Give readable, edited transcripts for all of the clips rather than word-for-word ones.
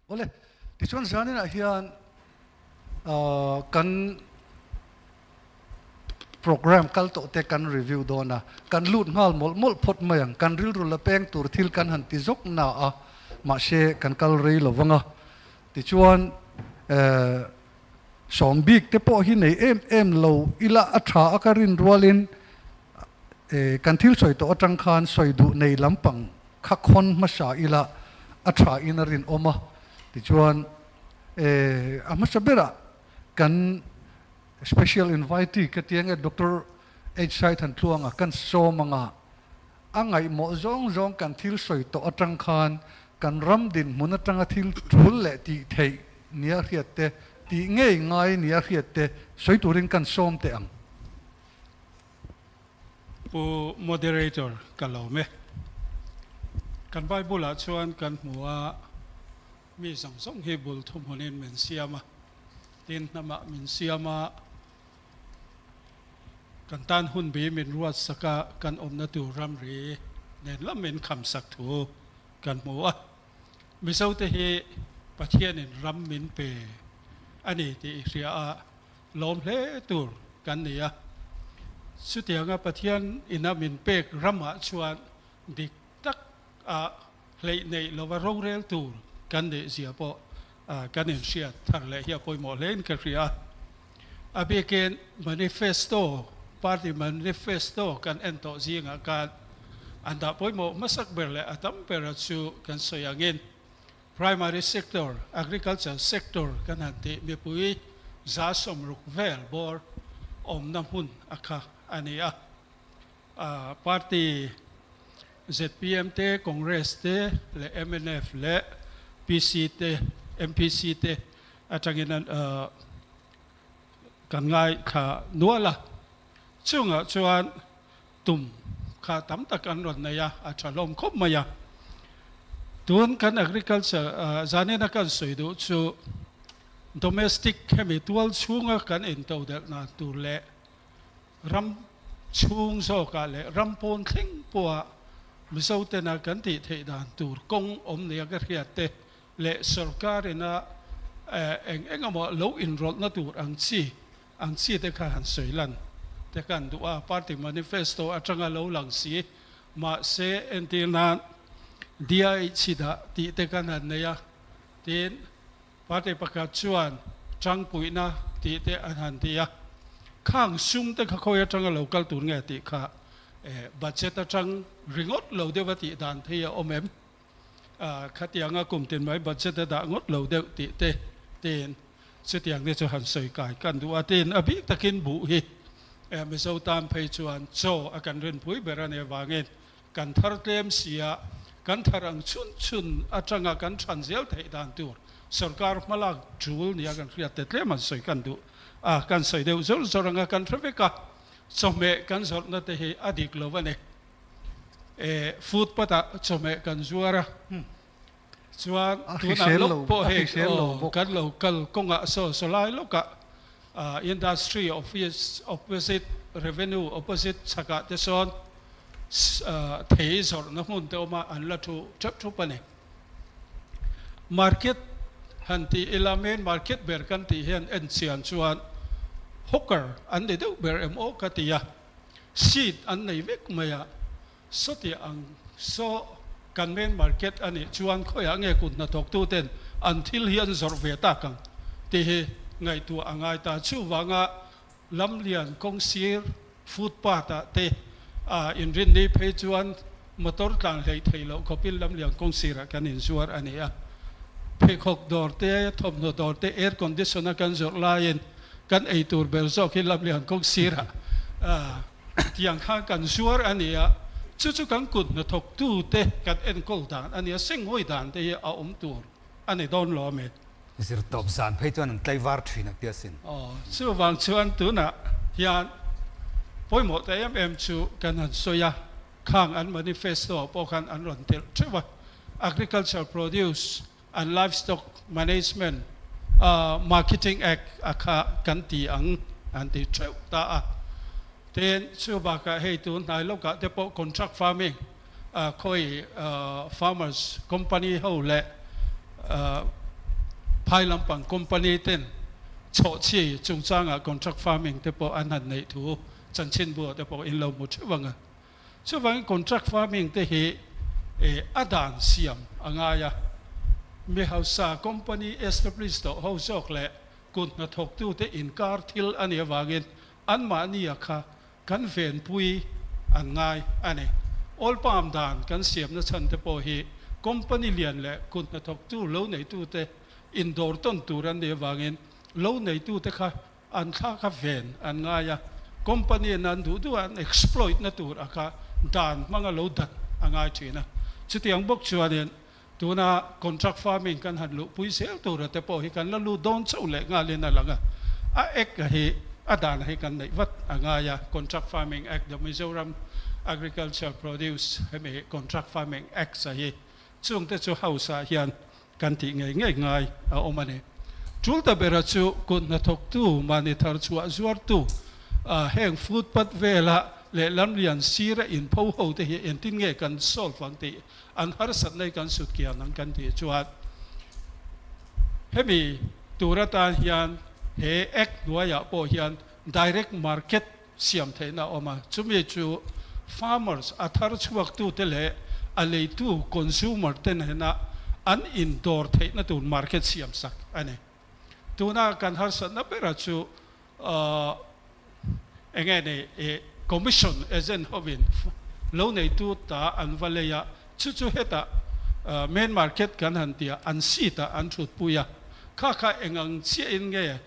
Awle, tichuan zaninah hian kan program kal tawh te kan review dawn a, kan lut nghal mawlh mawlh phawt mai ang, kan rilru la peng tur thil kan han ti zawk na a, mahse kan kal rei lo vang a, tichuan sawm bik te pawh hi nei em em lo ila a tha a ka rin rualin kan thil sawi tawh atang khan sawi duh nei lampang kha khawn hmasa ila a tha in a rinawm a, tichuan a hmasa berah kan special invitee ka ti ange Doctor H Saithan Tluanga kan sawm anga a ngaihmawh zawng zawng kan thil sawi tawh atang khan kan ram dinhmun atanga thil tul leh tih theih nia hriat te tih ngei ngai nia hriat te sawi turin kan sawm teh ang. Pu Moderator ka lawm e. Kan Bible ah chuan kan hmu a, mi zawng zawng hi bul thuhmunin min siam a, tin hnamah min siam a, kan tan hun bi min ruat sak a, kan awmna tur ramri nen lam min kham sak thu kan hmu a. Mizote hi Pathianin ram min pe a ni tih i hria a, lawm hle tur kan ni a. Chutianga Pathian ina min pek ramah chuan dik tak a hleih neih lova rorel tur kan nih zia pawh kan inhriat thar leh hi a pawimawh hlein ka hria a. A bikin manifesto, party manifesto kan en tawh zingah khan an dah pawimawh hmasak ber leh a tam bera chu kan sawi angin Primary sector, agriculture sector kan han tih mipui 60% vel bawr awmna hmun a kha a ni a. Party zpm te, Congress te leh mnf leh PC te, MPC te atangin an kan ngaithla nual a. Chungah chuan Tum kha tam tak an rawn nei a, a tha hlawm khawp mai a. Tun kan agriculture zanina kan sawi duh chu domestic hemi tual chhunga kan intodelh dan tur leh ram chhung zawkah leh ram pawn thleng pawha Mizo tena kan tih theih dan tur kawng awm nia ka hriat te leh sorkarina eng eng emaw lo inrawlhna tur ang chi Ang chi te kha han sawi lan te kan duh a, party manifesto atanga lo lang si, mahse entir nan DIH dah tih te kan han nei a, tin party pakhat chuan tangpuihna tih te an han ti a, khang sum te kha khawi atanga lo kal tur nge tih kha budget atang ringawt lo deuh a tih dan phei a awm em? Khatianga kum tin mai budget a dah ngawt lo deuh tih te tin chutiang te chu han sawi kai kan duh a tin a bik takin buh hi Mizo tan phei chuan chaw a kan rinpui ber a nih avangin kan thar tlem si a, kan thar ang chhun chhun atanga kan than zel theih dan tur sorkar hmalak tul nia kan hriat te tlem an sawi kan duh a, kan sawi deuh zawr zawr anga kan hre vek a, chawhmeh kan zawrhna te hi a dik lo a ni. E footpath ah chawhmeh kan zuar a, chuan tunah lawk pawh hei kan lo kal kawngah saw saw lai lawkah industry office opposite revenue opposite chhakah te sawn thei zawrhna hmun te awm a, an la thu theuh thup a ni. Market han tih ila main market ber kan tih hian en chian chuan hawker an ni deuh ber em aw ka ti a. Seat an nei vek mai a, sawti ang saw kan main market a nih chuan khawiah nge kut hnathawktu ten an thil hi an zawrh ve tak ang tih hi ngaihtuah a ngai ta. Chuvanga lamlian kawngsir footpath ah te a inrinni phei chuan motor tlan hleih theih loh khawpin lamlian kawngsirah kan inzuar a ni a. Pheikhawk dawr te, thawmhnaw dawr te air condition a kan zawrh laiin kan ei tur ber zawk hi lamlian kawng sirah tiang khan kan zuar a ni a, chu chu kan kut hnathawktu te kan enkawl dan a ni a, senghawi dan te hi a awm tur a ni dawn lo a mi. Zir tawp zan phei chuan an tlaivar thin a tia sin. Aw, chuvang chuan tunah hian pawimawh ta em em chu kan han sawi a, khang an manifesto ah pawh khan an rawn telh theuh a, Agriculture Produce and Livestock Management Marketing Act a kha kan ti ang an ti theuh ta a. Tin, chu bakah hei tun hnai lawkah te pawh contract farming khawi farmers company ho leh Phai lampang company ten chhawhchhi chungchangah contract farming te pawh an han neih thu chanchinbu ah te pawh in lo hmu theuh ang a. Chuvangin contract farming te hi a dan siam a ngai a, mi hausa company establish tawh ho zawk leh kut hnathawktute inkar thil a nih avangin anmahnia kha kan venpui an ngai a ni. Oil palm dan kan siamna chhan te pawh hi company lian leh kut hnathawktu lo neitute indawr tawn tur an nih avangin lo neitute kha an thla kha ven an ngai a, company in an duh duh a an exploit na tur a kha dan hmanga lo dat a ngai thin a. Chutiang bawk chuanin tuna contract farming kan han luhpui zel tura te pawh hi kan la lut dawn chauh leh nghalin a lang a, a act a hi a dan hi kan neih vat a ngai a, Contract Farming Act, the Mizoram Agriculture Produce hemi Contract Farming Act a hi chungte chu house ah hian Kan tih ngei ngei ngai a awm a ni. Tul ta bera chu kut hnathawktu, mahni thar chhuah zuartu, heng footpath vela leh lamlian sira inpho ho te hi engtin nge kan solve ang tih an harsatna hi kan sut kian ang kan tih chuan hemi tur atan hian he Act hnuaiah pawh hian direct market siam theihna a awm a, chumi chu farmers, a thar chhuaktute leh a leitu, consumer, te nena an indawr theihna tur market siam sak a ni. Tuna kan harsatna bera chu eng nge ni i commission agent hovin lo neitu ta an va lei a, chu chu hetah main market kan han ti a, an seat ah an thutpui a, kha kha eng ang chiahin nge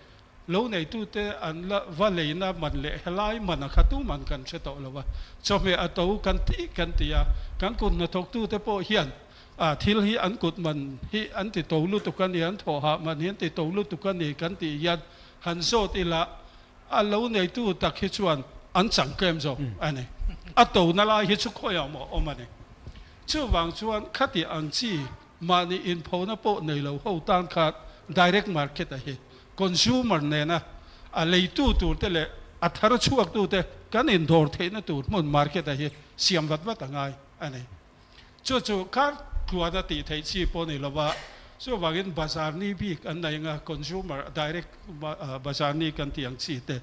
Lo neitute an la va leina man leh helai man a kha tu man kan hre tawh lo a, chawhmeh a to kan ti kan ti a, kan kut hnathawktute pawh hian a thil hi an kut man hi an ti to lutuk a ni, an thawhah man hi an ti to lutuk a ni kan tih hian han zawt ila a lo neitu tak hi chuan an chang tlem zawk a ni, a to na lai hi chu khawiah maw awm a ni. Chuvang chuan khati ang chi mahni inphona pawh nei lo ho tan khan direct market a hi Consumer nena a leitu turte leh a thar chhuaktute kan indawr theihna tur hmun market a hi siam vat vat a ngai a ni. Chu chu kar tluana tih theih chi pawh ni lova, chuvangin bazar ni bik an nei anga consumer direct bazar ni kan tih ang chi te,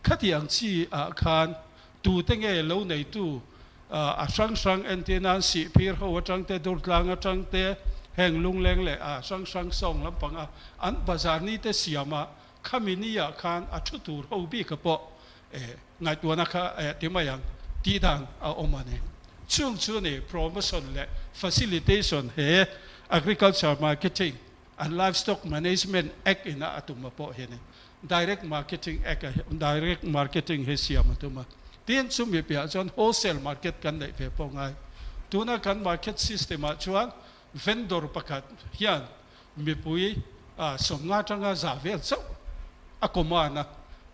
khati ang chi ah khan tute nge lo neitu A hrang hrang entir nan Sihphir ho atang te, Durtlang atang te, heng Lungleng leh a hrang hrang sawng lampang a an bazar ni te siam a, khami ni ah khan a thu tur ho bik a pawh ngaihtuahna kha ti mai ang tih dan a awm a ni. Chung chu ni promotion leh facilitation he Agriculture Marketing and Livestock Management Act in a a tum a pawh hi a ni. Direct Marketing Act a Direct Marketing hi siam a tum a. Tin, chumi piahah chuan wholesale market kan neih ve pawh ngai. Tuna kan market system ah chuan vendor pakhat hian mipui sawmnga atanga za vel chauh a command a,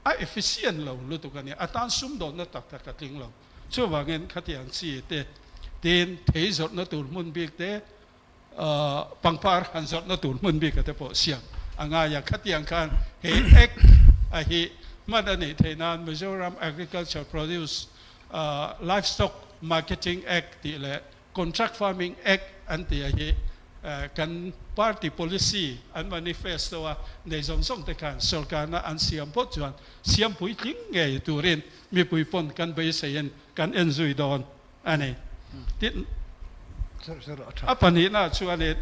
a efficient lo lutuk a ni. A tan sumdawnna tak tak a tling lo. Chuvangin khatiang chi te, tin thei zawrhna tur hmun bik te, Pangpar han zawrhna tur hmun bik a te pawh siam a ngai a, khatiang khan he Act a hi hman a nih theih nan Mizoram Agriculture Produce Livestock Marketing Act tih leh Contract Farming Act an tih a hi kan party policy an manifesto a nei zawng zawng te khan sawrkarna an siam phawt chuan siam puitling ngei turin mipui pawn kan beiseiin kan enzui dawn a ni. Tin, a pahnihna chuanin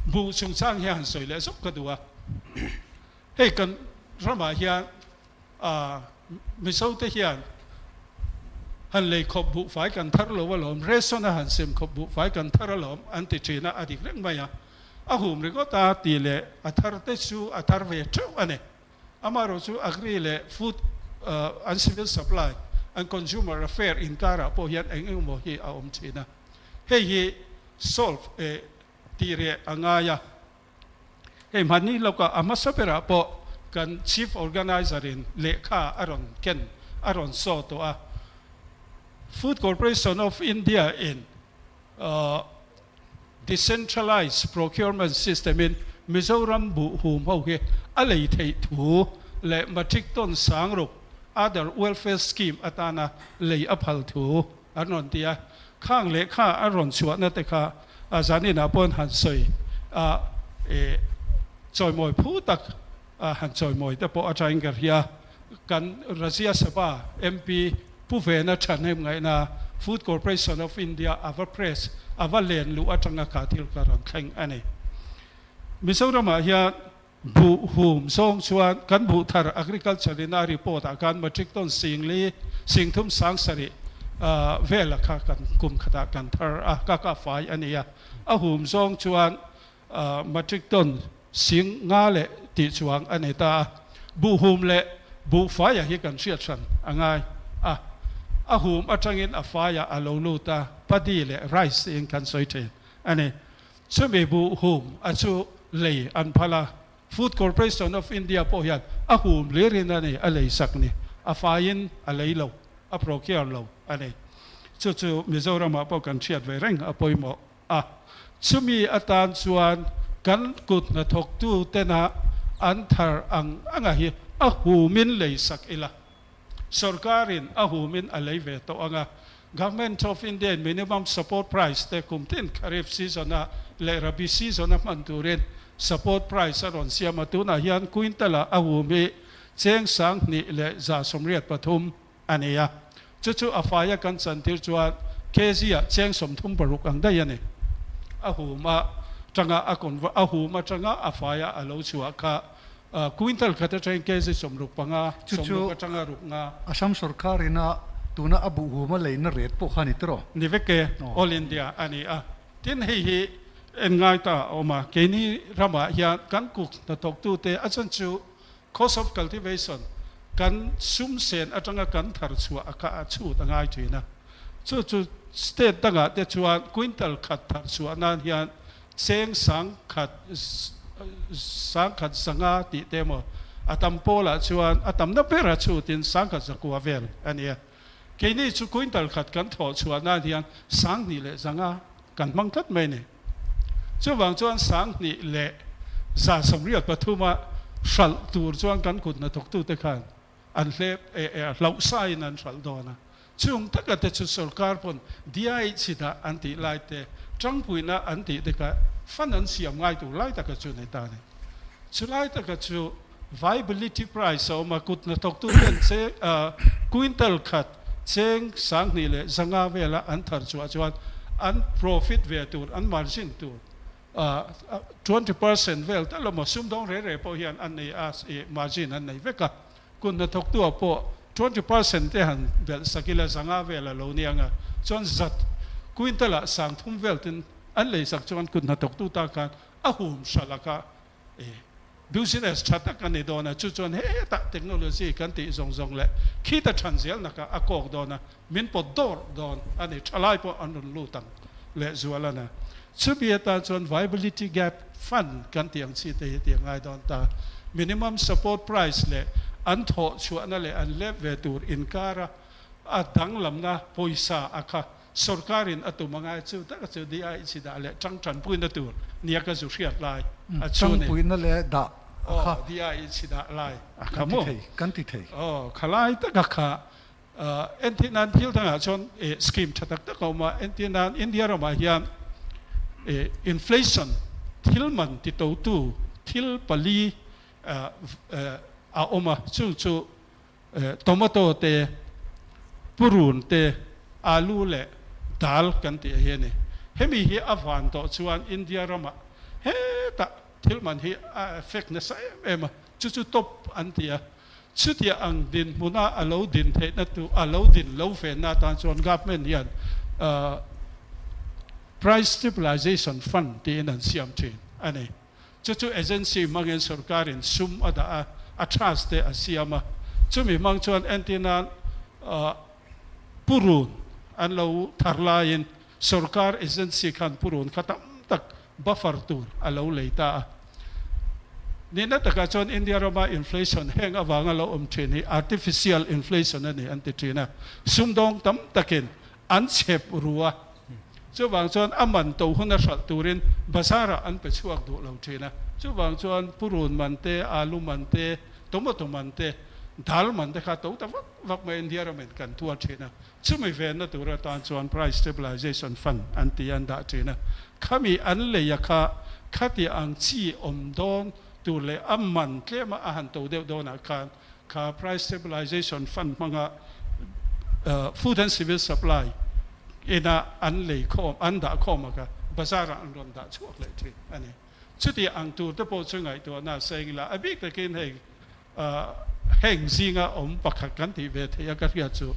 buh chungchang hi han sawi leh zawk ka duh a. Hei kan ramah hian Mizote hian han lei khawp buhfai kan thar lo alawm, ration a han sem khawp buhfai kan thar alawm an ti thin a, a dik reng mai a. A hum ringawt a tih leh a thar te chu a thar ve theuh a ni. Amaherawh chu Agri leh Food and Civil Supply and Consumer Affair inkarah pawh hian eng eng emaw hi a awm thin a. Hei hi solve tih reh a ngai a. Hei hmanni lawkah a hmasa berah pawh kan Chief Organizer in lehkha a rawn ken a rawn saw tawh a. Food Corporation of India in Decentralized Procurement System in Mizoram buh hum ho hi a lei theih thu leh matric ton sangruk other welfare scheme atana lei a phal thu an rawn ti a. Khang lehkha a rawn chhuahna te kha zaninah paw'n han sawi a e. Chawimawi phu tak han chawimawi te pawh a thain ka hria. Kan Rajya Sabha MP Pu Vena thahnem ngaihna Food Corporation of India a va press a va len luh atanga kha thil ka rawn thleng a ni. Mizoramah hian buh hum zawng chuan kan buh thar Agriculture in a report ah khan metric ton singli singthum sangsarih vela kha kan kum khatah kan thar a, ka ka fai a ni a. A hum zawng chuan Matric ton sing nga leh tih chuang a ni ta a, buhhum leh buhfaia hi kan hriat hran a ngai a, a hum atangin a faia a lo lut a, paddy leh rice tiin kan sawi thin a ni. Chumi buhhum a chu lei an phal a, Food Corporation of India pawh hian a hum hlirin a ni a lei sak ni, a faiin a lei lo, a procure lo a ni. Chu chu Mizoramah pawh kan hriat ve reng a pawimawh. a, chumi atan chuan kan kut hnathawktu tena an thar ang anga hi a humin lei sak ila, sorkarin a humin a lei ve tawh ang a, Government of India in minimum support price te kum tin Kharif season a leh Rabi season a hman turin support price a rawn siam a, tunah hian quintal ah a hum hi cheng 2183 a ni a, chu chu a faia kan chantir chuan kg ah cheng 36 ang daih a ni. A hum a tanga a convert a hum atanga a faia a lo chhuah kha quintal khat atangin kg 65, Chu chu 60 atanga ruk nga. Assam sorkar ina tuna a buh hum a leina ret pawh kha a ni tiraw? Ni vek e, All India a ni a. Tin hei hi en ngai ta a awm a, keini ramah hian kan kuk hnathawktute a chan chu Cost of cultivation, kan sum sen atanga kan thar chhuah a kha a chhut a ngai thin a. Chu chu state dangah te chuan quintal khat thar chhuah nan hian cheng sangkhat sangkhat zanga tih te emaw a tam pawlah chuan a tamna bera chhutin sangkhat zakua vel a ni a. Keini chu quintal khat kan thawh chhuah nan hian 2000 zanga kan hmang tlat mai a ni. Chuvang chuan 2183 a hralh tur chuan kan kut hnathawktute khan an hlep hlauh sain an hralh dawn a. Chung taka te chu sorkar pawn diai chi dah an tih lai te, tangpuina an tih te kha fund an siam ngai tur lai taka chu ni ta a ni. Chu lai taka chu viability price a awm a, kut hnathawktuten che quintal khat cheng 2100 vela an thar chhuah chuan an profit ve tur, an margin tur 20% vel tal emaw sumdawng rei rei pawh hian an nei a, margin an nei vek a. Kut hnathawktu ah pawh 20% te han belh sak ila 500 vel a lo ni ang a, chuan zat quintal ah 3000 vel ten an lei sak chuan kut hnathawktu tan khan a hum hra laka Business tha tak a ni dawn a, chu chuan hetah technology kan tih zawng zawng leh khita than zelna kha a kawk dawn a, min pawt dawr dawn a ni. Thalai pawh an rawn lut ang lehzual a na. Chumi atan chuan viability gap fund kan tih ang chi te hi tih a ngai dawn ta. Minimum support price leh an thawh chhuahna leh an lep ve tur inkara a danglamna pawisa a kha Sorkarin a tum anga chu taka chu DI chi dah leh tang tanpuina tur nia ka zu hriat lai a chu ni. Tangpuina leh dah a kha. Aw DI chi dah lai a kha maw. Kan ti thei. Aw khalai taka kha entir nan thil dangah chuan scheme tha tak tak a awm a, entir nan India ramah hian inflation thil man ti totu thil pali a awm a, chung chu Tomato te, purun te, alu leh dal kan tih hi a ni. Hemi hi a van tawh chuan India ramah hetah thil man hi a effect nasa em em a, chu chu top an ti a. Chutiah ang dinhmuna a lo din theihna tur, a lo din lo ve na atan chuan government hian Price Stabilization Fund tiin an siam thin a ni. Chu chu agency hmangin sorkarin sum a dah a, a trust te a siam a. Chumi hmang chuan entir nan purun an lo thar laiin sorkar agency khan purun kha tam tak buffer tur a lo lei ta a. Nihna takah chuan India rama inflation heng avanga lo awm thin hi artificial inflation a ni an ti thin a. Sumdawng tam takin an chep ru a. Chuvang chuan a man to hun a hralh turin bazar ah an pe chhuak duh lo thin a. Chuvang chuan purun man te, alu man te, tomato man te, dal man te kha to ta vak vak mai India ramin kan tuar thin a. Chumi venna tur atan chuan Price Stabilization Fund an ti an dah thin a. Khami an lei a kha khati ang chi awm dawn. tur leh a man tlema a han to deuh dawnah khan kha Price Stabilization Fund hmanga Food and Civil Supply ina an lei khawm, an dah khawm a kha bazar ah an rawn dah chhuak leh thin a ni. Chuti ang tur te pawh chu ngaihtuahna a seng ila, a bik takin hei heng zinga awm pakhat kan tih ve theih a ka hriat chu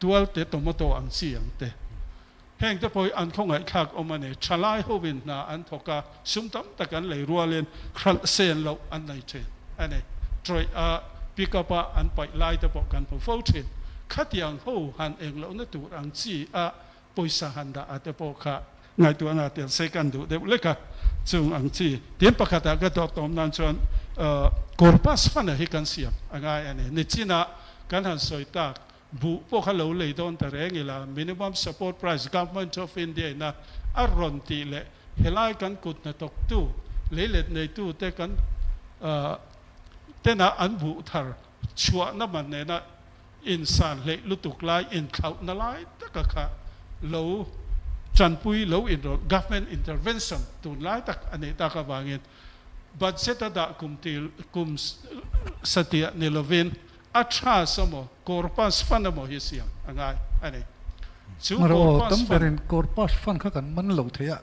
tualte tomato ang chi ang te. Heng te pawh hi an khawngaihthlak awm a ni. Thalai hovin hna an thawk a, sum tam tak an lei rualin hralh sen loh an nei thin a ni. Trawih a pick up a an paih lai te pawh kan hmu fo thin. Khatiang ho han eng lohna tur ang chi a pawisa han dah a te pawh kha ngaihtuahna tel se kan duh deuh lek a. Chung ang chi tin pakhatah ka dawt awm nan chuan corpus fund a hi kan siam a ngai a ni. Nichinah kan han sawi tak Buh pawh kha lo lei dawn ta reng ila, Minimum Support Price Government of India ina a rawn tih leh helai kan kut hnathawktu, leilet neitute kan tena an buh thar chhuahna man nena insan hleih lutuk lai, inthlauhna lai taka kha lo tanpui lo inrawlh, Government intervention, tunlai tak a nih tak avangin budget a dah kum til kum satliah ni lovin A tha sawmaw, corpus fund emaw hi siam a ngai a ni. Chu Mara aw, corpus tam fund. berin corpus fund kha kan man lo thei a,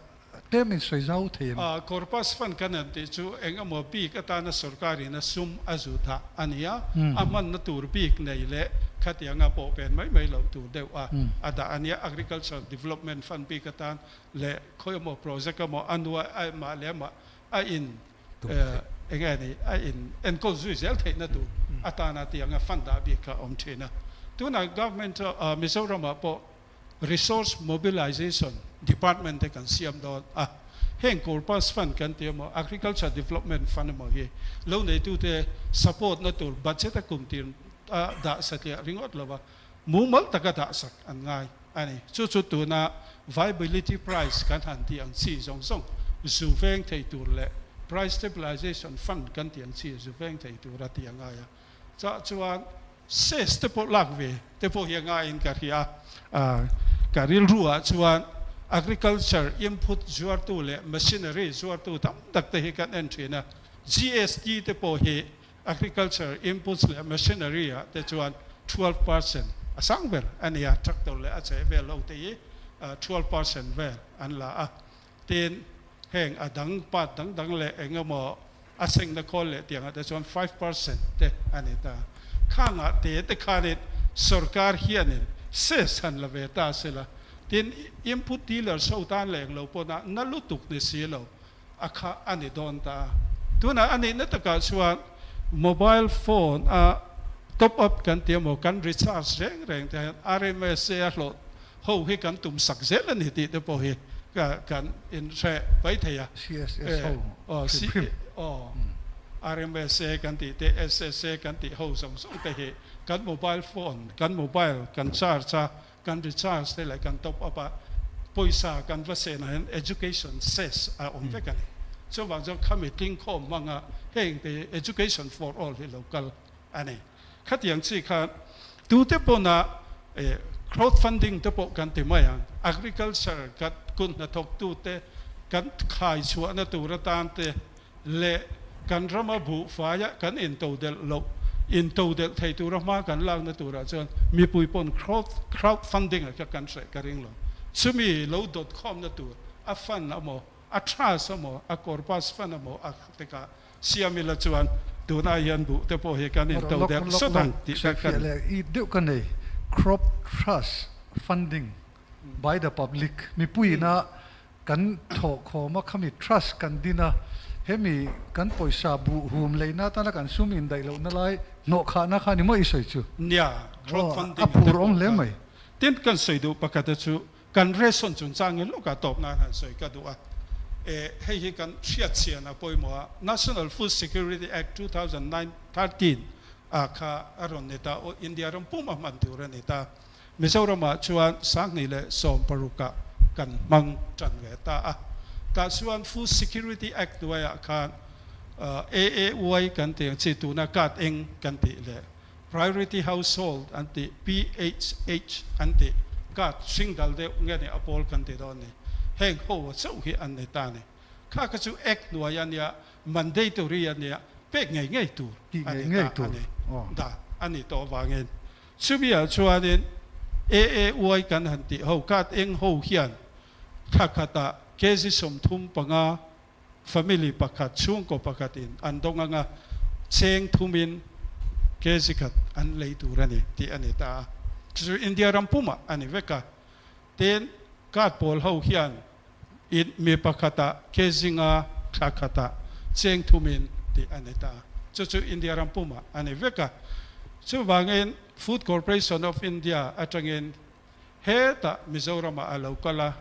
tlem in sawi zau thei em? A, corpus fund kan han tih chu eng emaw bik atana sorkarin a sum a zut a a ni a, a hmanna tur bik nei leh khatianga pawh pen mai mai loh tur deuh a a dah a nia. Agriculture Development Fund bik atan leh khawi emaw project emaw a nuai a mah leh mah a in Eng nge ni a in enkawl zui zel theihna tur atana tianga fund dah bik kha a awm thin a. Tunah government Mizoramah pawh Resource Mobilization Department te kan siam dawn a. Heng Corpus Fund kan tih emaw Agriculture Development Fund emaw hi lo neitute support na tur budget a kum tir a dah satliah ringawt lo va, mumal taka dah sak an ngai a ni. Chu chu tuna viability price kan han tih ang chi zawng zawng zu veng thei tur leh price stabilization fund kan tih ang chi zu veng thei tur a tih a ngai a. Chah chuan cess te pawh lak ve te pawh hi a ngaiin ka hria a. Ka rilru ah chuan agriculture input zuartu leh machinery zuartu tam tak te hi kan en thin a. GST te pawh hi Agriculture inputs leh machinery ah te chuan 12% a sang ber a ni a, tractor leh a cheh vel ho te hi 12% vel an la a. Tin, heng a dang part dang dang leh eng emaw a sengna khawl leh tiangah te chuan 5% te a ni ta. Khangah te te khanin sorkar hianin cess han la ve ta sela, tin input dealers ho tan leh englo pawn a na lutuk ni si lo. a kha a ni dawn ta a. Tunah a nihna takah chuan mobile phone a top up kan ti emaw kan recharge reng reng te hian RMSA a hlawh ho hi kan tum sak zel a ni tih te pawh hi kan inhre mai thei a. CSS ho hrim hrim. Aw, RMSA kan tih te, SSA kan tih ho zawng zawng te hi kan mobile phone, kan mobile kan charge a, Kan recharge te leh kan top up a pawisa kan va seh nah hian education cess a awm vek a ni. Chuvang chuan khami tlingkhawm hmanga heng te hi education for all hi lo kal a ni. Khatiang chi khan tute pawna crowd funding te pawh kan ti mai ang, agriculture kan kut hnathawktute kan khai chhuahna tur atan te, leh kan rama buhfaia kan intodelh loh, intodelh thei tura hma kan lakna turah chuan mipui pawn crowd funding ah kha kan hreh ka ring lo. Chumi lo dawt khawmna tur a fund amaw, a trust amaw, a corpus fund amaw a tikah siam ila chuan tunah hian buh te pawh hi kan intodelh sawt ang tih kha kan. Sawifiah leh i deuh ka nei, crop trust funding by the public, mipuiina Kan thawhkhawm a khami trust kan din a, hemi kan pawisa buh hum leihna atana kan sum indaih lohna lai hnawhkhahna kha ni maw i sawi chu? Nia, crowdfunding a phur awm hle mai. Tin, kan sawi duh pakhat a chu kan ration chungchangin lawkah tawp nan han sawi ka duh a. E, hei hi kan hriatchhian a pawimawh a, National Food Security Act 2013 ah kha a rawn ni ta, India ram pum a hman tur a ni ta. Mizoramah chuan 2016 ah kan hmang tan ve ta a. Tah chuan Food Security Act hnuaiah khan AAY kan tih ang chi tuna card eng kan tih leh Priority Household an tih PHH an tih card hring dal deuh nge ni a pawl kan ti dawn ni. Heng ho chauh hi an ni ta ni. Kha kha chu Act hnuai a nia. Mandatory a nia, pek ngei ngei tur a ni ta a ni. Dah a nih tawh avangin chumi-ah chuanin AAY kan han tih ho, card eng ho hian thla khatah kg 35 family pakhat, chhungkaw pakhatin an dawng anga cheng thumin kg khat an lei tur a ni tih a ni ta a. Chu chu India ram pumah a ni vek a. Tin, card pawl ho hian In mi pakhatah kzinga thla khatah cheng thumin tih a ni ta a, chu chu India ram pumah a ni vek a. Chuvangin Food Corporation of India atangin hetah Mizoramah a lo kal a,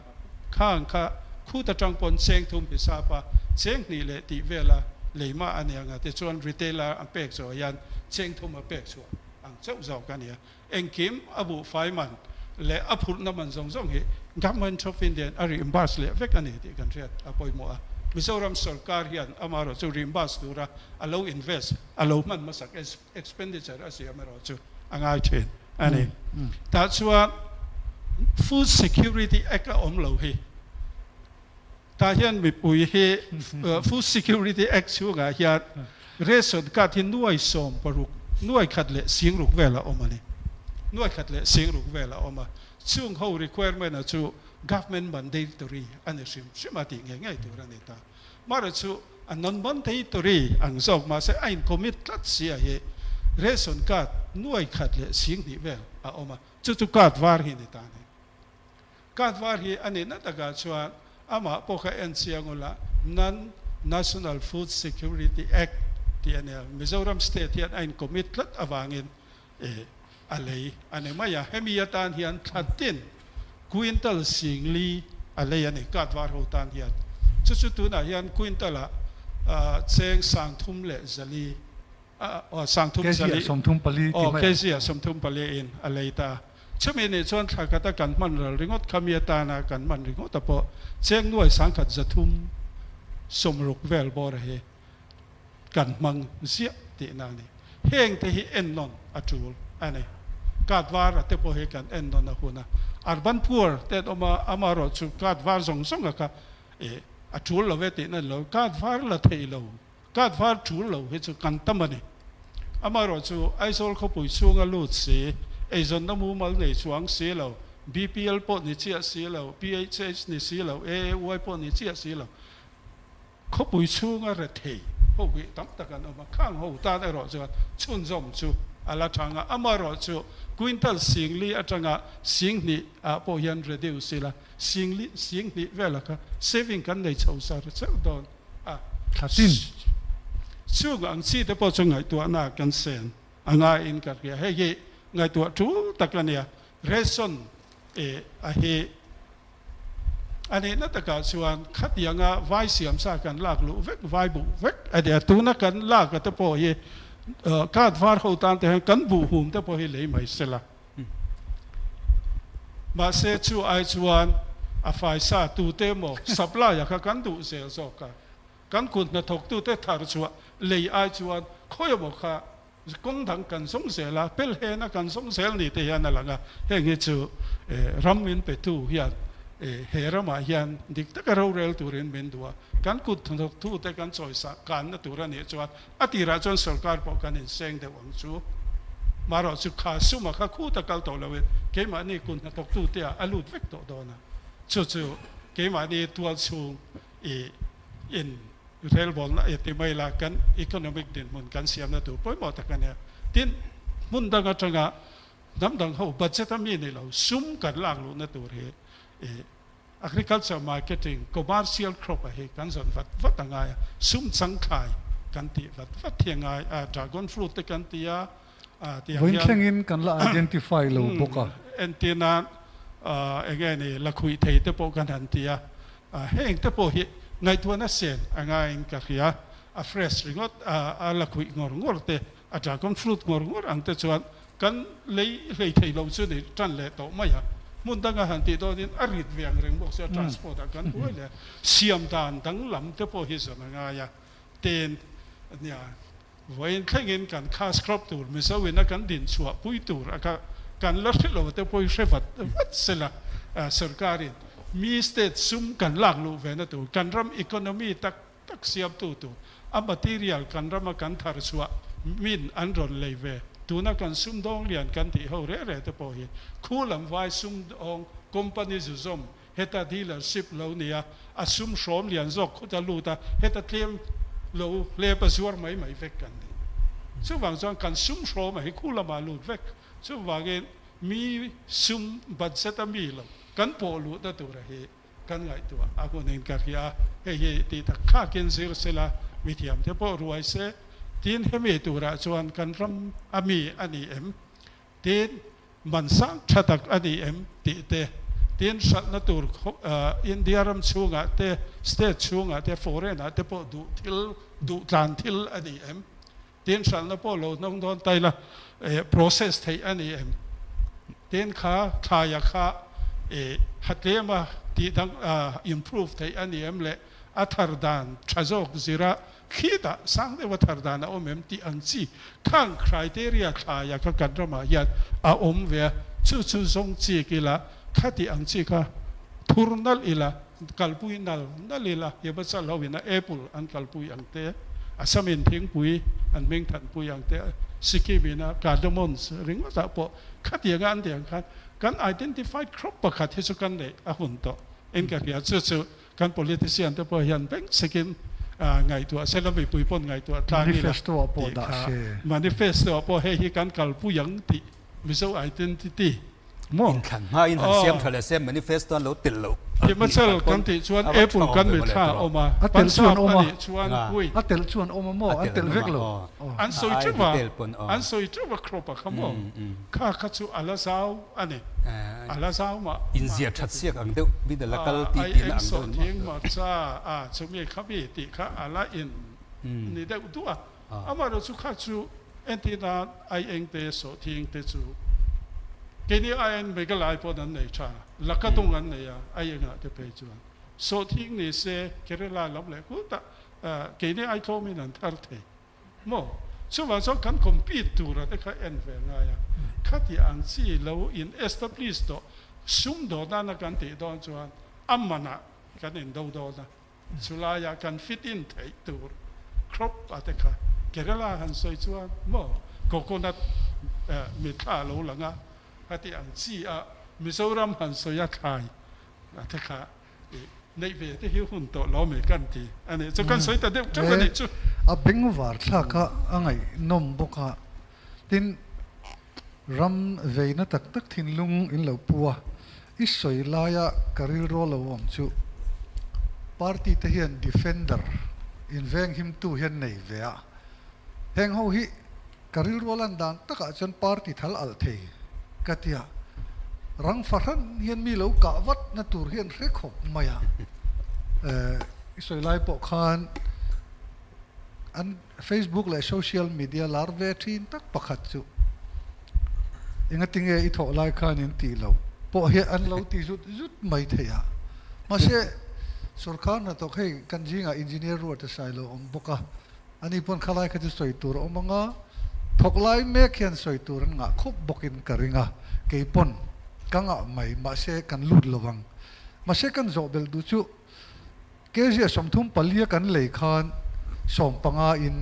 khang kha khut atang pawn cheng thum hisap a, cheng hnih leh tih vela lei mah a ni ang a, tichuan retailer an pek zawh hian cheng thum a pek chhuah ang chauh zawk a ni a. Engkim a buhfai man leh a phurhna man zawng zawng hi Government of India in a reimburse leh vek a ni tih kan hriat a pawimawh a. Mizoram sorkar hian amaherawhchu reimburse tura a lo invest, a lo hman hmasak expenditure a siam erawh chu a ngai thin a ni. Tah chuan Food Security Act a awm lo hi. Tah hian mipui hi Food Security Act chhungah hian ration card hi nuai 60, nuai khat leh 60 vel a awm a ni. Nuai khat leh 60 vel a awm a. Chung ho requirement a chu government mandatory a ni hrim hrim a tih ngei ngei tur a ni ta. Mara chu a non mandatory ang zawk mahse a in commit tlat si a hi ration card nuai khat leh 2000 vel a awm a. Chu chu card var hi ni ta a ni. Card var hi a nihna takah chuan amah pawh kha en chiang ula Non National Food Security Act tih a nia. Mizoram state hian a in commit tlat avangin eh a lei a ni mai a. Hemi atan hian thla tin quintal 4000 a lei a ni card var ho tan hian. Chu chu tunah hian quintal ah cheng 3400 30 4 34 ti mai ang. Kg ah 34 in a lei ta. Chumi nih chuan thla khata kan hman ral ringawt kha mi atana kan hman ringawt a pawh cheng nuai 1360 vel bawr hi kan hmang ziah tihna a ni. Heng te hi ennawn a tul a ni. Card var a te pawh hi kan ennawn a hun a. Urban poor te an awm a, amaherawhchu card var zawng zawng a kha a tul lo ve tihna a ni lo. Card var la thei lo. Card var tul lo hi chu kan tam a ni. Amaherawhchu Aizawl khawpui chhunga lut si, eizawnna mumal nei chuang si lo, BPL pawh ni chiah si lo, PHH ni si lo, AAY pawh ni chiah si lo, khawpui chhunga rethei ho hi tam tak an awm a, khang ho tan erawh chuan chhunzawm chu a la thang a. Amaherawhchu quintal 4000 atanga 2000 ah pawh hian reduce ila, 4000, 2000 vela kha saving kan nei chho sar sar dawn. a thla tin. Chung ang chi te pawh chu ngaihtuahna kan sen a ngaiin ka hria. Hei hi ngaihtuah tul tak a nia. Ration e a hi a nihna takah chuan khatianga vai siamsa kan lak luh vek, vai buh vek a nia. Tuna kan lak a te pawh hi card var ho tan te hian kan buh hum te pawh hi lei mai sela. Mahse chu ai chuan a faisa tute emaw supply a kha kan duh zel zawk a, kan kut hnathawktute thar chhuah lei ai chuan khawi emaw kha kawng dang kan zawng zel a, pelhena kan zawng zel ni te hian a lang a, heng hi chu ram min petu hian he ramah hian dik taka rorel turin min duh a, kan kut hnathawktute kan chawisa kanna tur a nih chuan A tirah chuan sorkar pawh kan inseng deuh ang chu. Marawh chu kha suma kha khuta kal tawh loin keimahni kun hnathawktute ah a lut vek tawh dawn a. Chu chu keimahni tual chhung i in relbawlna i ti mai la kan economic dinhmun kan siamna tur pawimawh tak a nia. Tin, hmun dang atanga hnam dang ho budget a mi ni lo sum kan lak luhna tur hi i Agriculture marketing, commercial crop a hi kan zawn vat vat a ngai a, sum changthlai kan tih vat vat hi a ngai a, dragon fruit te kan ti a, tiang hian. Vawiin thlengin kan la identify lo bawk a. Entir nan eng nge ni lakhuih thei te pawh kan han ti a, heng te pawh hi ngaihtuahna sen a ngaiin ka hria, a fresh ringawt a lakhuih ngawr ngawr te, a dragon fruit ngawr ngawr ang te chuan Kan lei hlei thei lo chu ni tan leh tawh mai a, hmun danga han tih dawnin a rit ve ang reng bawk sia transport ah kan buai leh a, siam dan danglam te pawh hi zawn a ngai a, ten nia vawiin thlengin kan cash crop tur Mizo in a kan din chhuah pui tur a kha kan la hre lo te pawh hi hre vat vat sela sorkarin mi state sum kan lak luh ve na tur kan ram economy tak tak siamtu tur. A material kan rama kan thar chhuah min an rawn lei ve. Tuna kan sumdawng lian kan tih ho reh reh te pawh hi khu lam vai sumdawng company zu zawm heta dealership lo nia a sum hrawm lian zawk khuta lut a heta tlem lo hlep a zuar mai mai vek kan ni. Chuvang chuan kan sum hrawm a hi khu lamah lut vek. Chuvangin mi sum budget a mi lo kan pawh luhna tura hi kan ngaihtuah a hunin ka hria a, hei hi tih tak thlakin zir sela mithiam te pawh ruai se, tin hemi turah chuan kan ram a mi a ni em, tin man sang tha tak a ni em tih te, tin hralhna tur India ram chhungah te, state chhungah te, foreign ah te pawh duh thil, duh tlan thil a ni em. Tin hralhna pawh lo hnawng dawn ta ila process theih a ni em? Tin kha thlaia kha ha tlema tih dang improve theih a ni em le a thar dan tha zawk zira khitah sang deuha thar dan a awm em tih ang chi khang criteria thlaia kha kan ramah hian a awm ve a, chu chu zawng chik ila khati ang chi kha thur nalh ila. Kalpui nal nal ila Himachal ho in a apple an kalpui ang te, Assam in thingpui an hming thanpui ang te, Sikkim in a cardamoms ringawt ah pawh khatiang a an tih ang khan kan identified crop pakhat hi chu kan neih a hun tawh in ka hria. Chu chu kan politician te pawh hian beng sikin ngaihtuah se la mipui pawn ngaihtuah tlang ila Manifesto ah pawh tih dah kha se. Manifesto ah pawh hei hi kan kalpui ang tih Mizo identity Maw? Inthlan hmain han siam tha leh se manifesto an lo telh loh a nih Himachal khat kan pawn tih chuan a va tha apple awm kan ve mit mawle thla a tawh. awm a, A telh chuan pansap awm a a. nih chuan Nga. wheat. A telh chuan awm a maw? A An telh telh an awm vek a lo. aw. Aw. An A sawi ai teuh a, detail pawn aw. an sawi teuh a crop a kha maw? Kha kha chu a la zau a ni. A la zau mah mah Inziah ka that ti. siak ang deuh mi la kal A ti ai tihna eng ang deuh sawh ni maw? thing hmarcha a chumi kha mi tih kha a la in ni deuh duah a. Amaherawh chu kha chu entir nan ai eng te sawh thing te chu keini ai en Meghalaya pawn an nei tha, Lakadung an nei a, ai engah te phei chuan sawh thing ni se Kerala lam leh khutah keini ai tlawmin an thar thei maw? Chuvang chuan kan compete tura te kha en ve ngai a, khati ang chi lo in establish tawh sumdawn nana kan tih dawn chuan a manah kan indo dawn a. Chulaiah kan fit in theih tur crop a te kha Kerala han sawi chuan maw coconut mitthla a lo lang a, heti ang chi a Mizoram han sawi a thlai a te kha neih ve te hi hun tawh lo mai kan ti a nih chu kan sawi ta deuh teuh a nih chu. A bengvar thlak a, a ngaihnawm bawk a, tin ram veina tak tak thinlung in lo pu a, i sawi laia ka rilru lo awm chu party te hian defender in veng himtu hian nei ve a, heng ho hi ka rilru lan dan takah chuan party thal alh thei ka ti a, rang fahran hian mi lo kah vat na tur hian hre khawp mai a, i sawi lai pawh khan an. Facebook leh social media lar ve thin tak pakhat chu engatinge i thawh lai khan in tih loh pawh hi an lo ti zut zut mai thei a. Mahse, sorkar hnathawk hei kan zingah engineer ruat a sai lo awm bawk a, ani pawn khalai kha chu sawi tur a awm ang a, thawk lai mek hian sawi tur an ngah khawp bawkin ka ring a, kei pawn ka ngah mai mahse kan lut lo ang. Mahse kan zawh belh duh chu. Kg 34 a kan lei khan 15 in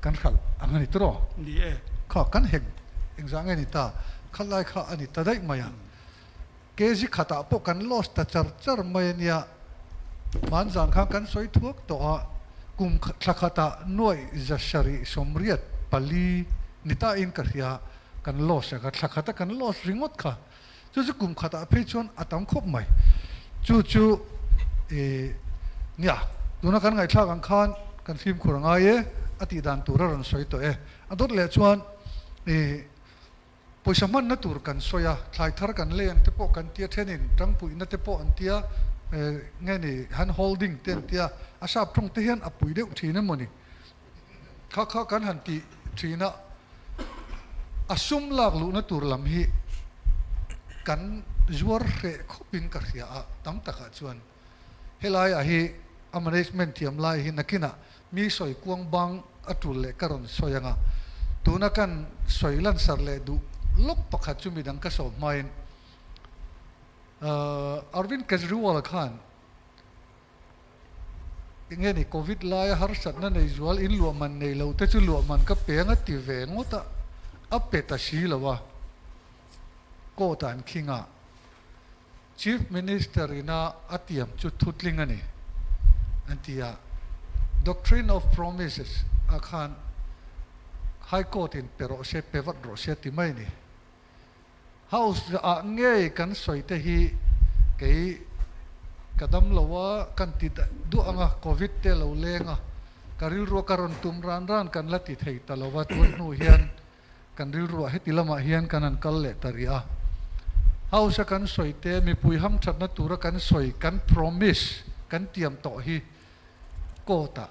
kan hralh ang a ni tawh. Ni e. Kha kan heng engzah nge ni ta? Kha lai kha a ni ta daih mai a. Kg khatah pawh kan loss ta char char mai a nia. Hmanzan khan kan sawi thuak tawh a, kum thla khatah nuaih 784 ni ta in ka hria kan loss a kha thla khata kan loss ringawt kha. Chu chu kum khatah phei chuan a tam khawp mai. Chu chu i nia, tuna kan ngaihthlak ang khan kan fimkhur a ngai e, a tih dan tur a rawn sawi tawh e. A dawt leh chuan i pawisa hmanna tur kan sawi a, thlai thar kan lei ang te pawh kan tia, thenin tangpuihna te pawh an tia, nge ni hand holding te an tia, a sap tawng te hian a pui deuh thin emaw ni. Kha kha kan han tih thin a, a sum lak luhna tur lam hi kan zuar hreh khawpin ka hria a, tam takah chuan helaiah hi a management thiam lai hi nakinah mi sawi kuang bang a tul leh ka rawn sawi ang a, tuna kan sawi lansar leh duh lawk pakhat chu midang ka sawm hmain Arvind Kejriwal khan. Enge ni Covid laia harsatna nei zual in luahman nei lo te chu luahman ka pe anga ti ve ngawt a, a pe ta si lo a. Court ah an khing a, Chief Minister ina a tiam chu thutling a ni an ti a. Doctrine of Promises ah khan High Court in pe rawh se, pe vat rawh se a ti mai a ni. House ah ngei kan sawi te hi kei ka dam lo a, kan ti duah ang a, Covid te lo leng a, ka rilru a ka rawn tum ran ran kan la ti thei ta lo va, tun hnu hian kan rilru ah heti lamah hian kan han kal leh ta rih a. House a kan sawi te, mipui hamthatna tura kan sawi, kan promise, kan tiam tawh hi court ah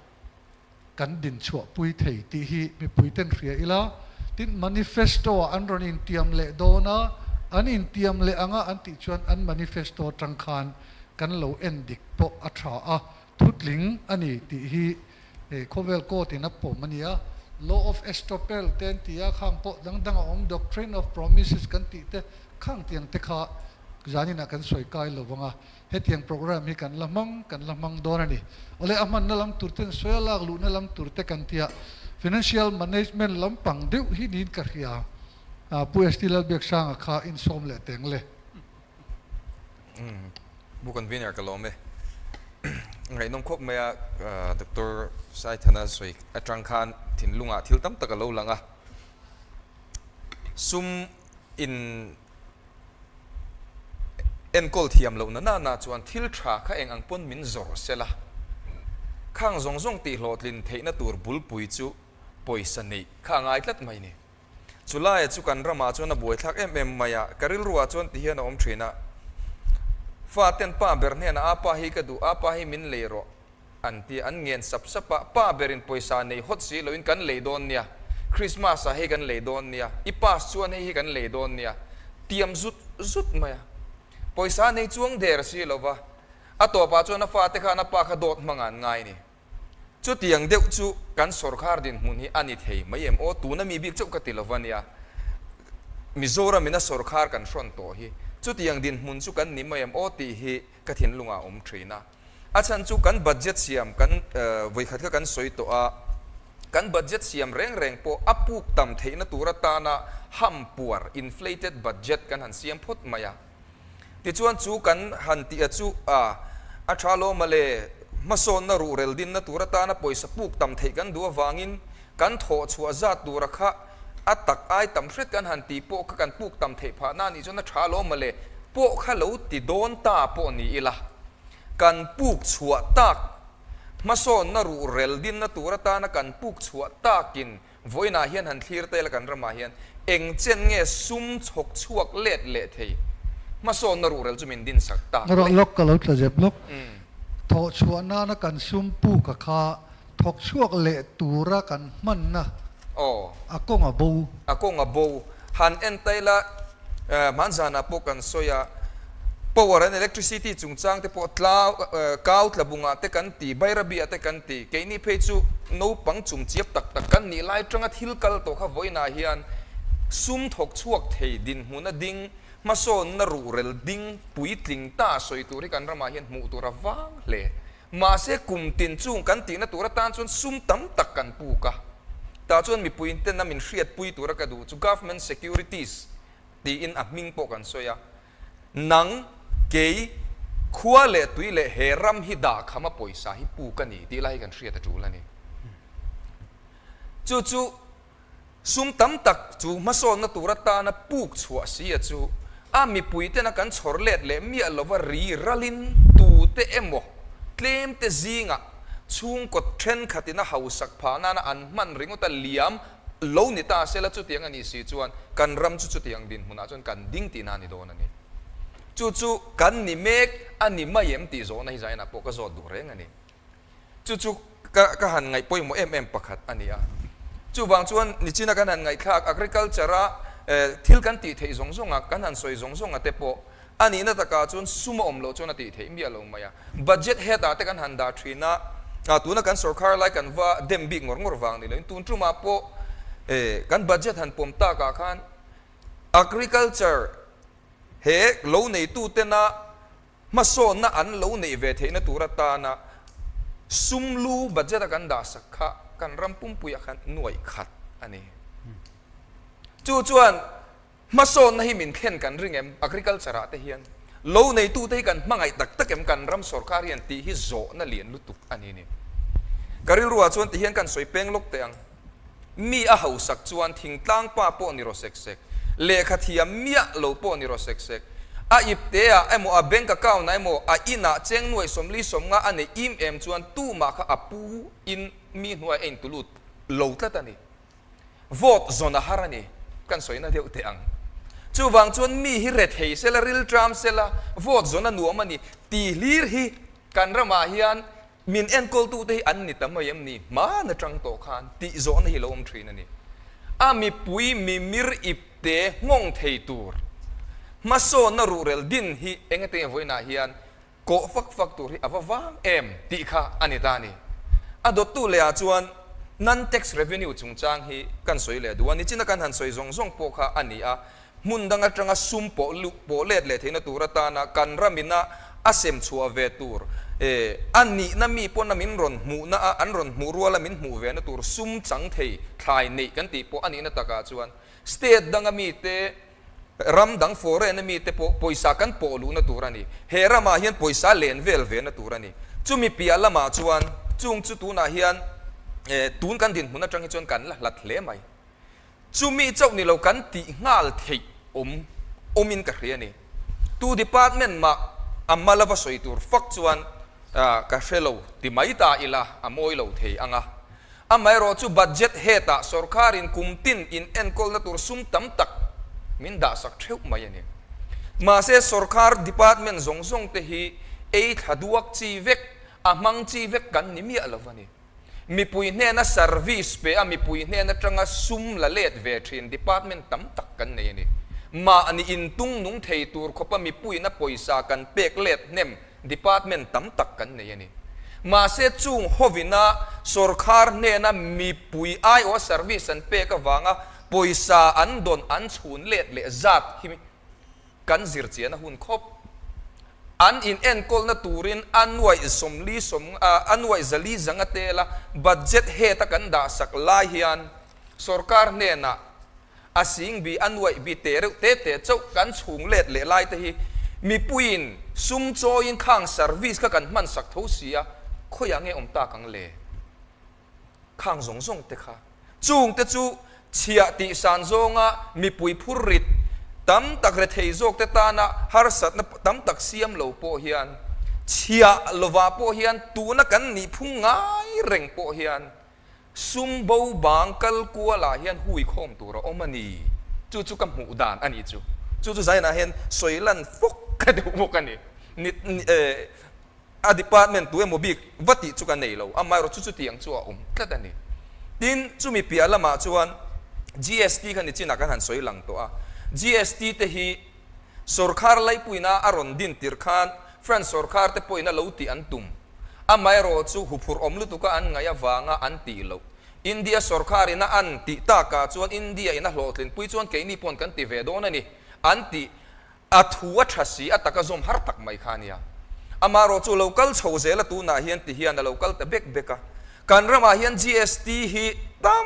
kan din chhuahpui thei tih hi mipui ten hria ila, tin manifesto ah an rawn intiam leh dawn a, an intiam leh anga an tih chuan an manifesto atang khan kan lo en dik pawh a tha a, thutling a ni tih hi khawvel court in a pawm a nia. Law of estoppel te an ti a, khang pawh dang dang a awm, doctrine of promises kan tih te khang tiang te kha zaninah kan sawi kai lo vang a. Hetiang program hi kan la hmang, kan la hmang dawn a ni. Awle a hmanna lam tur ten sawi a lak luhna lam tur te kan tia financial management lampang deuh hi niin ka hria. Pu ST Lalbiaksanga kha insawm leh teng le. Pu Convener ka lawm e. Ngaihnawm khawp mai a Doctor Saithana sawi atang khan thinlungah thil tam tak a lo lang a. Sum in Enkawl thiam loh na nana chuan thil tha kha eng ang pawn min zawr sela, khang zawng zawng tih hlawhtlin theihna tur bulpui chu pawisa neih kha a ngai tlat mai ni. Chulaia chu kan ramah chuan a buaithlak em em mai a, ka rilruah chuan ti hian a awm thin a, Faten pa ber hnenah a pa hi ka duh, a pa hi min lei rawh an ti a, an ngen sap sap a, pa berin pawisa nei hawt si loin kan lei dawn nia, Christmas ah hei kan lei dawn nia, i pass chuan hei hi kan lei dawn nia, tiam zut zut mai a, pawisa nei chuang der si lo va, a tawpah chuan a fate khan a pa kha dawt hmang an ngai ni. Chutiang deuh chu kan sawrkar dinhmun hi a ni thei mai em aw, tuna mi bik chauh ka ti lo va nia, Mizoram in a sawrkar kan hrawn tawh hi chutiang dinhmun chu kan ni mai em aw tih hi ka thinlungah a awm thin a. A chhan chu kan budget siam kan vawikhat kha kan sawi tawh a, kan budget siam reng reng pawh a puk tam theihna tur atana ham puar, inflated budget, kan han siam phawt mai a. Tichuan chu kan han tih a chu a, a tha lo male, hmasawnna ruhrel dinna tur atana pawisa puk tam theih kan duh avangin kan thawh chhuah zat tura kha a tak ai tam hret kan han tih pawh kha kan puk tam theih phah na nih chuan a tha lo male pawh kha lo ti dawn ta pawh ni ila. Kan puk chhuah tak, hmasawnna ruhrel dinna tur atana kan puk chhuah takin vawiinah hian han thlir ta ila kan ramah hian eng chen nge sum chhawk chhuak let leh thei hmasawnna ruhrel chu min dinsak tak le. Lawk ka lo tla zep lawk. Thawh chhuah nana kan sum puk a kha thawk chhuak leh tura kan hmanna a kawng a bo. A kawng a bo. Han en ta ila, hmanzanah pawh kan sawi a, power and electricity chungchang te pawh tlau, kau tla bungah te kan ti, Bairabi ah te kan ti. Keini phei chu naupang chum chiap tak tak kan nih lai tanga thil kal tawh kha vawiinah hian sum thawk chhuak thei dinhmuna ding, hmasawnna ruhrel ding puitling ta sawi tur hi kan ramah hian hmuh tur a vang hle. Mahse, kum tin chung kan tihna tur atan chuan sum tam tak kan puk a. Tah chuan mipui tena min hriatpui tura ka duh chu Government Securities tiin a hming pawh kan sawi a. Nang, kei, khua leh tui leh he ram hi dah kham a pawisa hi puk a ni tih lai hi kan hriat a tul a ni. Chu chu sum tam tak chu hmasawnna tur atana puk chhuah si a chu a mipui tena kan chhawr let leh miah lova ri ralin tute emaw tlem te zingah chhungkaw thenkhatin a hausak phah nana an hman ringawt a liam lo ni ta sela chutiang a nih si chuan kan ram chu chutiang dinhmunah chuan kan ding tihna a ni dawn a ni. Chu chu kan ni mek a ni mai em tih zawhna hi zainah pawh ka zawt duh reng a ni. Chu chu ka ka han ngaih pawimawh em em pakhat a ni a. Chuvang chuan nichina kan han ngaihthlak agriculture a thil kan tih theih zawng zawng a, kan han sawi zawng zawng a te pawh a nihna takah chuan sum a awm loh chuan a tih theih miah lo mai a. Budget head ah te kan han dah thin a, tuna kan sorkar lai kan va dem bik ngawr ngawr vang ni loin tun tumah pawh kan budget han pawm takah khan agriculture he lo neitutena Hmasawnna an lo neih ve theihna tur atana Sum lu budget a kan dah sak kha kan ram pumpuiah khan nuaih khat a ni. Chu chuan hmasawnna hi min thlen kan ring em? Agriculture ah te hian lo neitute hi kan hmangaih tak tak em? Kan ram sorkar hian tih hi zawhna lian lutuk a ni ni. Ka rilruah chuan ti hian kan sawi peng lawk teh ang. Mi a hausak chuan thingtlang pa pawh ni rawh sek sek, lehkha thiam miah lo pawh ni rawh sek sek, a ipte ah emaw a bank account ah emaw a in ah cheng nuaih sawmli sawmnga a neih im em chuan tumah kha a pu in mi hnuai a intulut lo tlat a ni. Vote zawn a har a ni, kan sawina deuh teh ang. Chuvang chuan mi hi rethei sela, rilṭam sela, vote zawn a nuam a ni ti hlir hi kan ramah hian Min enkawltute hi an ni ta mai em ni? Hmaan atang tawh khan tih zawhna hi lo awm thin a ni. A mipui mimir ipte nghawng thei tur hmasawnna ruhrel din hi engate vawiinah hian kawh fak fak tur hi a va vang em tih kha a ni ta a ni. A dawttu lehah chuan non-tax revenue chungchang hi kan sawi leh duh a, nichina kan han sawi zawng zawng pawh kha a ni a, Hmun dang atanga sum pawh luh pawh let leh theihna tur atana kan ramina a sem chhuah ve tur eh a nihna mi pawna min rawn hmuhna a an rawn hmuh ruala min hmuh vena tur sum chang thei thlai neih kan tih pawh a nihna takah chuan state danga mite ram dang foreign a mite pawh pawisa kan pawh luhna tur a ni. He ramah hian pawisa len vel vena tur a ni. Chumi piah lamah chuan chung chu tunah hian eh tun kan dinhmun atang hi chuan kan la hlat hle mai. Chumi chauh ni lo kan tih nghal theih awm awmin ka hria a ni. Tu department mah a mal ava sawi tur fak chuan ka hre lo ti mai ta ila a mawi lo thei ang a. Amaherawh chu budget hetah sorkarin kum tin in enkawlna tur sum tam tak min dahsak theuh mai a ni. Mahse sorkar department zawng zawng te hi ei thla duak chi vek, a hmang chi vek kan ni miah lo a ni. Mipui hnena service pe a, mipui hnen atanga sum la let ve thin department tam tak kan nei a ni. Mahni intung nung thei tur khawpa mipuiin a pawisa kan pek let hnem department tam tak kan nei a ni. Mahse chung hovina sorkar hnena mipui aiawha service an pek avanga pawisa an dawn an chhun let leh zat hi Kan zirchian a hun khawp. An in enkawlna turin a nuaih sawmli sawm a nuaih zali zanga tela budget heta kan dahsak lai hian sorkar hnenah a sing bi a nuaih bi teh reuh te te chauh kan chhung let leh lai te hi mipuiin sum chawiin khang service kha kan hmansak tho si a, khawiah nge awm tak ang le? Khang zawng zawng te kha. Chung te chu chhiah tih san zawnga mipui phur rit tam tak rethei zawk te tana harsatna tam tak siam lo pawh hian, chhiah lovah pawh hian tuna kan nih phung ngai reng pawh hian sum bo bang kal kualah hian hui khawm tur a awm a ni. Chu chu ka hmuh dan a nih chu. Chu chu zainah hian sawi lan fawk ka deuh bawk a ni. A department tu emaw bik va tih chu ka nei lo, amaherawh chu chutiang chu a awm tlat a ni. Tin, chumi piah lamah chuan GST kha nichinah kan han sawi lang tawh a, GST te hi sawrkhar laipuina a rawn din tirh khan France sawrkhar te pawhin a lo tih an tum, amaherawh chu huphurh awm lutuka an ngaih avanga an tih loh. India sawrkharin a an tih takah chuan India in a hlawhtlinpui chuan keini pawn kan ti ve dawn a ni an tih. A thu a tha si, a tak a zawm har tak mai kha a nia. Amaherawh chu lo kal chho zel a tunah hian ti hian a lo kal ta bek bek a. Kan ramah hian GST hi tam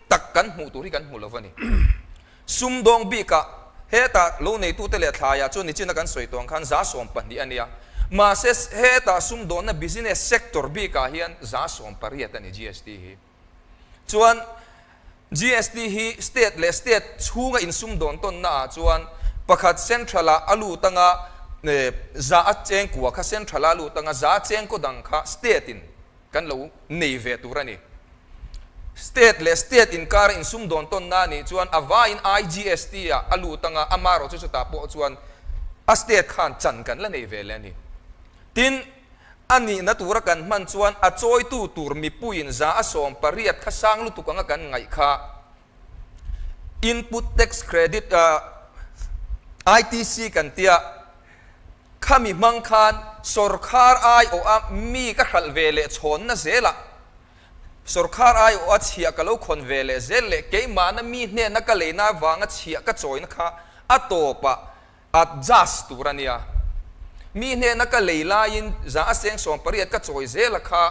tak kan hmuh tur hi kan hmu lo va ni. Sumdawng bikah hetah lo neitute leh thlaiah chuan nichina kan sawi tawh ang khan 18% a nia. Mahse hetah sumdawnna business sector bikah hian 18% a ni GST hi. Chuan GST hi state leh state chhunga insumdawn tawnna ah chuan pakhat central ah a lut anga za a chengkua kha central ah a lut anga za a chengkaw dang kha state in kan lo nei ve tur a ni. State leh state inkara insumdawn tawnna a nih chuan a vaiin IGST ah a lut anga amaherawh chu chutah pawh chuan a state khan chan kan la nei ve leh a ni. Tin, A nihna tura kan hman chuan a chawitu tur mipuiin 118 kha sang lutuk anga kan ngaih kha. Input Tax Credit, ITC kan tia, khami hmang khan sawrkhar aiawha mi ka hralh ve leh chhawnna zelah, sawrkhar aiawha chhiah ka lo khawn ve leh zel leh keimahna mi hnena ka leina avanga chhiah ka chawina kha a tawpah Adjust tur a nia. Mi hnena ka lei laiin 180 ka chawi zel a kha.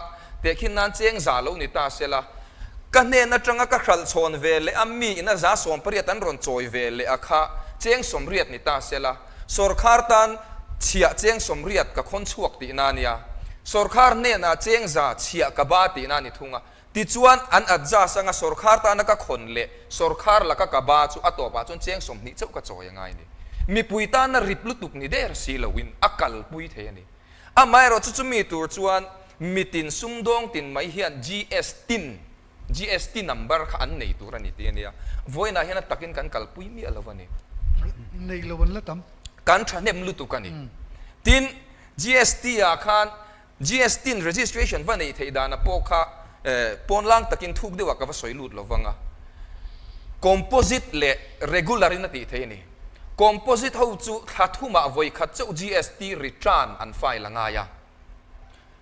Tehkhin nan cheng za lo ni ta sela, ka hnen atanga ka hralh chhawn ve leh a mi ina 180 an rawn chawi ve leh a kha cheng 80 ni ta sela, sawrkhar tan chhiah cheng 80 ka khawn chhuak tihna a nia. Sawrkhar hnenah cheng 100 chhiah ka ba tihna a ni thung a. Tichuan, an adjust anga sawrkhar tana ka khawn leh sawrkhar laka ka ba chu a tawpah chuan cheng 20 chauh ka chawi a ngai a ni. Mipui tana rip lutuk ni der si loin a kalpui thei a ni. Amaherawh chu chumi tur chuan mitin sumdawng tin mai hian GS tin, GST number kha an nei tur a ni tih a nia. Vawiinah hian a takin kan kalpui miah lo a ni. Nei lo an la tam. Kan thahnem lutuk a ni. Tin, GST ah khan GST in registration va neih theih dana pawh kha pawnlang takin thuk deuhah ka va sawi lut lo vang a. Composite leh regular in a tih theih a ni. Composite ho chu thla thumah vawi khat chauh GST return an file a ngai a.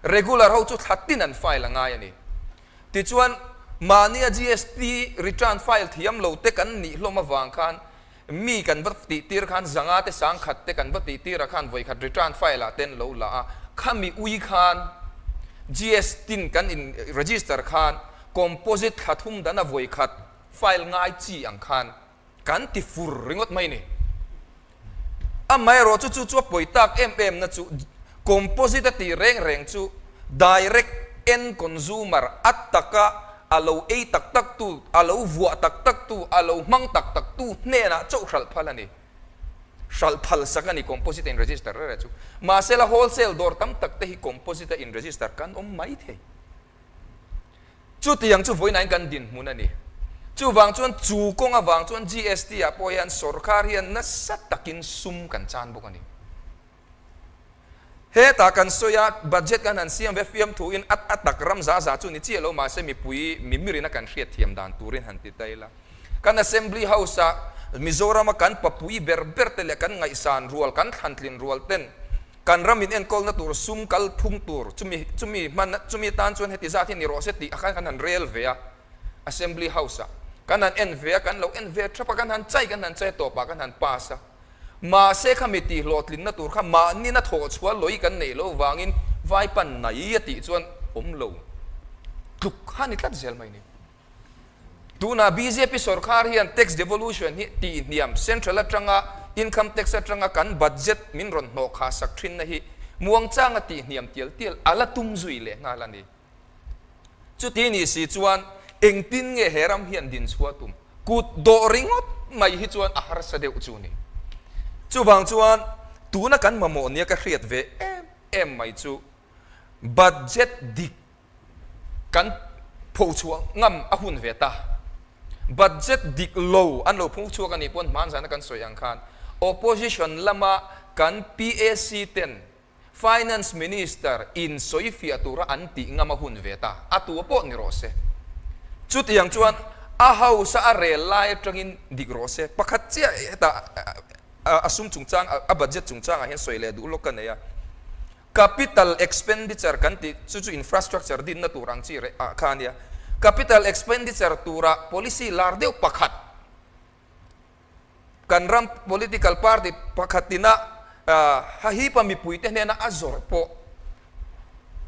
Regular ho chu thla tin an file a ngai a ni. Tichuan, mahnia GST return file thiam lo te kan nih hlawm avang khan Mi kan va tih tir khan zanga te sangkhat te kan va tih tirah khan vawikhat return file ah ten lo la a, khami ui khan GST in kan in register khan composite thla thum dana vawikhat file ngai chi ang khan kan ti fur ringawt mai ni. Amaherawh chu chu chu a pawi tak em em na chu composite a tih reng reng chu direct end consumer a taka a lo ei tak tak tu, a lo vuah tak tak tu, a lo hmang tak tak tu hnenah chauh hralh phal a ni. Hralh phal sak a ni composite a in register reng reng chu. Mahsela wholesale dawr tam tak te hi composite a in register kan awm mai thei. Chutiang chu vawiinain kan dinhmun a ni. Chuvang chuan chu kawng avang chuan GST ah pawh hian sorkar hian nasa takin sum kan chan bawk a ni. Hetah kan sawi a, budget kan han siam ve fiam thuin a a tak ram za za chu ni chiah lo mahse mipui mimirina kan hriat thiam dan turin han ti ta ila. Kan Assembly House ah Mizorama kan papui ber ber te leh kan ngaihsan rual, kan thlantlin rual ten kan ram in enkawlna tur sum kal phung tur chumi chumi hman chumi atan chuan heti zat hi ni rawh se tih a khan kan han rel ve a Assembly House ah kan han en ve a, kan lo en ve thap a, kan han chai kan han chai tawpah kan han pass a. Mahse kha mi tih hlawhtlinna tur kha mahni na thawh chhuah lawi kan neih loh vangin vai pan nai a tih chuan awm lo tluk kha ni tlat zel mai ni. Tunah bjp sorkar hian tax devolution hi tih hniam central atanga income tax atanga kan budget min rawn hnawh kha sak thinna hi muangchanga tih hniam tial tial a la tum zui leh nghal a ni. Chuti ni si chuan engtin nge he ram hian din chhuah tum? Kut dawh ringawt mai hi chuan a harsa deuh chu ni. Chuvang chuan tuna kan mamawh nia ka hriat ve em em mai chu budget dik kan phochhuah ngam a hun ve ta. Budget dik lo an lo phochhuak a nih pawn hmanzana kan sawi ang khan opposition lama kan PAC ten Finance Minister in sawi fiah tura an tih ngam a hun ve ta, a tu pawh ni rawh se. Chutiang chuan a house a a rel lai atangin dik rawh se. Pakhat chiah hetah a sum chungchang, a budget chungchangah hian sawi leh duh lawk ka nei a. Capital expenditure kan tih chu chu infrastructure dinna tur ang chi reh ah kha a nia. Capital expenditure tura policy lar deuh pakhat. Kan ram political party pakhatina hahipa mipuite hnena a zawrh pawh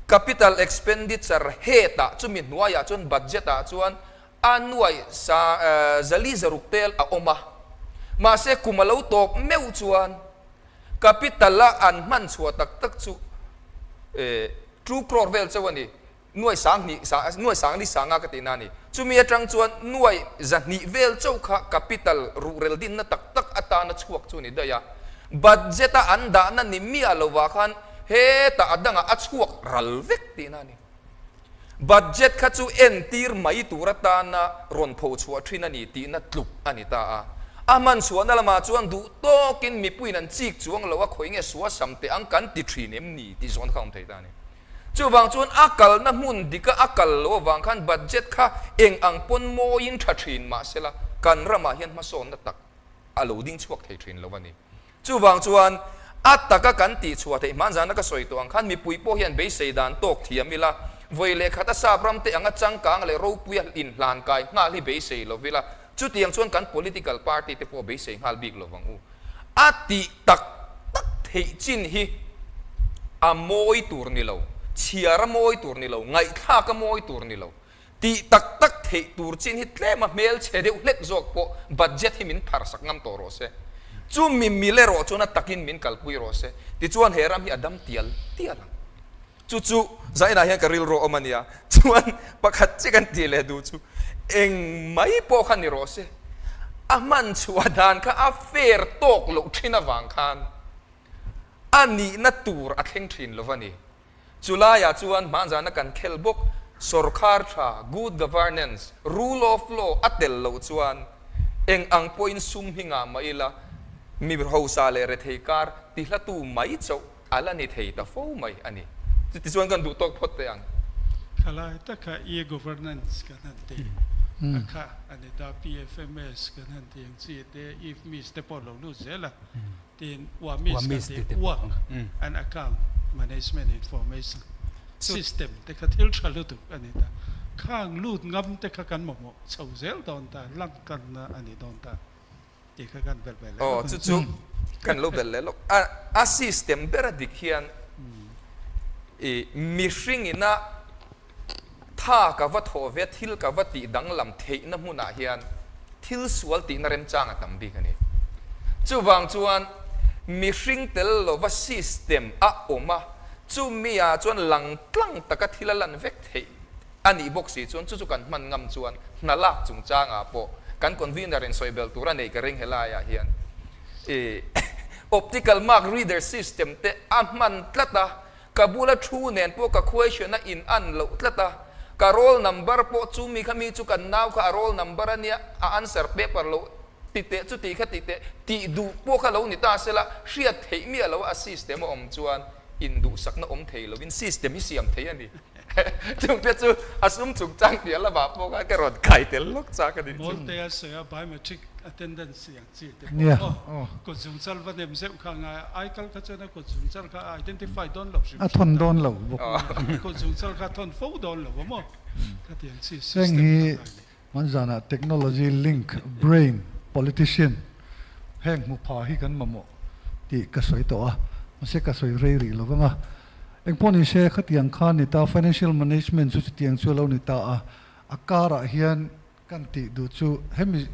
capital expenditure hetah chumi hnuaiah chuan budget ah chuan a nuai sa zali zaruk tel a awm a, mahse kum a lo tawp meuh chuan capital a an hman chhuah tak tak chu two crore vel chauh a ni. Nuai sang hnih nuai sang li sanga ka tihna a ni. Chumi atang chuan nuai 200 vel chauh kha capital ruhrel dinna tak tak atana chhuak chu a ni daih a. Budget a an dahna ni miah lovah khan hetah a dangah a chhuak ral vek tihna a ni. Budget kha chu entir mai tur atana rawn pho chhuah thin a ni tihna tluk a ni ta a. A hman chhuahna lamah chuan duh tawkin mipuiin an chik chuang lo a khawi nge suasam teh ang kan ti thin em ni tih zawn kha a awm thei ta a ni. Chuvang chuan a kalna hmun dika a kal loh avang khan budget kha eng ang pawn mawiin tha thin mahsela kan ramah hian hmasawnna tak a lo ding chhuak thei thin lo a ni. Chuvang chuan a taka kan tih chhuah theih hman zana ka sawi tawh ang khan mipui pawh hian beisei dan tawk thiam ila, vawi leh khat a sap ram te anga changkang leh ropuia inhlan kai nghal hi beisei lo ila, chutiang chuan kan political party te pawh beisei nghal bik lo vang u. A tih tak tak theih chin hi a mawi tur ni lo. Chhiar a mawi tur ni lo, ngaihthlak a mawi tur ni lo, tih tak tak theih tur chin hi tlem a hmelchhe deuh hlek zawk pawh budget hi min pharsak ngam tawh rawh se. Chumi mil erawh chuan a takin min kalpui rawh se. Tichuan he ram hi a dam tial tial ang. Chu chu zainah hian ka rilru a awm a nia. Chuan pakhat che kan tih leh duh chu eng mai pawh kha ni rawh se. A hman chhuah dan kha a fair tawk loh thin avang khan a nihna tur a thleng thin lo va ni. Chu laiah chuan hmanzana kan khel bawk sorkar tha, good governance, rule of law a tel loh chuan eng ang pawhin sum hi ngah mah ila mi hausa leh rethei kar tihlatu mai chauh a la ni thei ta fo mai a ni. Chutichuan kan duh tawk phawt teh ang. Khalai taka e-governance kan han ti a kha a ni ta, PFMS kan han ti ang chi te, IFMIS te pawh lo lut zel a, tin WAMIS kan ti, Work and Account Management Information System te kha thil tha lutuk a ni ta. Khang lut ngam te kha kan mamawh chho zel dawn ta, langkanna a ni dawn ta. Tih kha kan belh ve leh lawk. Aw chu chu kan lo belh leh lawk. A a system ber a dik hian i mihring ina tha ka va thawh ve a thil ka va tih danglam theihna hmunah hian thil sual tihna remchang a tam bik a ni. Chuvang chuan mihring tel lova system a awm a, chumi ah chuan lang tlang taka thil a lan vek theih. A nih bawk si chuan chu chu kan hman ngam chuan hna lak chungchangah pawh kan convener in sawi belh tur a nei ka ring helaiah hian i optical mark reader system te a hman tlat a, ka bula thu nen pawh ka question a in an loh tlat a, ka roll number pawh chu mi kha mi chu kan nau kha a roll number a nia a answer paper lo ti teh chu ti kha ti teh tih duh pawh kha lo ni ta sela hriat theih miah lo a system a awm chuan induhsakna awm thei lovin system hi siam thei a ni. Chungte chu a sum chungchang tih a la vah pawh khan ka rawn kai tel lawk chak a nih chu. Mawlte a sawi a, biometric attendance tih ang chi te pawh aw kut zungchal va nem zeuh kha ngai a, aikal kha chuan a kut zungchal kha a identify dawn lo hrim hrim ta. A thawn dawn lo bawk. Kut zungchal kha a thawn fo dawn lo a maw? Khatiang chi Heng system hi kha ngai a ni. Hmanzanah technology link brain politician heng hmu pha hi kan mamawh tih ka sawi tawh a, mahse ka sawi rei rih lo vang a. Engpawh ni se khatiang kha ni ta, financial management chu chutiang chu a lo ni ta a, a karah hian kan tih duh chu hemi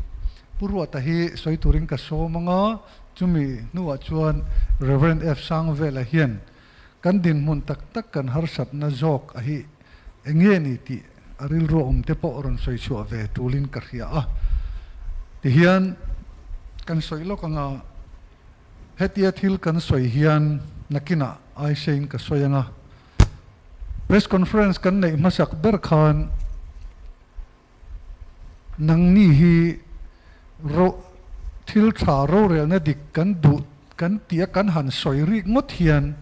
Pu Ruata hi sawi turin ka sawm ang a, chumi hnuah chuan Rev. F. Sangvela hian kan dinhmun tak tak kan harsatna zawk a hi eng nge ni tih a rilru awm te pawh rawn sawi chhuah ve tulin ka hria a. Tihian kan sawi lawk ang a, hetia thil kan sawi hian nakinah Aishain ka sawi ang a, press conference kan neih hmasak ber khan nangni hi ro thil tha rorelna dik kan duh kan tih a kan han sawi rik ngawt hian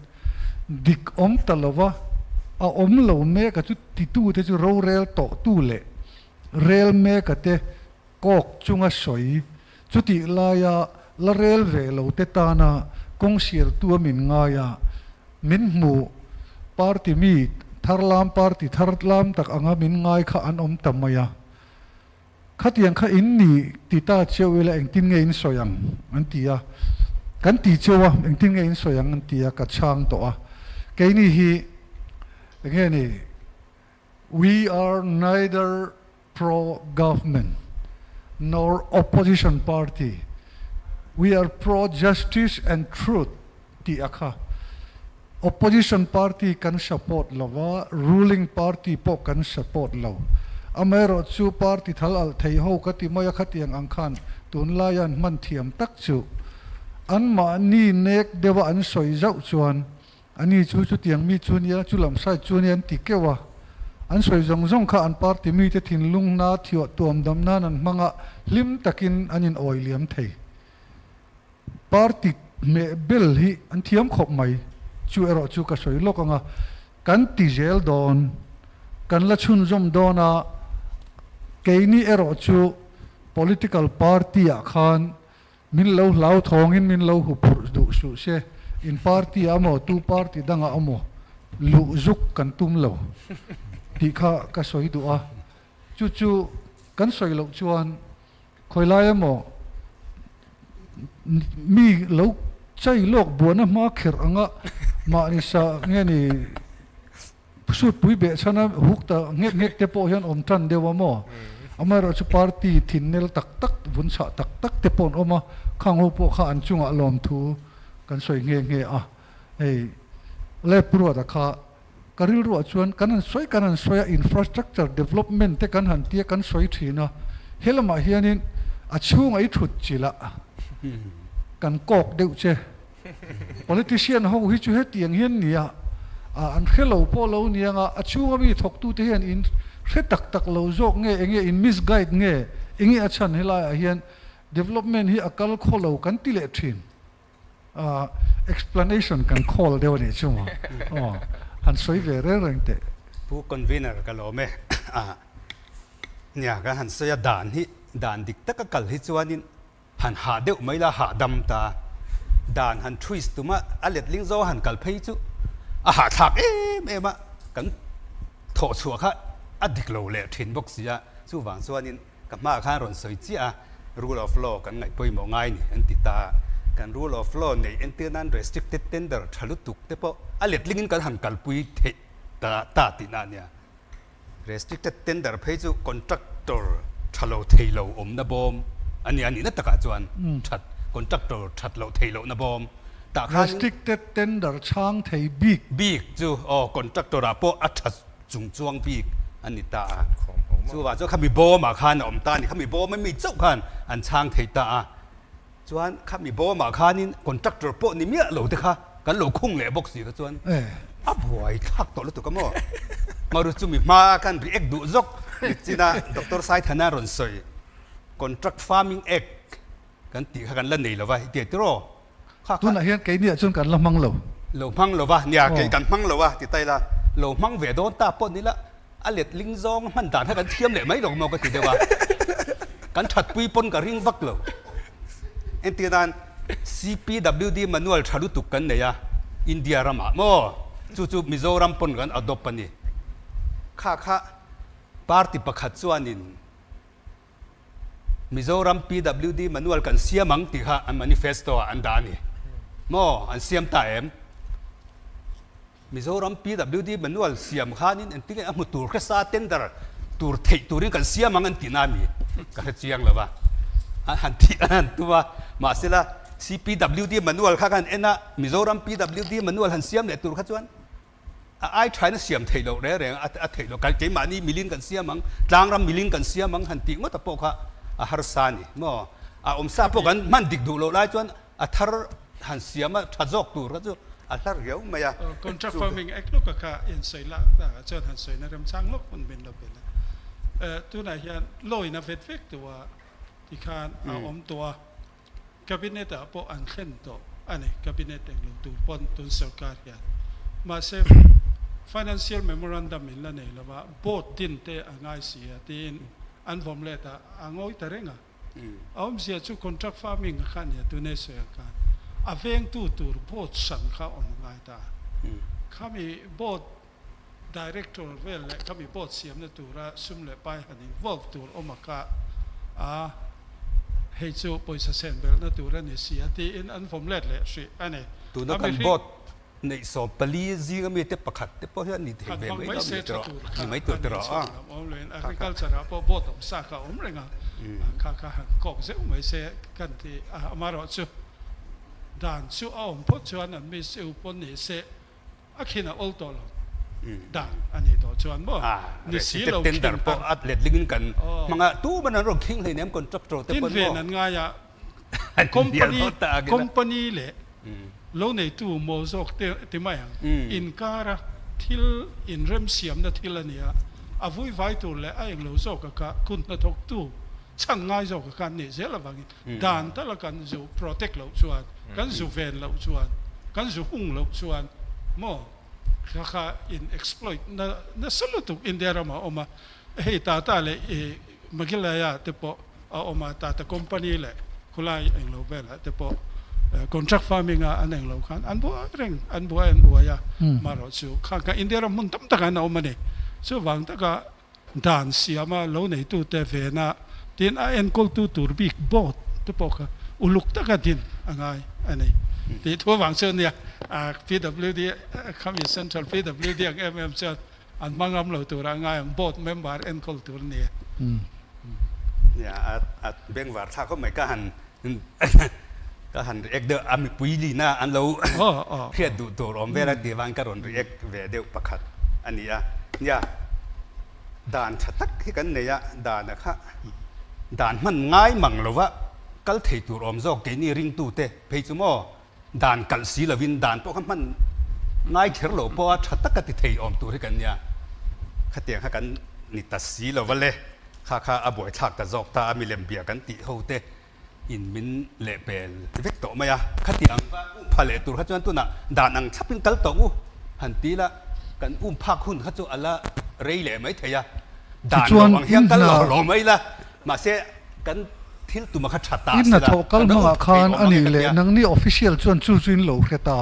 dik awm ta lova a awm lo mek a chu titute chu rorel tawhtu leh rel meka te kawk chunga sawi chutih laia la rel ve lo te tana kawng sialtu a min ngai a min hmu party mi tharlam party tharlam tak anga min ngai kha an awm ta mai a. Khatiang kha in ni ti ta cheu ila engtin nge in sawi ang? an ti a. Kan ti cheu a, engtin nge in sawi ang? an ti a, ka chhang tawh a. Keini hi enge ni, we are neither pro government nor opposition party, we are pro justice and truth tih a kha. Opposition party kan support lo va, ruling party pawh kan support lo. Amaherawh chu party thal alh thei ho ka ti mai a, khatiang ang khan tunlaia an hman thiam tak chu anmahni nek deuha an sawi zauh chuan ani chu chutiang mi chu nia, chu lam side chu nia an ti keuh a. An sawi zawng zawng kha an party mite thinlung hna thiawh tuam dam nan an hmang a, hlim takin an in awi liam thei. Party hmeh bel hi an thiam khawp mai, chu erawh chu ka sawi lawk ang a, kan ti zel dawn, kan la chhunzawm dawn a, keini erawh chu political party ah khan min lo hlauthawngin min lo huphurh duh suh se, in party ah emaw tu party dangah emaw luh zuk kan tum lo tih kha ka sawi duh a, chu chu kan sawi loh chuan Khawi lai emaw mi lo chai lawk buana hma kherh anga mahni sa nge ni Sutpui behchhana huk ta nghek nghek te pawh hian awm tan deuh a maw? Amaherawhchu party thinnel tak tak, vun chhah tak tak te pawh an awm a, khang ho pawh kha an chungah lawmthu kan sawi nghe nghe a. Hei Lep Ruata kha ka rilruah chuan kan han sawi kan han sawi a, infrastructure development te kan han tia kan sawi thin a, he lamah hianin a chhungah i thut chilh a, kan kawk deuh che. Politician ho hi chu hetiang hian nia an hre lo pawh lo niang a, a chhunga mi thawktute hian in hre tak tak lo zawk nge, enge in misguide nge, enge a chhan helaiah hian development hi a kal khaw lo kan ti leh thin. Explanation kan call deuh a nih chu maw? Aw, han sawi ve reng reng teh. Pu Convener ka lawm e. Nia kan han sawi a, dan hi dan dik taka kal hi chuanin Han hah deuh mai la hahdam ta. Dan han twist tum a, a letling zo han kal phei chu a hahthlak em em a, kan thawh chhuah kha a dik lo leh thin bawk si a, chuvang chuanin ka hmaah khan rawn sawi chiah a, rule of law kan ngaih pawimawh ngai ni an ti ta a, kan rule of law neih entir nan restricted tender tha lutuk te pawh a letlingin kan han kalpui theih ta ta tihna a nia. Restricted tender phei chu contractor tha lo thei lo awmna bawm a ni a nihna takah chuan that contractor that loh thei lohna bawm tah khan Restricted tender chhang thei bik. Bik chu aw contractor ah pawh a tha chung chuang bik a ni ta a, chuvang chuan khami bawmah khan a awm ta a ni, khami bawm ami chauh khan an chhang thei ta a, Chuan khami bawmah khanin contractor pawh ni miah lo te kha kan lo khung leh bawk si kha chuan a buai thlak tawh lutuk a maw? Maru chumi hma khan react duh zawk nichina Doctor Saithana rawn sawi Contract Farming Act kan tih kha kan la nei lova i ti tiraw? Kha kha Tunah hian keiniah chuan kan la hmang lo. Lo hmang lova, nia kei kan hmang lo a ti ta ila, lo hmang ve dawn ta pawh ni la A letling zawng hman dan kha kan thiam leh mai lo maw ka ti deuh a, kan thatpui pawn ka ring vak lo. Entir nan CPWD manual tha lutuk kan nei a, India ramah maw chu chu Mizoram pawn kan adopt a ni. Kha kha party pakhat chuanin Mizoram PWD manual kan siam ang tih kha an manifesto ah an dah a ni maw, an siam ta em? Mizoram PWD manual siam khanin engtin nge a hmu tur hresa tender tur theih turin kan siam ang an tih na mi ka hre chiang lo va, an han thih an han tum a, mahsela CPWD manual kha kan en a, Mizoram PWD manual han siam leh tur kha chuan a ai thain a siam theih loh reng reng a theih loh, keimahni milin kan siam ang, tlangram milin kan siam ang han tih ngawt a pawh kha a harsa a ni maw, a awmsa pawh kan hman dik duh loh lai chuan A thar han siam a tha zawk tur kha chu a hla riau mai a. Contract Farming Act lawk a kha in sawi lak tak ah chuan han sawina remchang lawk hmun min lo pe la. Tunah hian law in a vet vek tawh a tikhan a awm tawh a, Cabinet ah pawh an thlen tawh a ni, Cabinet eng lo tur pawn tun sorkar hian. Mahse Financial Memorandum in la nei lo a, Board din te a ngai si a tiin an vawm let a, a ngawi ta reng a. A awmzia chu contract farming a kha nia tune sawi ang khan a vengtu tur board hran kha awm a ngai ta. Khami board director vel leh khami board siamna tura sum leh pai han involve tur awm a kha a hei chu pawisa sen belhna tur a ni si a tiin an vawm let leh hrih a ni. Tuna kan board Neih 14 zinga mite pakhat te pawh hian ni thei ve mai lo ni tawh ni mai tur tawh a. Awm lo in agriculture ah pawh boat awm sa kha awm reng a, kha kha han kawk zeuh mai se kan ti a, amaherawh chu dan chu a awm phawt chuan an mi seu pawn ni se a khin a awl tawh lo dan a nih tawh chuan maw ni si lo khin tender pawh a letling in kan hmang a, tu man an rawn khing hleinem contractor te pawn maw. Tin ven an ngai a. Company company leh lo neitu maw zawk te ti mai ang. Inkara thil inremsiamna thil a nia, a vui vai tur leh a englo zawk a kha kun hnathawktu chhan ngai zawk a kha an nih zel avangin dan tala kan zu protect loh chuan, kan zu ven loh chuan, kan zu hung loh chuan maw kha kha in exploit na nasa lutuk India ramah a awm a, hei Tata leh i Meghalaya te pawh a awm a, Tata company leh khulai englo velah te pawh contract farming a an englo khan an buai reng, an buai an buai a, marawh chu khang kha India ram hmun tam takah an awm a ni. Chuvang taka dan siama lo neitute vena tin a enkawltu tur bik board te pawh kha uluk taka din a ngai a ni tih thu avang chu nia PWD khami Central PWD ang em em chuan. An hma ngam lo tur a ngai ang, board member enkawl tur a ni e. Nia, a bengvar thlak khawp mai, ka han ka han react deuh a, mipui lina an lo hriat duh tur awm vel a tih avangin ka rawn react ve deuh pakhat a ni a. Nia, dan tha tak hi kan nei a, dan a kha dan hman ngai mang lova kal thei tur awm zawk keini ringtute phei chu maw Dan kalh si lovin dan pawh kha hman ngai kher lo pawha tha taka ti thei awm tur hi kan nia. Khatiang kha kan ni ta si lo va le, kha kha a buaithlak ta zawk ta a, milem bia kan tih ho te in min lehpel vek tawh mai a. Khatiang va um pha leh tur kha chuan tunah dan ang thlapin kal tawh u han ti la, kan um phak hun kha chu a la rei leh mai thei a. Dan lo Tichuan ang hian in kal hna lo lo mai la, mahse kan thil tuma kha tha ta In sela, hnathawh kal kan la hmangah um thei khan awm a ang e nih ka leh tia. nangni official chuan chu chu in lo hre ta.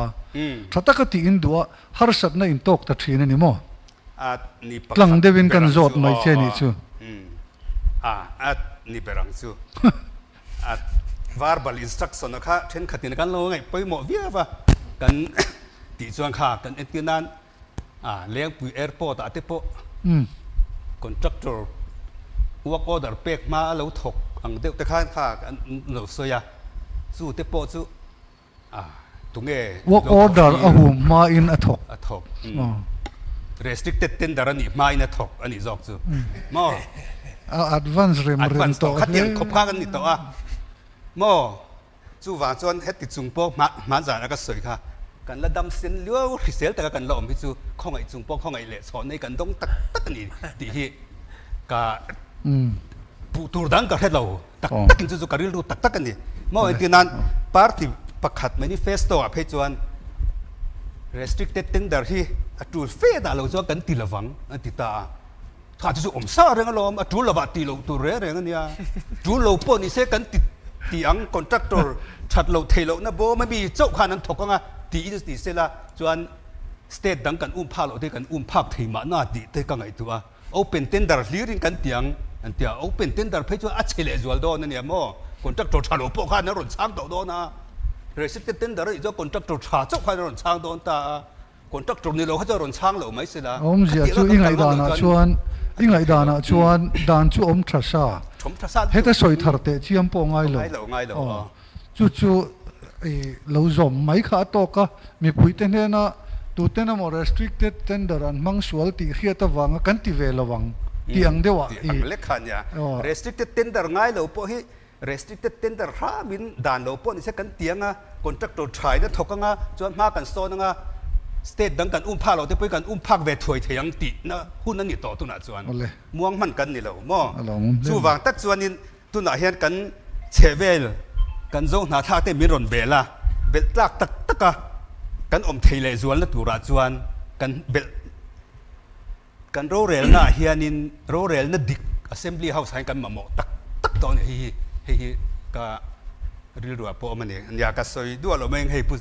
Tha taka tih in duh a, harsatna in tawk ta thin a ni maw? A ni pakhat Tlang deuhin ber kan ang zawt chu mai aw che nih aw chu. A a ni ber ang chu. A verbal instruction a kha thenkhatin kan lo ngaih pawimawh viau a, kan tih chuan kha kan entir nan A Lengpui Airport ah te pawh contractor work order pek hma a lo thawk ang deuh te khan kha an lo sawi a, chu te pawh chu a tunge Work lo thawk order a tir hum hma in a thawk. A thawk restricted tender a nih hma in a thawk a nih zawk chu maw? A advance rem rem Advance tawh tawh hle. Khatiang khawp kha kan ni tawh a maw? Chuvang chuan heti chung pawh hmanzana ka sawi kha kan la dam sen liau hrisel taka kan la awm hi chu khawngaih chung pawh khawngaih leh chhawh nei kan dawng tak tak a ni tih hi ka puh tur dang ka hre lo tak takin chu chu ka rilru tak tak a ni. Maw entir nan party pakhat manifesto ah phei chuan restricted tender hi a tul fe dah lo chuan kan ti lovang an ti ta a. Kha chu chu awm sa reng alawm, a tul lovah tih loh tur reng reng a nia. Tul lo pawh ni se kan ti ti ang, contractor that loh theih lohna bawm a mi chauh khan an thawk ang a tiin ti se la chuan state dang kan um phak loh te kan um phak thei mahna tih te ka ngaihtuah a. Open tender hlirin kan ti ang an ti a, open tender phei chuan a chhe leh zual dawn a nia maw, contractor tha lo pawh khan an rawn chhang tawh dawn a, restricted tender a nih chuan contractor tha chauh khan an rawn chhang dawn ta a. Contractor ni lo kha chu a rawn chhang lo mai se la. Awmzia chu i ngaihdanah chuan i ngaihdanah chuan dan chu awm tha sa. Awm tha sa. Heta sawi thar teh chiam pawh ngai lo. Ngai lo ngai lo. Aw chu chu i lo zawm mai kha a tawk a, mipuite hnena tuten emaw restricted tender an hmang sual tih hriat avanga kan ti ve lo ang tih ang deuhah i. Tih ang lek kha nia. Restricted tender ngai lo pawh hi Restricted tender hramin dan lo pawh nise kan ti anga, contractor thain a thawk anga, chuan hma kan sawn anga, state dang kan um phak lo te pawhin kan um phak ve thuai thei ang tihna hun a ni tawh tunah chuan muang hman kan ni lo maw? Chuvang tak chuanin tunah hian kan chhehvel kan zo hna thlak te min rawn bel a, belh tlak tak taka kan awm thei leh zualna turah chuan kan belh Kan rorelna ah hianin rorelna dik Assembly House ah hian kan mamawh tak tak tawh a ni. Hei hi hei hi ka rilru ah pawh awm a ni. Nia ka sawi duah loh mai ang hei Pu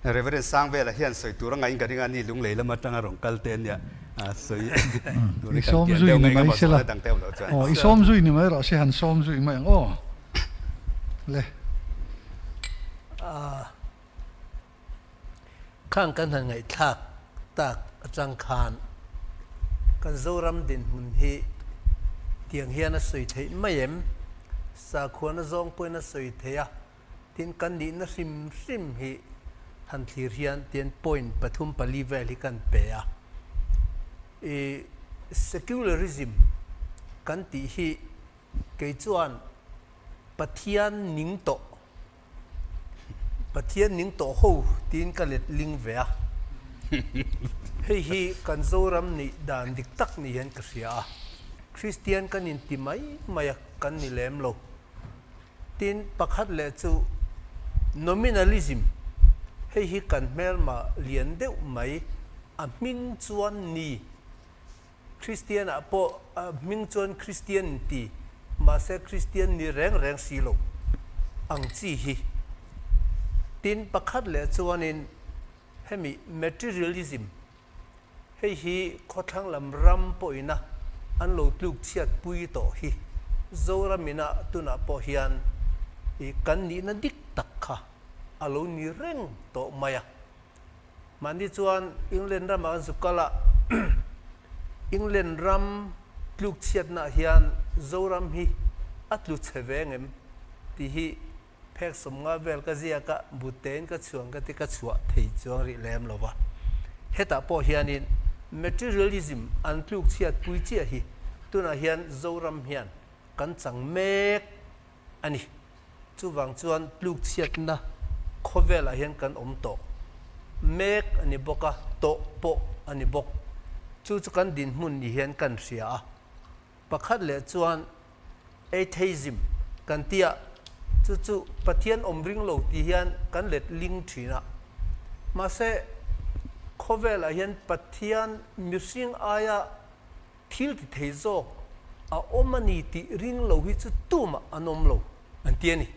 Reverend Sangvela hian sawi tur a ngaiin ka ring a, ni Lunglei lam atanga rawn kal te ania sawi tur hi I kan sawm pian zui deuh ni mai mai engemaw sela. zawhna dang te awm loh chuan. Aw i sawm zui ni mai rawh se han sawm zui mai ang aw. Le. Khang kan han ngaihthlak tak atang khan kan Zoram dinhmun hi tiang hian a sawi theih mai em? Sakhuana zawng pawhin a sawi theih a, tin kan nihna hrim hrim hi han thlir hian tian point pathum pali vel hi kan pe a. I secularism kan tih hi kei chuan Pathian ning tawh Pathian ning tawh ho tiin ka let ling ve a. Hei hi kan Zoram nih dan dik tak ni hian ka hria a. Kristian kan inti mai mai a, kan ni lem lo. Tin, pakhat leh chu nominalism, hei hi kan hmelma lian deuh mai, a hming chuan ni. Kristian ah pawh hming chuan Kristian in ti, mahse Kristian ni reng reng si lo ang chi hi. Tin, pakhat leh chuanin hemi materialism, hei hi khawthlang lam ram pawhina an lo tluk chhiat pui tawh hi Zoramina tunah pawh hian i kan nihna dik tak kha a lo ni reng tawh mai a. Mahni chuan England ramah an zuk kal a, England ram tluk chhiatnaah hian Zoram hi a tlu chhe ve ngem tih hi phek 50 vel ka ziak a, butein ka chhuang ka ti ka chhuah thei chuang rih lem lo va. Hetah pawh hianin materialism an tluk chhiat pui chiah hi tunah hian Zoram hian kan chang mek a ni. Chuvang chuan tluk chhiatna khawvelah hian kan awm tawh mek a ni bawk a, tawh pawh a ni bawk. Chu chu kan dinhmun ni hian kan hria a. Pakhat leh chuan atheism kan ti a, chu chu Pathian awm ring lo tih hian kan let ling thin a. Mahse, khawvelah hian Pathian mihring aia thil ti thei zawk a awm a ni tih ring lo hi chu tumah an awm lo an ti a ni.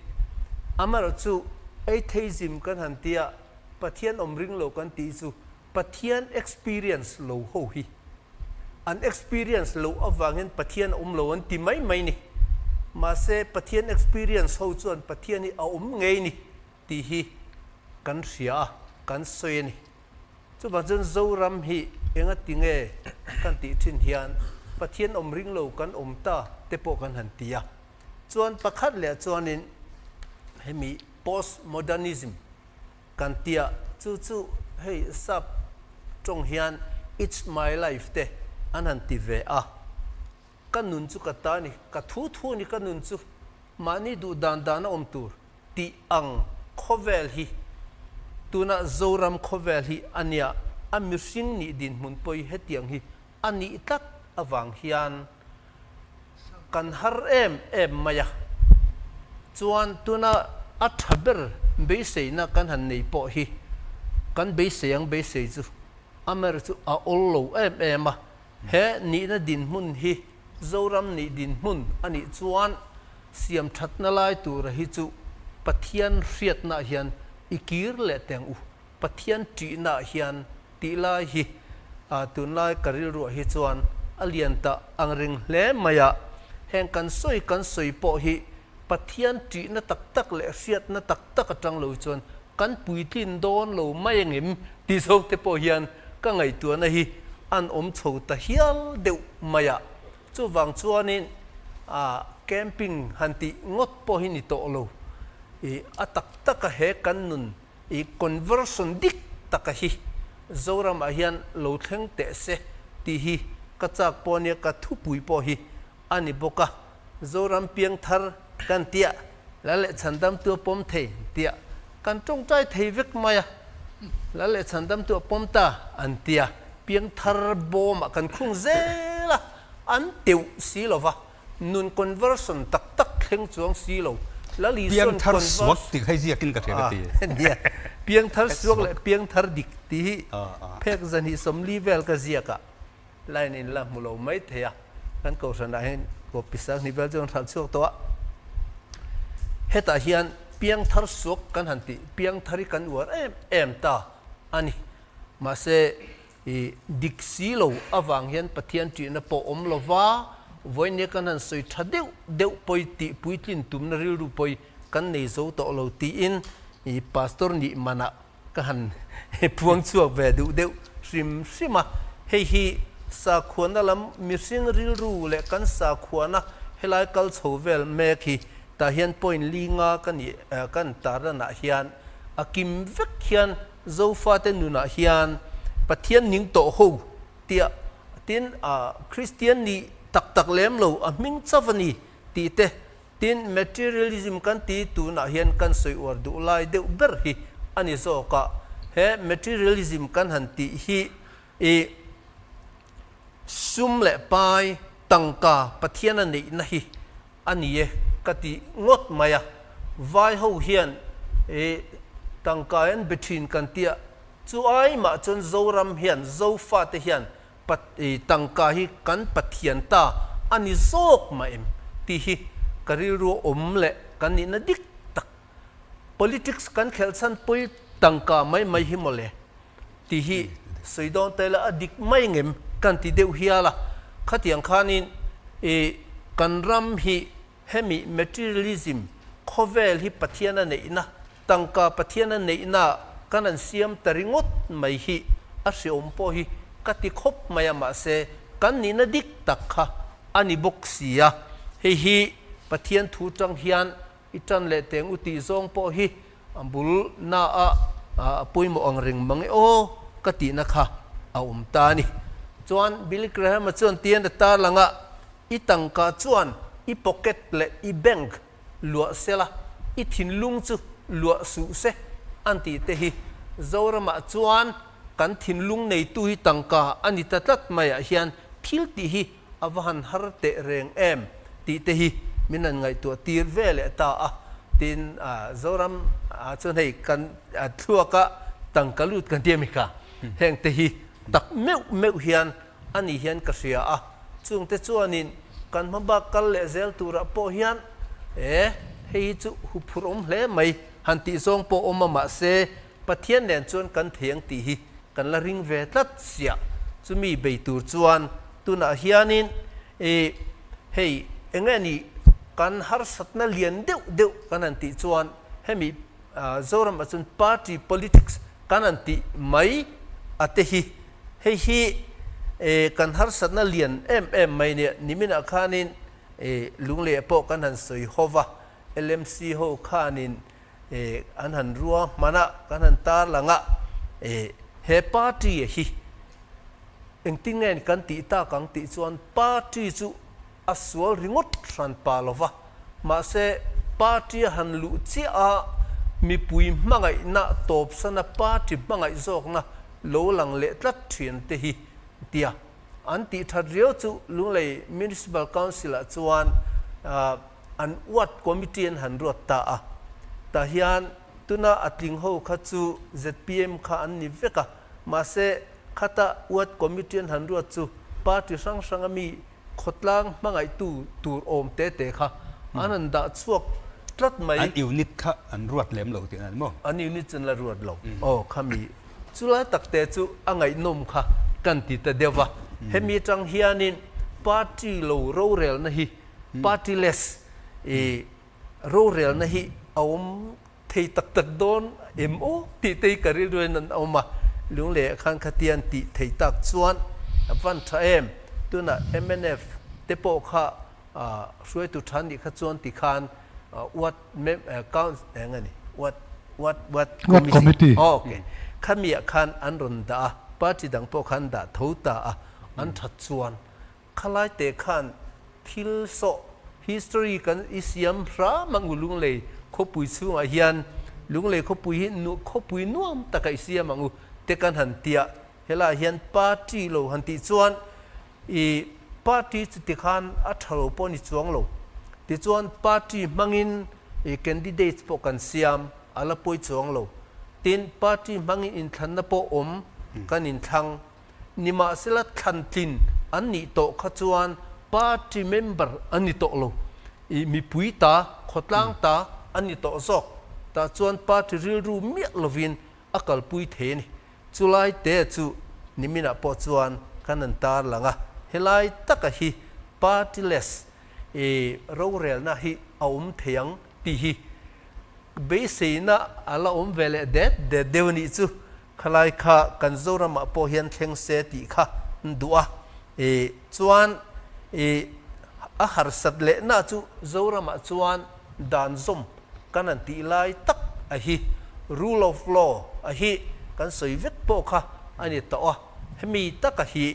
Amaherawhchu atheism kan han ti a, Pathian awm ring lo kan tih chu Pathian experience lo ho hi an experience loh avangin Pathian a awm lo an ti mai mai ni. Mahse Pathian experience ho chuan Pathian hi a awm ngei ni tih hi kan hria a, kan sawi a ni. Chuvang chuan Zoram hi enga ti nge kan tih thin hian Pathian awm ring lo kan awm ta te pawh kan han ti a. Chuan pakhat leh chuanin hemi post modernism kan tia chu chu hei sap tawng hian it's my life te an han ti ve a. Ka nun chu ka ta a ni, ka thu thu a ni ka nun chu mahni duh dan dan a awm tur tih ang khawvel hi tuna Zoram khawvel hi a nia, a mihring nih dinhmun pawi hetiang hi a nih tlat avang hian kan har em em mai a. Chuan tuna a tha ber beiseina kan han nei pawh hi kan beisei ang beisei chu a mer chu a awl lo em em a. He nihna dinhmun hi Zoram nih dinhmun a nih chuan siam thatna lai tura hi chu Pathian hriatnaah hian i kir leh teng u. Pathian ṭihnaah hian tih lai hi tunlai ka rilruah hi chuan a lian ta ang reng hle mai a. Heng kan sawi kan sawi pawh hi Pathian ṭihna tak tak leh hriatna tak tak aṭang lo chuan kan puitlin dawn lo mai angem ti zawk te pawh hian ka ngaihtuahna hi an awm chho ta hial deuh mai a. Chuvang chuanin camping han tih ngawt pawh hi ni tawh lo. I a tak taka he kan nun i conversion dik taka hi Zoramah hian lo thleng teh se tih hi ka chak pawh ania, ka thupui pawh hi a ni bawk a. Zoram piangthar kan tia Lal leh Chhandamtu a pawm thei tia kan tawngtai thei vek mai a, Lal leh Chhandamtu a pawm ta an tia piangthar bawmah kan khung zel a, an teuh si lo va, nun conversion tak tak thleng chuang si lo. Lal Isuan Piangthar suak tih kha i ziakin ka hria ka ti. Nia, piangthar suak leh piangthar dik tih hi phek zahnih 40 vel ka ziak a. Line in la hmu lo mai thei a, kan kohhranah hian copy 2000 vel chu an hralh chhuak tawh a. Hetah hian piangthar suak kan han tih, piangthar hi kan uar em em ta a ni. Mahse, i dik si lo avang hian Pathian ṭihna pawh awm lo va, vawinia kan han sawi ṭha deuh deuh pawi tih puitlin tumna rilru pawi kan nei zo tawh lo tiin i pastor nih manah Ka han puang chhuak ve duh deuh hrim hrim a, hei hi sakhuana lam mihring rilru leh kan sakhuana helai kal chho vel mek hi tah hian point li nga ka nih kan tarlanah hian a kim vek hian Zofate nunah hian Pathian ning tawh ho tia tin Kristian nih tak tak lem lo a hming chauh a ni tih te Tin, materialism kan ti tunah hian kan sawi uar duh lai deuh ber hi a ni zawk a. He materialism kan han tih hi i sum leh pai, tangka, Pathian a neihna hi a ni e ka ti ngawt mai a. Vai ho hian i tangka hi an be thin kan tia, chu ai mah chuan Zoram hian, Zofate hian Tangka hi kan Pathian ta a ni zawk mah em tih hi ka rilru a awm leh kan nihna dik tak. Politics kan khelh chhan pawi tangka mai mai hi mawle tih hi sawi dawn ta ila a dik mai ngem kan ti deuh hial a. Khatiang khanin i kan ram hi Hemi materialism khawvel hi Pathian a neihna, tangka Pathian a neihna kan han siam ta ringawt mai hi a hreawm pawh hi ka ti khawp mai a, mahse kan nihna dik tak kha a ni bawk si a. Hei hi Pathian thu tang hian i tan leh teng u tih zawng pawh hi a bul na a a pawimawh ang reng mang e aw ka tihna kha a awm ta a ni. Chuan Billy Graham-a chuan tian a tarlang a, I tangka chuan i pocket leh i bank luah sela, i thinlung chu luah suh se an tih te hi Zoramah chuan kan thinlung neitu hi tangka a ni ta tlat maiah hian thil tih hi a va han har teh reng em tih te hi min han ngaihtuah tir ve leh ta a. Tin, Zoram chuan hei kan thluaka tangka lut kan ti a mi kha, heng te hi tak meuh meuh hian a ni hian ka hria a, chungte chuanin kan hma bak kal leh zel turah pawh hian e, hei hi chu huphurh awm hle mai han tih zawng pawh awm a, mahse Pathian nen chuan kan thei ang tih hi kan la ring ve tlat siah. Chumi bei tur chuan tunah hianin e, hei enge ni kan harsatna lian deuh deuh kan han tih chuan hemi Zoramah chuan party politics kan han tih mai a te hi Hei hi kan harsatna lian em em mai nia, niminah khanin lungleh pawh kan han sawi ho va, LMC ho khanin an han rua hman a, kan han tar lang a, he party hi engtin nge kan tih tak ang tih chuan party chu a sual ringawt hran pa lo va, mahse party a han luh chiah a, mipui hmangaihna tawpsana party hmangaih zawkna lo lang leh tlat thian te hi tia an tih that riau chu Lunglei Municipal Council ah chuan an ward committee an han ruat ta a, tah hian tuna a tling ho kha chu zpm kha an ni vek a, mahse khata ward committee an han ruat chu party hrang hrang a mi Khawtlang hmangaihtu tur awm te te kha an han dah chhuak tlat mai. An unit kha an ruat lem lo tih a ni maw? An unit chu an la ruat lo. Aw khami chulai tak te chu a ngaihnawm kha kan ti ta deuh va. Hemi atang hianin party lo rorelna hi partyless i rorelna hi a awm thei tak tak dawn em aw tih te hi ka rilruin an awm a, Lunglei ah khan khatian tih thei tak chuan a van tha em, tunah mnf te pawh kha hruaitu tha nih kha chuan ti khan what mem count eng a ni what what what committee ok khami ah khan an rawn dah a, party dang pawh khan an dah tho ta a, an that chuan Khalai te khan thil sawh, history, kan i siam hram ang u Lunglei khawpui chhungah hian Lunglei khawpui hi khawpui nuam taka i siam ang u te kan han tia helaiah hian party lo han tih chuan i party chu tikhan a tha lo pawh a ni chuang lo tichuan party hmangin i candidates pawh kan siam a la pawi chuang lo tin party hmangin inthlanna pawh awm kan inthlang Nimahsela thlantlin an nih tawh kha chuan party member an ni tawh lo. I mipui ta, khawtlang ta an ni tawh zawk. Tah chuan party rilru miah lovin a kalpui thei a ni. Chulai te chu niminah pawh chuan kan han tar lang a, helai taka hi partyless i rorelna hi a awm thei ang tih hi beiseina a la awm ve leh det det deuh a nih chu. Khalai kha kan Zoramah pawh hian thleng se tih kha an duh a, i chuan i a harsat lehna chu Zoramah chuan dan zawm kan han tih lai tak a hi, rule of law a hi kan sawi vek pawh kha a ni tawh a, hemi taka hi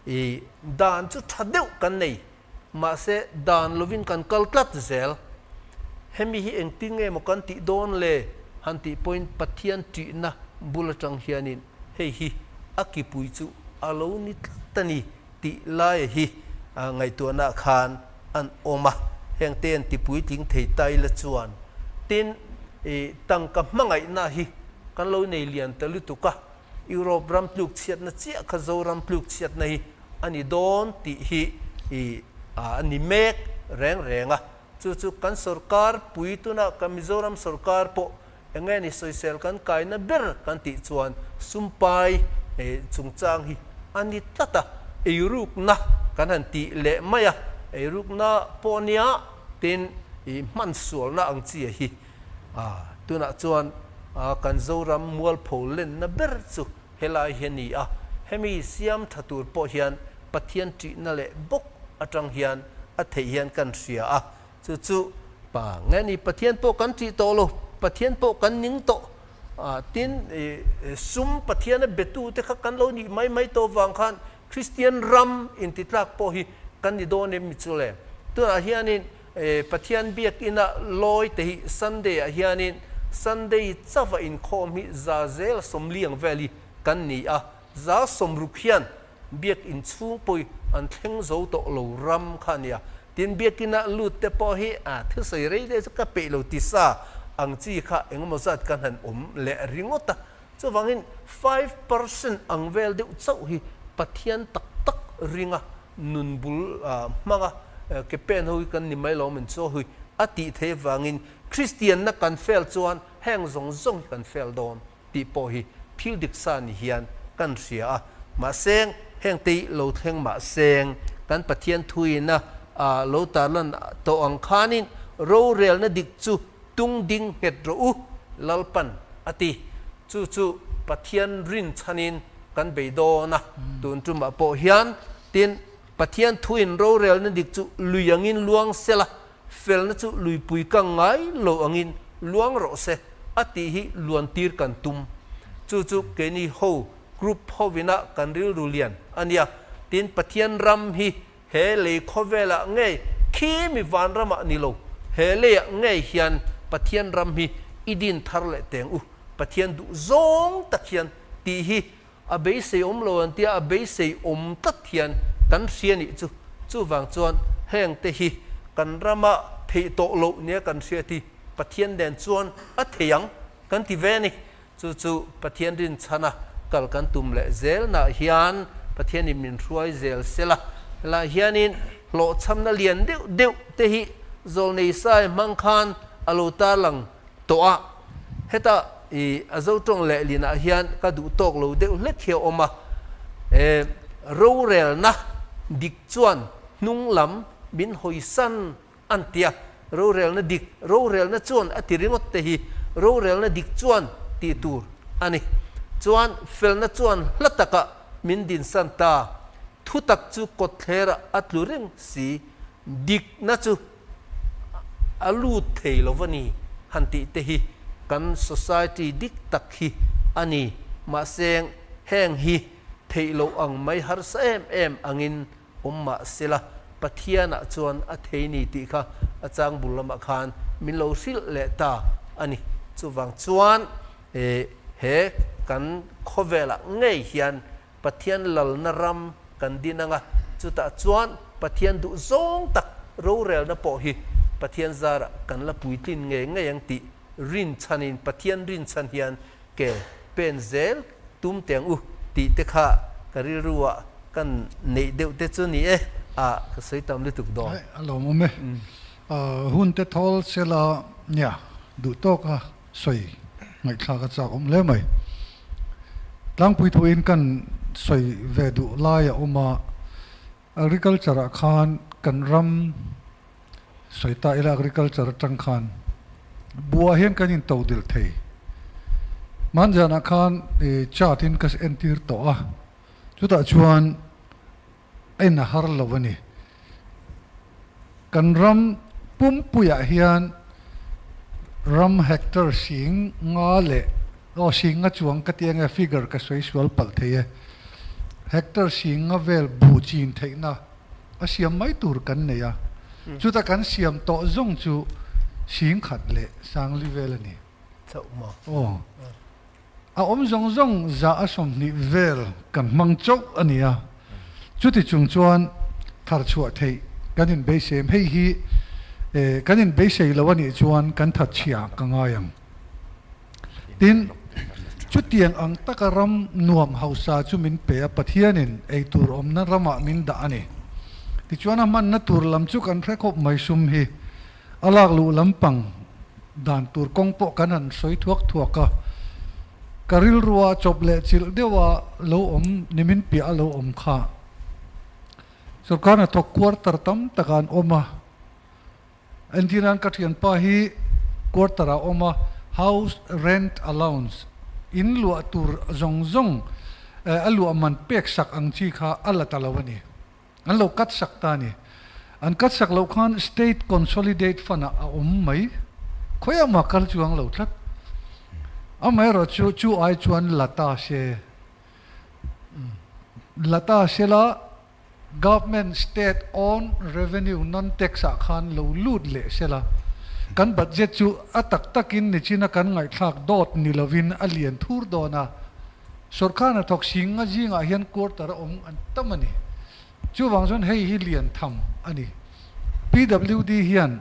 i dan chu tha deuh kan nei Mahse, dan lovin kan kal tlat zel. Hemi hi engtin nge maw kan tih dawn le? Han tih pawhin Pathian ṭihna bul aṭang hianin hei hi a kipui chu a lo ni tlat a ni tih laia hi ngaihtuahnaah khan an awm a. Hengte an tipuitling thei ta ila chuan tin i tangka hmangaihna hi kan lo nei lian ta lutuk a. Europe ram tluk chhiatna chiah kha Zoram tluk chhiatna hi a ni dawn tih hi i a ni mek reng reng a. Chu chu kan sorkar pui tuna kan Mizoram sorkar pawh eng nge ni sawisel kan kaina ber kan tih chuan sumpai chungchang hi a ni tlat a. Eirukna kan han tih leh mai a, eirukna pawh nia tin i hmansualna ang chi a hi Tunah chuan kan Zoram mualpho lenna ber chu helai hi a ni a, hemi siam tha tur pawh hian Pathian ṭihna leh bawk aṭang hian a theih hian kan hria a, chu chu pa nge ni Pathian pawh kan ṭih tawh lo, Pathian pawh kan ning tawh a, tin sum Pathiana betute kha kan lo nih mai mai tawh vang khan Kristian ram intitlak pawh hi kan ni dawn em mi chu le? Tunah hianin Pathian biakina lawi te hi Sunday ah hianin Sunday chauha inkhawm hi za zel sawmliang vel hi kan ni a, za 60 hian biakin chhung pawh hi an thleng zo tawh lo ram kha a nia. Tin, biakina lut te pawh hi a thusawi rei deuh chu ka peih lo ti sa ang chi kha engemaw zat kan han awm leh ringawt a. Chuvangin 5% ang vel deuh chauh hi Pathian tak tak ringa nun bul hmanga ke pen ho hi kan ni mai lo min chaw hui a tih theih avangin Kristianna kan fail chuan heng zawng zawng hi kan fail dawn tih pawh hi thil dik sa ni hian kan hria a. Mahse heng te hi lo thleng mahse kan Pathian thuina lo tarlan tawh ang khanin rorelna dik chu Tung ding nghet rawh u, Lalpan a ti. Chu chu Pathian rin chhanin kan bei dawn a, tun tumah pawh hian. Tin, Pathian thuin rorelna dik chu lui angin luang sela, felna chu luipui kang ngai lo angin luang rawh se a tih hi luantir kan tum. Chu chu keini ho group hovina kan rilru lian a nia. Tin, Pathian ram hi He lei khawvelah ngei khi mi vanramah ni lo, he leiah ngei hian Pathian ram hi i din thar leh teng u, Pathian duh zawng tak hian tih hi a beisei awm lo an tia, a beisei awm tlat hian kan hria nih chu. Chuvang chuan heng te hi kan rama theih tawh loh nia kan hriat hi Pathian nen chuan a thei ang kan ti ve a ni. Chu chu Pathian rinchhana kal kan tum leh zelnaah hian Pathianin min hruai zel sela, helaiah hianin hlawhchhamna lian deuh deuh te hi Zawlnei Sai hmang khan a lo tarlang tawh a. Heta i a Zotawng lehlinah hian ka duh tawk lo deuh hlek hi a awm a, e rorelna dik chuan hnung lam min hawisan An ti a, rorelna dik, rorelna chuan a ti ringawt te hi rorelna dik chuan tih tur a ni. Chuan felna chuan hla takah min dinsan ta, thutak chu kawtthlerah a tlu reng si, dikna chu a lut thei lo va ni han tih te hi kan society dik tak hi a ni. Mahse heng hi theih loh ang mai harsa em em angin Awm mah sela, Pathianah chuan a thei ni tih kha a chang bul lamah khan min lo hrilh leh ta a ni. Chuvang chuan he kan khawvelah ngei hian Pathian lalna ram kan din ang a, chutah chuan Pathian duh zawng tak rorelna pawh hi Pathian zarah kan la puitlin ngei ngei ang tih rinchhanin Pathian rinchhan hian ke pen zel tum teng u tih te kha ka rilru ah kan neih deuh te chu ni e a ka sawi tam lutuk dawn. Aih a lawmawm e. Hun te thawl sela nia duh tawk a sawi ngaihthlak a chak awm hle mai. Tlangpui thuin kan sawi ve duh lai a awm a, Agriculture ah khan kan ram sawi ta ila agriculture atang khan buah hian kan in to dil thei. Hmanzanah khan chart in ka entir tawh a, chutah chuan a in a har lo a ni. Kan ram pumpuiah hian ram hectare sing nga leh aw sing nga chuang ka ti ange figure ka sawi sual palh thei e. Hectare sing nga vel bu chin theihna a siam mai tur kan nei a, chuta kan siam tawh zawng chu sing khat leh sangli vel a ni. Chauh maw? Aw. A awm zawng zawng za a 20 vel kan hmang chauh a ni a, chuti chung chuan thar chhuah theih kan inbeisei em? Hei hi kan inbeisei lo a nih chuan kan that chhia ka ngai ang. Tin, chutiang ang taka ram nuam hausa chu min pe a, Pathianin ei tur awmna ramah min dah a ni. Tichuan a hmanna tur lam chu kan hre khawp mai sum hi. A lak luh lampang dan tur kawng pawh kan han sawi thuak thuak a, ka rilrua chawp leh chilh deuha lo awm nimin piah a lo awm kha. Sorkar hnathawk quarter tam takah an awm a, entirnan ka thianpa hi quarter ah a awm a, house rent allowance, in luah tur zawng zawng a luah man pek sak ang chi kha a la ta lo a ni. An lo cut sak ta a ni. An cut sak loh khan State Consolidate Fund ah a awm mai. Khawiah mah kal chuang lo tlat. Amaherawh chu chu ai chuan la ta se. La ta se la Government State Owned Revenue Non-Tax ah khan lo lut leh se la. Kan budget chu a tak takin nichina kan ngaihthlak dawt ni lovin a lian thur dawn a. Sorkar hnathawk singa zingah hian quarter a awm an tam a ni. Chuvang chuan hei hi lian tham a ni. PWD hian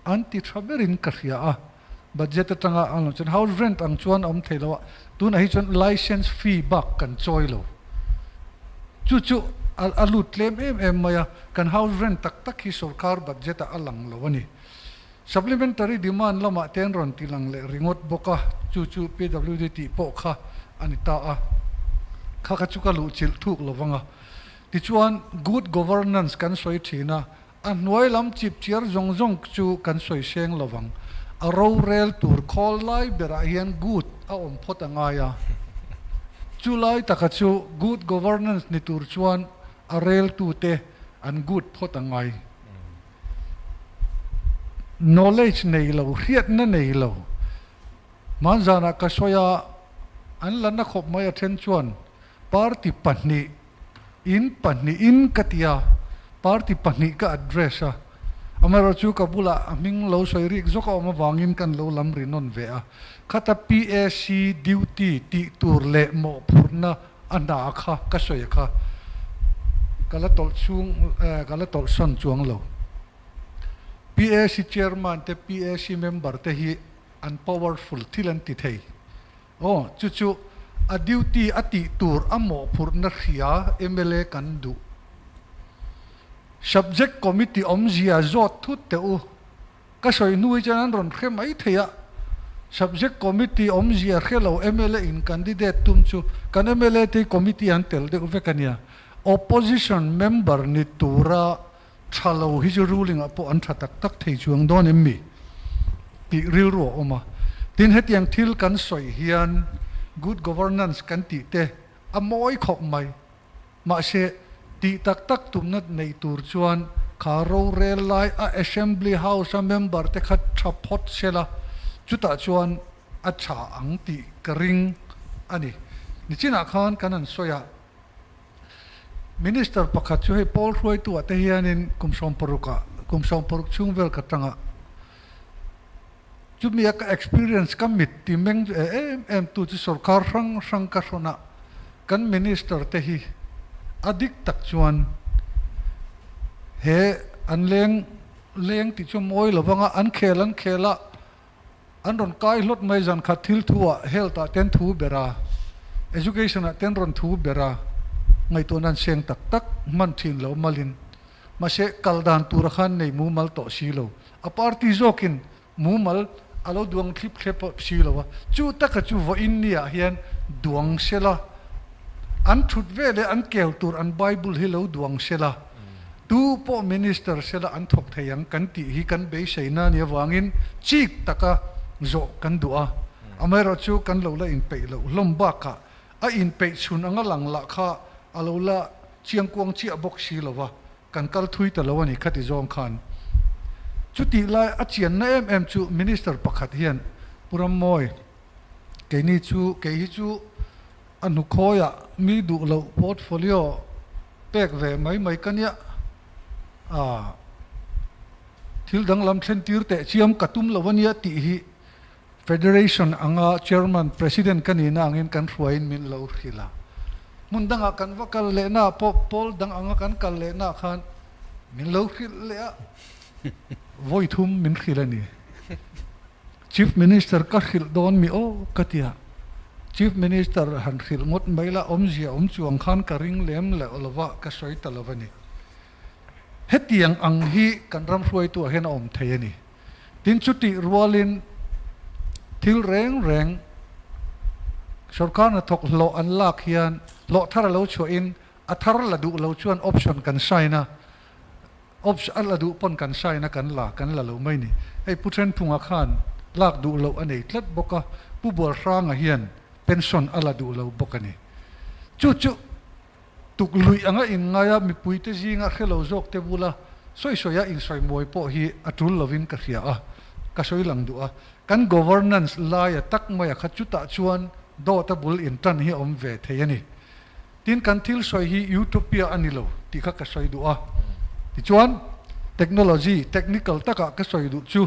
an ti tha berin ka hria a, budget atanga an lo chuan house rent ang chuan a awm thei lo a, tunah hi chuan licence fee bak kan chawi lo. Chu chu a lut tlem em em mai a, kan house rent tak tak hi sorkar budget ah a lang lo a ni. Supplementary demand lamah te an rawn ti lang leh ringawt bawk a, chu chu PWD tih pawh kha a ni ta a, kha kha chu ka luhchilh thuk lo vang a. Tichuan, good governance kan sawi thin a, a hnuai lam chip chiar zawng zawng chu kan sawi seng lo vang. A rorel tur khawl lai berah hian good a awm phawt a ngai a, chu lai taka chu good governance ni tur chuan a reltute an good phawt a ngai. Knowledge nei lo, hriatna nei lo. Hmanzanah ka sawi a, an la na khawp mai a then chuan party pahnih in pahnihin ka ti a, party pahnih ka address a. Amaherawhchu ka bulah a hming lo sawi rik zawk a awm avangin kan lo lam ri nawn ve a. Khata PAC duty tih tur leh mawhphurhna A hna kha ka sawi kha ka la tawlh chhung ka la tawlh sawn chuang lo. PAC chairman te PAC member te hi an powerful thil an ti thei. Aw chu chu a duty a tih tur a mawhphurhna hria mla kan duh. Subject committee awmzia zawt thut teh u. Ka sawi hnu hi chuan an rawn hre mai thei a, Subject Committee awmzia hre lo mla in candidate tum chu kan mla te hi committee an tel deuh vek a nia. Opposition member ni tura tha lo hi chu ruling ah pawh an tha tak tak thei chuang dawn em mi? tih rilru a awm a. Tin hetiang thil kan sawi hian good governance kan tih te a mawi khawp mai. Mahse, tih tak tak tumna nei tur chuan kha rorel lai a Assembly House a member te kha tha phawt sela, chutah chuan a tha ang tih ka ring a ni. Nichinah khan kan han sawi a, Minister pakhat chu hei pawl hruaitu ah te hianin kum 60 ah, kum 60 chhung vel ka tang a, chumi a ka experience ka mit ti meng em em tu chu sorkar hrang hrang ka hrawn a, Kan Minister te hi a dik tak chuan he an leng leng tih chu mawi lo vang a, an khel an khel a, an rawn kai hlawt mai zan khat thil thu ah health ah ten thu ber a, education ah ten rawn thu ber a, ngaihtuahna an seng tak tak hman thin lo malin mahse kal dan tura khan nei mumal tawh si lo, a party zawkin Mumal a lo duang thlip thlep si lo a, chu taka chu vawiin niah hian duang se la, an thut ve leh an kel tur an Bible hi lo duang se la, tu pawh minister se la an thawk thei ang kan tih hi kan beiseina nia vangin chik taka zawh kan duh a, amaherawhchu kan lo la inpeih loh hlawm bakah a inpeih chhun anga lang lah kha a lo la chiangkuang chiah bawk si lo va. Kan kal thui ta lo a ni khati zawng khan. Chutih lai a chianna em em chu Minister pakhat hian Pu Rammawi, keini chu kei hi chu a hnukhawiah mi duh loh portfolio pek ve mai mai ka nia, ah thil danglam thlen tir teh chiam ka tum lo a nia tih hi Federation anga Chairman, President ka nihna angin kan hruaiin min lo hrilh a. Hmun dangah kan va kal lehna pawh pawl dang anga kan kal lehna khan min lo hrilh leh a, vawi thum min hrilh a ni. Chief Minister ka hrilh dawn mi aw ka ti a, Chief Minister han hrilh ngawt mai la awmzia awm chuang khan ka ring lem leh lova ka sawi ta lo a ni. Hetiang ang hi kan ram hruaituah hian a awm thei a ni. Tin chutih rualin thil reng reng sorkar hnathawk hlawh an lak hian hlawh thar a lo chhuahin a thar la duh lo chuan option kan sign a, option a la duh pawn kan sign a kan la kan la lo mai ni. Hei Pu Thenphunga khan lak duh loh a nei tlat bawk a, Pu Bualhranga hian pension a la duh lo bawk a ni. Chu chu. Tukluih anga inngaia mipuite zinga hre lo zawkte bula sawi sawia insawimawi pawh hi a tul lovin ka hria a, ka sawi lang duh a. Kan governance laia tak maia kha chutah chuan dawta bul intan hi a awm ve thei a ni. Tin, kan thil sawi hi utopia a ni lo tih kha ka sawi duh a. Tichuan, technology, technical takah ka sawi duh chu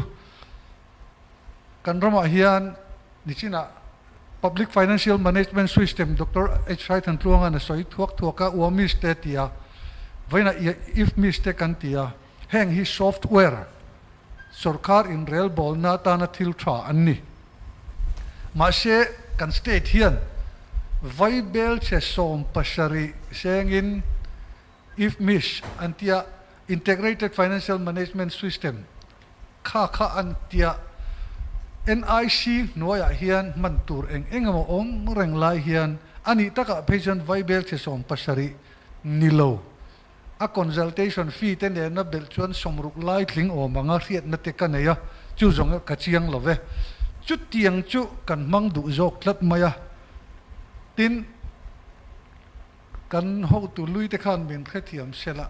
kan ramah hian nichinah Public Financial Management System Doctor H. Saithantluanga'n a sawi thuak thuak a, UAMIS te ti a, vawiinah IFMIS te kan ti a, heng hi software sorkar inrelbawlna atana thil tha an ni. Mahse, kan state hian vaibelchhe 70 sengin IFMIS an tia, Integrated Financial Management System, kha kha an tia. NIC hnuaiah hian hman tur eng eng emaw awm reng lai hian a nih takah phei chuan vaibelchhe 70 ni lo. A consultation fee te nena belh chuan 60 lai tling awm anga hriatna te ka nei a, chu zawng ka chiang lo ve. Chutiang chu kan hmang duh zawk tlat mai a. Tin, kan hotu lui te khan min hrethiam sela,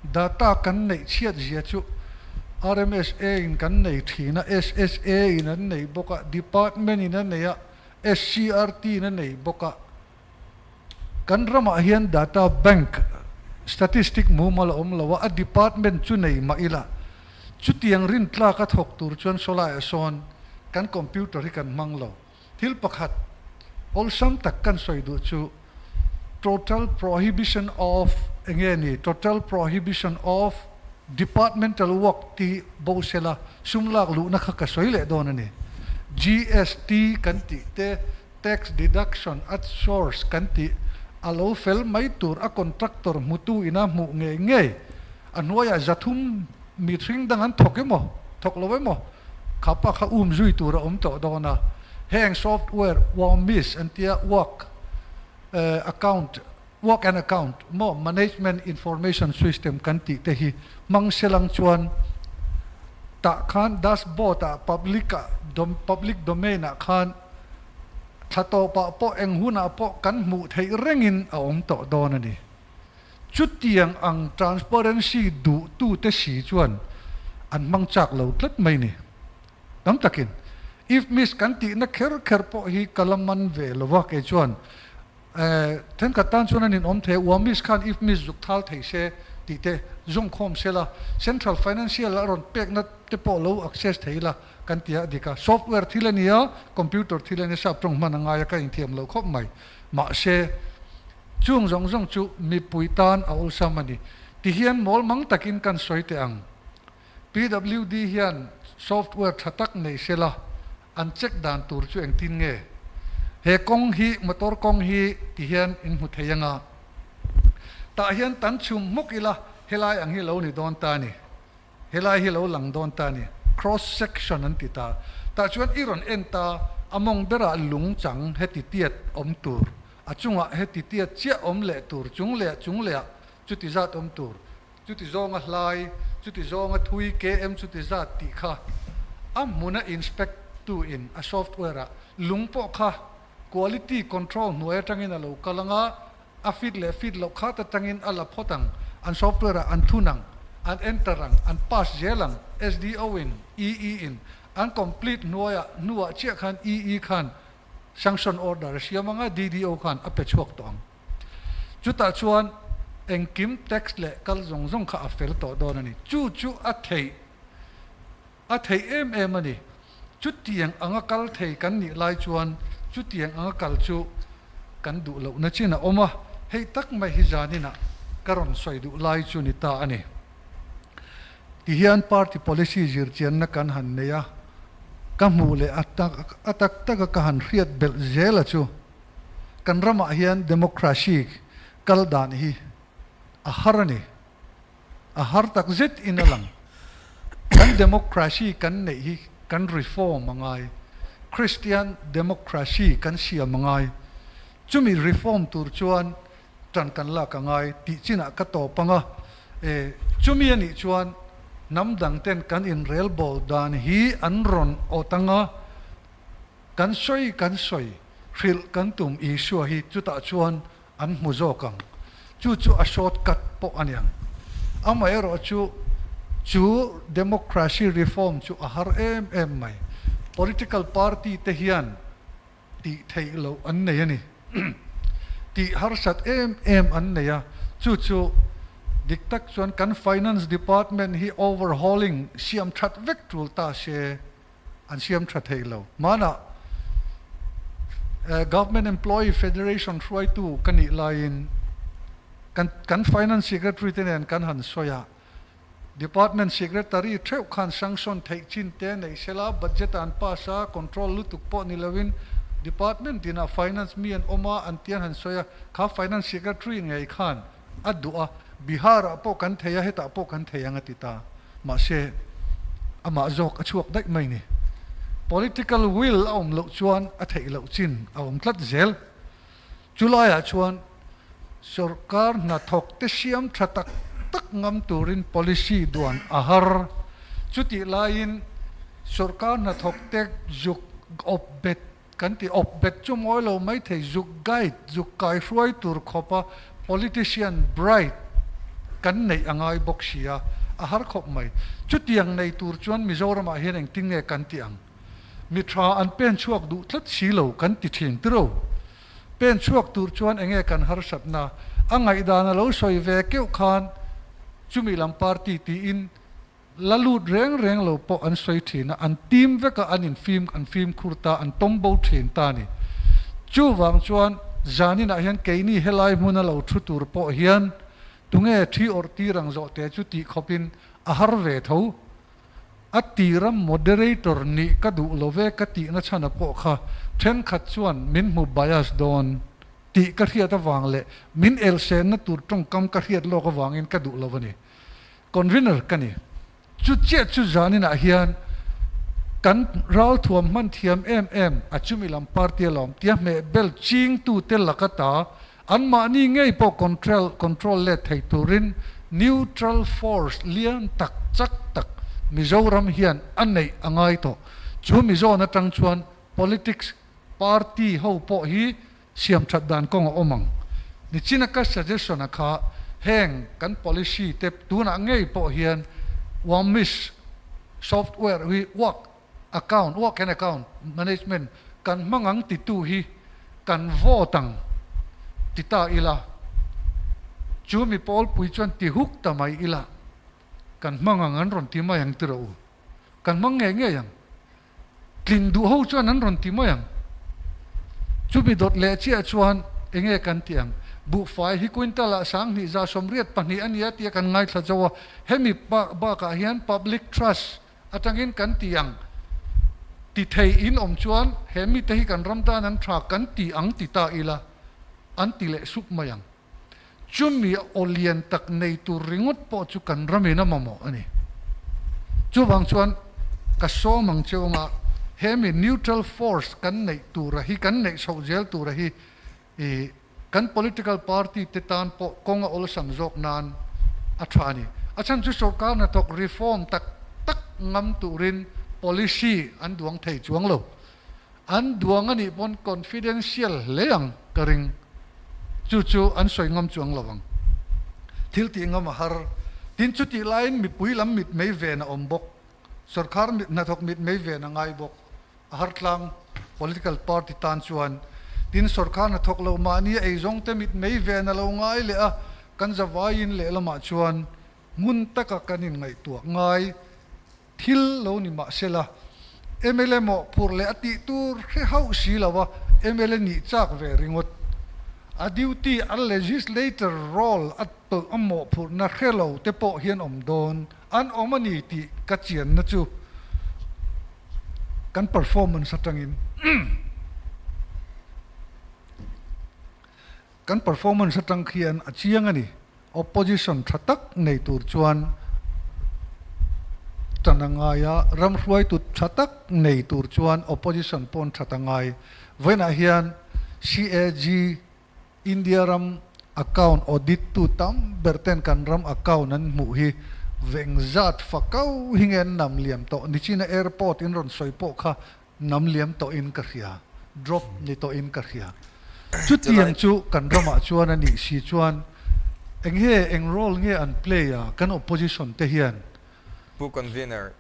data kan neih chhiat zia chu RMSA in kan nei thin a, SSA in an nei bawk a, Department in a nei a, SCRT in a nei bawk a. Kan ramah hian data bank statistic mumal a awm lo a, a department chu nei mah ila, chutiang rintlak a thawk tur chuan sawlaiah sawn kan computer hi kan hmang lo. Thil pakhat awlsam tak kan sawi duh chu total prohibition of enge ni total prohibition of departmental work tih bo sela sum lak luhna kha ka sawi leh dawn a ni. GST kan tih te Tax deduction at source kan tih a lo fel mai tur a contractor hmutu ina hmuh ngei ngei a hnuaiah 300 mi hring dang an thawk emaw thawk lo emaw kha pa kha um zui tur a awm tawh dawn a, heng software WAMIS an tia work account work and account maw management information system kan tih te hi hmang selang chuan tah khan dashboard ah public ah public domain ah khan thla tawpah pawh eng hunah pawh kan hmuh theih rengin a awm tawh dawn a ni. Chutiang ang transparency duhtute si chuan an hmang chak lo tlat mai ni. Tam takin if miss kan tihna kher kher pawh hi ka la man ve lova kei chuan Thenkhat tan chuan an inawm thei a, Uamis khan if miss zuk thal thei se tih te zawngkhawm se la, Central Financial a rawn pekna te pawh lo access thei la kan ti a, a dik a. Software thil a ni a, computer thil a ni a, sap tawng hman a ngai a, ka inthiam lo khawp mai. Mahse, chung zawng zawng chu mipui tan a awlsam a ni. Tihian mawl mang takin kan sawi teh ang. PWD hian software tha tak nei se la, An check dan tur chu engtin nge? He kawng hi, motor kawng hi ti hian in hmu thei anga. Tah hian tan chhum hmuk ila helai ang hi lo ni dawn ta a ni. Helai hi lo lang dawn ta a ni. Cross section an ti ta. Tah chuan i rawn en ta, a mawng berah lung chang heti tiat awm tur, a chungah heti tiat chiah awm leh tur, chung leh chung lehah chuti zat awm tur. Chuti zawnga hlai, chuti zawnga thui KM chuti zat tih kha a hmuna inspect tu in a software ah lung pawh kha quality control hnuai atangin a lo kal anga, a fit leh fit loh khat atangin a la phawt ang, an software ah an thun ang, an enter ang, an pass zel ang, SDO in, EE in an complete hnuaiah hnuah chiah khan EE khan sanction order a siam anga, DDO khan a pe chhuak tawh ang. Chutah chuan engkim tax leh kal zawng zawng kha a fel tawh dawn a ni. Chu chu a theih a theih em em a ni. Chutiang anga kal thei kan nih lai chuan chutiang anga kal chu kan duh lohna chin a awm a, hei tak mai hi zaninah ka rawn sawi duh lai chu ni ta a ni. Tihian party policy zirchianna kan han nei a, ka hmuh leh a tak taka ka han hriat belh zel a chu. Kan ramah hian democracy kal dan hi a har a ni. A har tak zet in a lang. Kan democracy kan neih hi kan reform a ngai. Christian democracy kan siam a ngai. Chumi reform tur chuan tan kan lak a ngai tih chinah ka tawp ang a. E, chumi a nih chuan hnam dang ten kan inrelbawl dan hi an rawn awt ang a. Kan sawi kan sawi, hrilh kan tum Isua hi chutah chuan an hmu zawk ang. Chu chu a short cut pawh a niang. Amaherawh chu chu democracy reform chu a har em em mai. Political party te hian tih theih loh an nei a ni. Tih harsat em em an nei a, chu chu dik tak chuan kan finance department hi overhauling siam that vek tul ta se an siam tha thei lo. Hmanah Government Employee Federation hruaitu ka nih laiin kan kan Finance Secretary te nen kan han sawi a, Department Secretary theuh khan sanction theih chin te neih sela, budget an pass a, control lutuk pawh ni loin Department tinah Finance mi an awm a an ti an han sawi a, kha Finance Secretary ngei khan a duh a, Bihar ah pawh kan thei a, hetah pawh kan thei ang a ti ta. Mahse, amah zawk a chhuak daih mai ni. Political will a awm loh chuan a theih loh chin a awm tlat zel. Chu laiah chuan sorkar hnathawk te siam tha tak tak ngam turin policy duan a har. Chutih laiin sorkar hnathawk te zuk awp bet Kan ti awp bet chu mawi lo mai thei, zuk guide, zuk kai hruai tur khawpa politician bright kan neih a ngai bawk si a, a har khawp mai. Chutiang nei tur chuan Mizoramah hian engtin nge kan ti ang? Mi tha an pen chhuak duh tlat si lo kan ti thin tiro. Pen chhuak tur chuan enge kan harsatna? A ngaihdan a lo sawi ve keuh khan chumi lam party tiin La lut reng reng lo pawh an sawi thin a, an tim vek a, an infim, an fimkhur ta, an tawm bo thin ta a ni. Chuvang chuan zaninah hian keini helai hmuna lo thu tur pawh hian tunge thi awrh tir ang zawh te chu tih khawpin a har ve tho. A tira moderator nih ka duh lo ve ka tihna chhana pawh kha thenkhat chuan min hmu bias dawn tih ka hriat avang leh min elsenna tur tawngkam ka hriat lawk avangin ka duh lo a ni. Convener ka ni. Chu chiah chu zaninah hian kan ralthuam hman thiam em em a chumi lam party a lawm tia hmeh bel chingtute laka ta anmahni ngei pawh control control let thei turin neutral force lian tak chak tak Mizoram hian a neih a ngai tawh. Chu Mizawn atang chuan politics party ho pawh hi Siam that dan kawng a awm ang. Nichina ka suggestion a kha heng kan policy te tunah ngei pawh hian WAMIS software hi work account, work and account management kan hmang ang titu hi kan vote ang ti ta ila chu mi pawlpui chuan ti huk ta mai ila kan hmang ang an rawn ti mai ang ti rawh u. Kan hmang ngei ngei ang. Tlin duh ho chuan an rawn ti mai ang. Chumi dawt leh chiah chuan enge kan ti ang? Buhfai hi quintal ah 2182 a nia tia kan ngaithla zo a, hemi bakah hian public trust atangin kan ti ang ti thei in awm chuan he mite hi kan ram tan an tha kan ti ang ti ta ila an ti leh sup mai ang. Chumi aw lian tak nei tur ringawt pawh chu kan ramin a mamawh a ni. Chuvang chuan ka sawm ang che anga hemi neutral force kan neih tura hi, kan neih chhoh zel tura hi i kan political party te tan pawh kawng a awlsam zawk nan a tha a ni. A chhan chu sorkar hnathawk reform tak tak ngam turin policy an duang thei chuang lo. An duang a nih pawn confidential hle ang ka ring. Chu chu an sawi ngam chuang lo ang. Thil tih ngam a har. Tin chutih laiin mipui lam mit mei ven a awm bawk. Sorkar mit hnathawk mit mei ven a ngai bawk. A har tlang political party tan chuan. Tin sorkar hnathawk lo mahni a eizawng te mit mei ven a lo ngai leh a, kan zavaiin lehlamah chuan ngun taka kan inngaihtuah ngai. Thil lo ni mah sela, mla mawhphurh leh a tih tur hre hauh si lo a, mla nih chak ve ringawt. A duty, a legislator role a tawlh a mawhphurhna hre lo te pawh hian awm dawn an awm a ni tih ka chianna chu kan performance atangin kan performance atang khian a chiang a ni. Opposition tha tak nei tur chuan tan a ngai a, ram hruaitu tha tak nei tur chuan opposition pawn that a ngai. Vawiinah hian CAG, India ram account audit tu tam ber ten kan ram account an hmuh hi veng zat fakau hi nge an nam liam tawh. Nichina airport in rawn sawi pawh kha Nam liam tawhin ka hria, drop ni tawhin ka hria. Chutiang chu kan ramah chuan a nih si chuan Eng nge, eng role nge an play a kan opposition te hian? Pu Convener,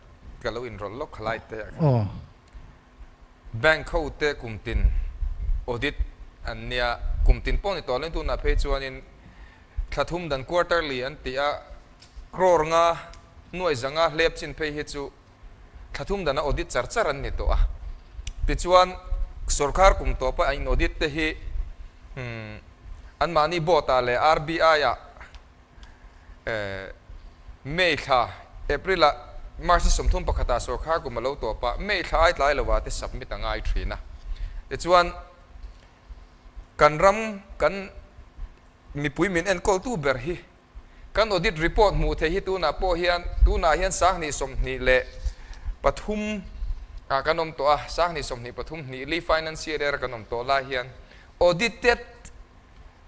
ka lo inrawlh lawk khalai te ah khan. Aw. Bank ho te kum tin audit an nia, kum tin pawh ni tawh lo in tunah phei chuanin thla thum dan quarterly an ti a, crore nga nuai zanga hlep chin phei hi chu thla thum dana audit char char an ni tawh a. Tichuan sorkar kum tawpa a in audit te hi anmahni board ah leh RBI ah May thla, April ah March ni 31 ah sorkar kum a lo tawp a, May thla ai tlai lo ah te submit a ngai thin a. Tichuan kan ram kan mipui min enkawltu ber hi Kan audit report hmuh theih hi tunah pawh hian tunah hian 2023 ah kan awm tawh a, 2023 hnih li financial year a kan awm tawh lai hian audited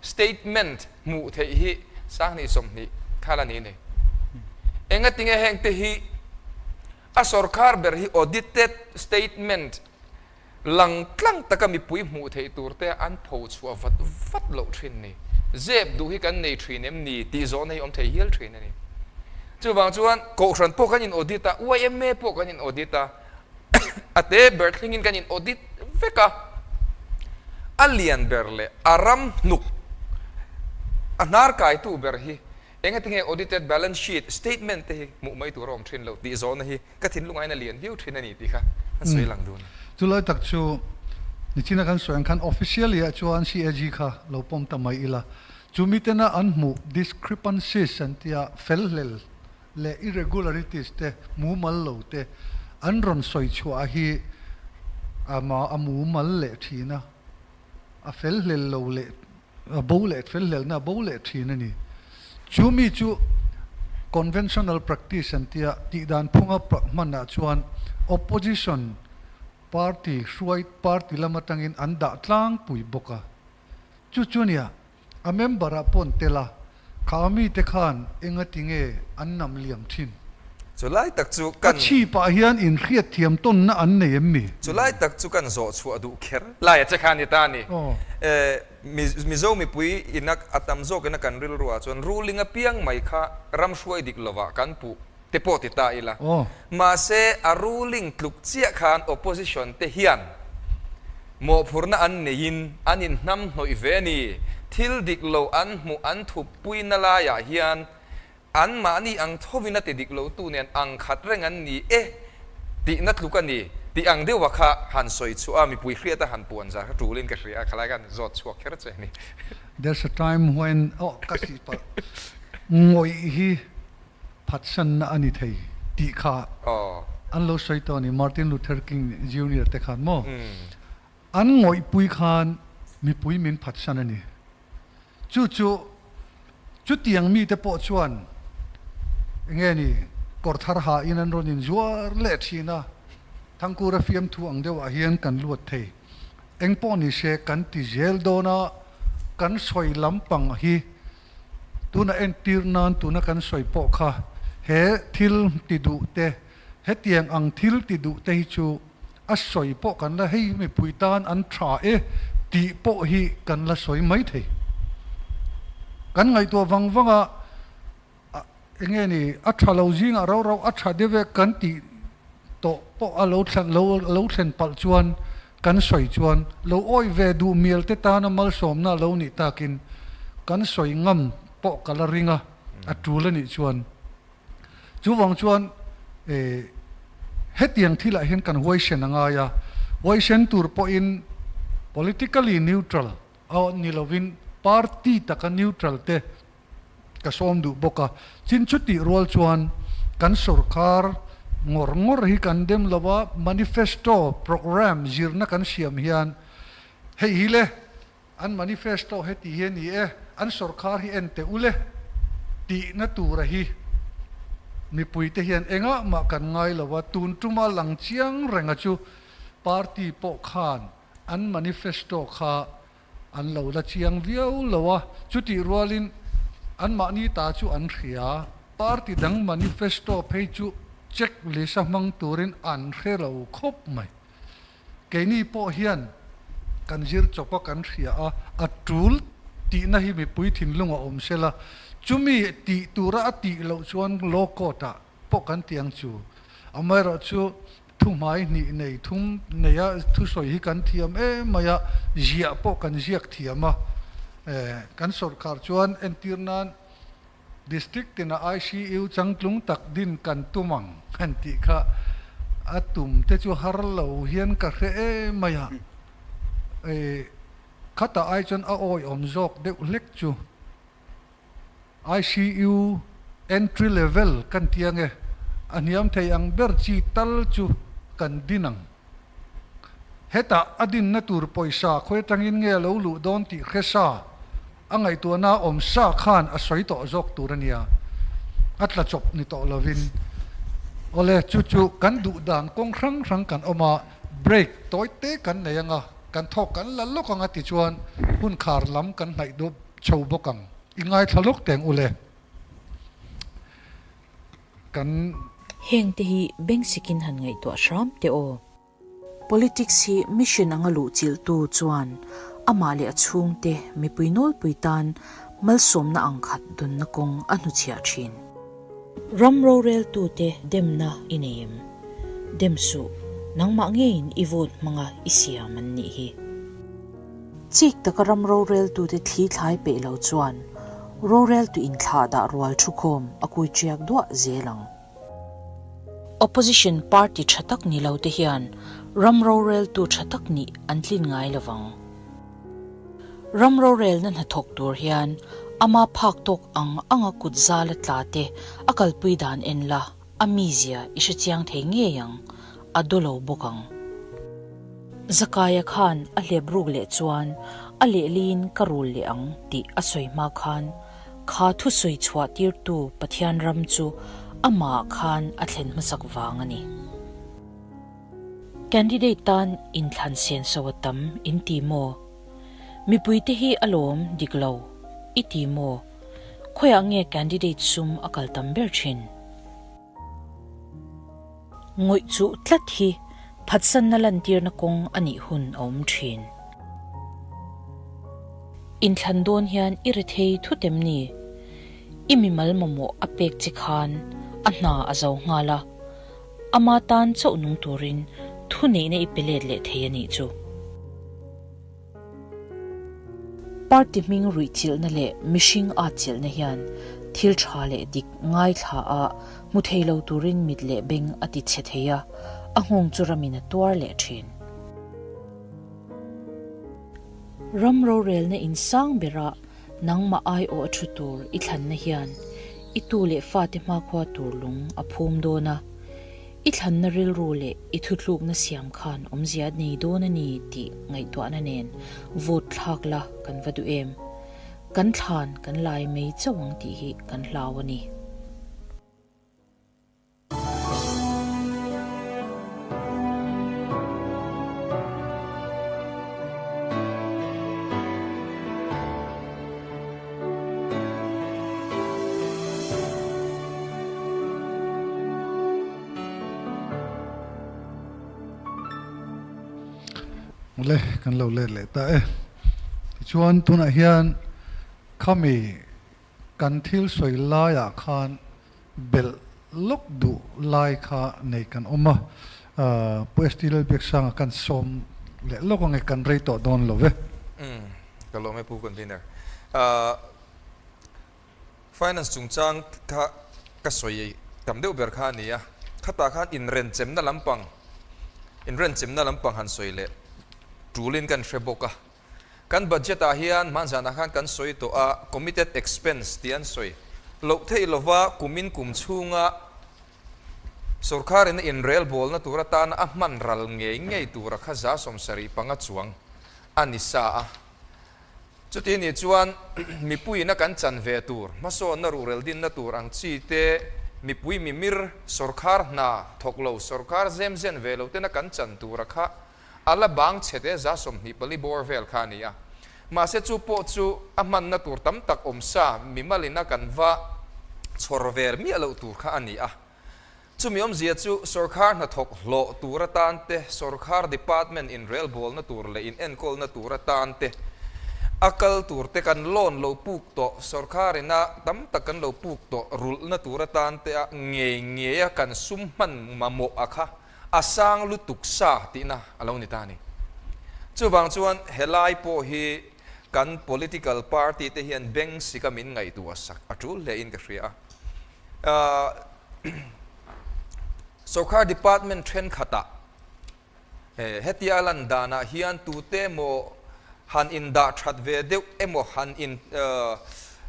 statement hmuh theih hi 2020 kha la ni a ni. Engatinge hengte hi a sorkar ber hi audited statement Lang tlang taka mipui hmuh theih tur te an pho chhuah vat vat loh thin ni. Zep duh hi kan nei thin em ni tih zawhna hi awm thei hial thin a ni. Chuvang chuan Kohhran pawh kan in audit a, yma pawh kan in audit a, a te ber thlengin kan in audit vek a, a lian ber leh a ram hnuk a hnar kaitu ber hi engatinge audited balance sheet statement te hi hmuh mai tur a awm thin loh tih zawhna hi Ka thinlung aiin a lian viau thin a ni tih kha an sawi lang dun. Chu lai tak chu nichina kan sawi ang khan officially ah chuan CAG kha lo pawm ta mai ila, chu mitena an hmuh discrepancies an tia fel hlel leh irregularities te mumal lo te an rawn sawi chhuah hi a a mumal leh thin a, a fel hlel lo leh a bo leh fel hlelna a bo leh thin a ni. Chu mi chu conventional practice an tia tihdan phunga hmanah chuan opposition party hruai party lam atangin an dah tlangpui bawk a. Chu chu nia a member ah pawh an tel a, kha mite khan engati nge an nam liam thin? Chu lai tak chu A kan. chhipah hian inhriatthiam tawnna an nei em mi? Chu lai tak chu kan zawh chhuah duh kher. Lai a che kha a ni ta a ni. Mizo mipui ina a tam zawkina kan rilruah chuan ruling apiang mai kha ram hruai dik lovah kan puh te pawh ti ta ila. Mahse a ruling tluk chiah khan opposition te hian mawhphurhna an neiin an inhnam hnawih ve a ni. Thil dik lo an hmuh an thup puina laiah hian Anmahni ang thovin a ti dik lotu nen ang khat reng an ni e tihna tluk a ni tih ang deuha kha han sawi chhuah a, mipui hriata han puan zar kha tulin ka hria a, khalai khan zawt chhuak kher che a ni. There's a time when oh ka sih palh ngawih hi phatsanna a ni thei tih kha an lo sawi tawh a ni Martin Luther King Junior te khan maw an ngawihpui khan mipui min phatsan a ni. Chu chu chutiang mite pawh chuan enge ni kawr thar hain an rawn inzuar leh thin a, Thangkura fiamthu ang deuhah hian kan luat thei. Eng pawh ni se kan ti zel dawn a, kan sawi lampang hi tuna entir nan tuna kan sawi pawh kha he thil ti duh te, hetiang ang thil ti duh te hi chu A sawi pawh kan la hei mipui tan an tha e tih pawh hi kan la sawi mai thei. Kan ngaihtuah vang vang a, enge ni a tha lo zingah rau rau a tha deuh e kan tih tawh pawh a lo thlen lo lo thlen palh chuan kan sawi chuan lo awih ve duh mial te tana malsawmna lo nih takin kan sawi ngam pawh ka la ring a, a tul a nih chuan. Chuvang chuan hetiang thilah hian kan huaisen a ngai a, huaisen tur pawhin politically neutral a ni lovin party taka neutral te ka sawm duh bawk a. Chin chutih rual chuan kan sorkar ngawr ngawr hi kan dem lo a, manifesto programme zirna kan siam hian hei hi le An manifesto heti hi a ni e, an sorkar hi en teh u le tihna tura hi mipuite hian engah mah kan ngai lo a, tun tuma lang chiang renga chu party pawh khan an manifesto kha an lo la chiang viau lo a, chutih rualin anmahni ta chu an hria, party dang manifesto phei chu check list a hmang turin an hre lo khawp mai. Keini pawh hian kan zir chawp a kan hria a, a tul tihna hi mipui thinlung a awm sela, chumi tih tura a tih loh chuan law court ah pawh kan ti ang chu. Amaherawhchu thuhmai hnih nei thum neia thusawi hi kan thiam em mai a, ziah pawh kan ziak thiam a. Kan sawrkar chuan entir nan District tina ICU changtlung tak din kan tum ang han tih kha a tum te chu har lo hian ka hre em mai a. Khatah ai chuan a awihawm zawk deuh hlek chu. ICU entry level kan ti ange, a hniam thei ang ber chi tal chu kan din ang. Hetah a dinna tur pawisa khawi atangin nge a lo luh dawn tih hre sa, a ngaihtuahna awm sa khan a sawi tawh zawk tur a nia, a tla chawp ni tawh lovin. Awle, chu chu kan duh dan kawng hrang hrang kan awm a, break tawi te kan nei anga, kan thawk kan la lawk anga tichuan hun khar lam kan hnaih dup chho bawk ang. I ngaithla lawk teng ule. Kan. Heng te hi beng sikin han ngaihtuah hram teh aw. Politics hi mission anga luh chilhtu chuan amah leh a chhungte mipui nawlpui tan malsawmna ang khat dunna kawng a hnuchhiah thin. Ram roreltute demna i nei em? Dem suh, nangmah ngeiin i vote hmanga i siam an nih hi. Chik taka ram roreltute thli thlai peih lo chuan roreltu inthlah dah rual thukhawm a kui ṭiak duah zel ang. Opposition party tha tak ni lo te hian ram roreltu tha tak nih an tlin ngai lo vang. Ram rorelna hnathawk tur hian ama phak tawk ang anga kut zala tla te a kalpui dan en la a mizia i hrechiang thei ngei ang, a daw lo bawk ang. Zakaia khan a hlep ruk leh chuan a lehliin ka rul leh ang tih a sawi hma khan Kha thusawi chhuah tirtu Pathian ram chu amah khan a thlen hmasak vang a ni. Candidate tan inthlan senso a tam in ti maw? Mipuite hi a lawm dik lo i ti maw? Khawiah nge candidate sum a kal tam ber thin? Ngawih chuh tlat hi phatsanna lantirna kawng a nih hun a awm thin. Inthlan dawn hian i rethei thut em ni? I mimal mamawh a pek che khan a hna a zo nghal a, ama tan chauh nung turin thuneihna i pe let leh thei a nih chu. Party hming ruihchilhna leh mihring atchilhna hian thil tha leh dik ngaithla a hmu thei lo turin mit leh beng a ti chhe thei a, a nghawng chu ramin a tuar leh thin. Ram rorelna in sang berah nangmah aiawh a thu tur i thlanna hian i tu leh fate hmakhua tur lung a phum dawn a. I thlanna rilru leh i thutlukna siam khan awmzia a nei dawn a ni tih ngaihtuahna nen vote thlak la kan va duh em? Kan thlan kan lai mai chauh ang tih hi kan hlau a ni. Le kan lo let leh ta e. Tichuan tunah hian khami kan thil sawi laiah khan belh lawk duh lai kha nei kan awm a. Pu ST Lalbiaksanga kan sawm leh lawk ange kan rei tawh dawn lo ve. Umm ka lawm e Pu Convener. Finance chungchang kha ka sawi tam deuh ber kha a ni a, khatah khan inrenchemna lampang, inrenchemna lampang han sawi leh tulin kan hre bawk a. Kan budget ah hian hmanzanah khan kan sawi tawh a, committed expense tih an sawi loh theih lova kumin kum chhunga sorkarin a inrelbawlna tur atana a hman ral ngei ngei tura kha 75 chuang a ni sa a. Chuti nih chuan mipuiin a kan chan ve tur, hmasawnna ruhrel dinna tur ang chi te, mipui mimir, sawrkhar hna thawk lo, sawrkhar zem zen ve lo tena kan chan tura kha a la bang chhe te 24 bawr vel kha a ni a. Mahse chu pawh chu a hmanna tur tam tak awm sa mimalin a kan va chhawr ve miah loh tur kha a ni a. Chumi awmzia chu sawrkhar hnathawk hlawh tur atan te, sawrkhar department inrelbawlna tur leh inenkawlna tur atan te, A kal tur te kan loan lo puk tawh, sorkar ina tam tak kan lo puk tawh rulhna tur atan te a ngei ngei a kan sum hman mamawh a kha a sang lutuk sa tihna a lo ni ta a ni. Chuvang chuan helai pawh hi kan political party te hian beng sika min ngaihtuah sak a tul hle in ka hria a. Sorkar department thenkhatah Hetia a lan danah hian tute emaw han indah that ve deuh emaw han in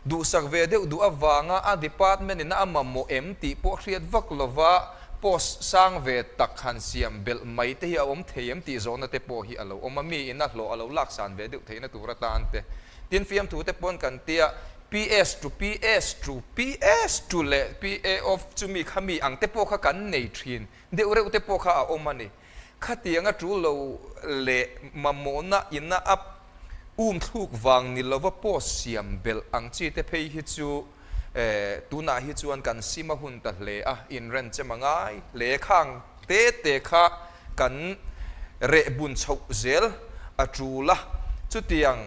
duhsak ve deuh duh avanga a department in a mamawh em tih pawh hriat vak lova post sang ve tak han siam belh mai te hi a awm thei em tih zawhna te pawh hi a lo awm a, mi in a hlawh a lo laksan ve deuh theihna tur atan te tin fiamthu te pawn kan tia PS to PS to PS to leh PA of chumi kha mi ang te pawh kha kan nei thin. Deuh reuh te pawh kha a awm a ni. Khatianga tul lo leh mamawhna ina a um thluk vang ni lova post siam belh ang chi te phei hi chu tunah hi chuan kan sim a hun ta hle a, inrenchem a ngai hle. Khang te te kha kan reh bun chhoh zel a tul a, chutiang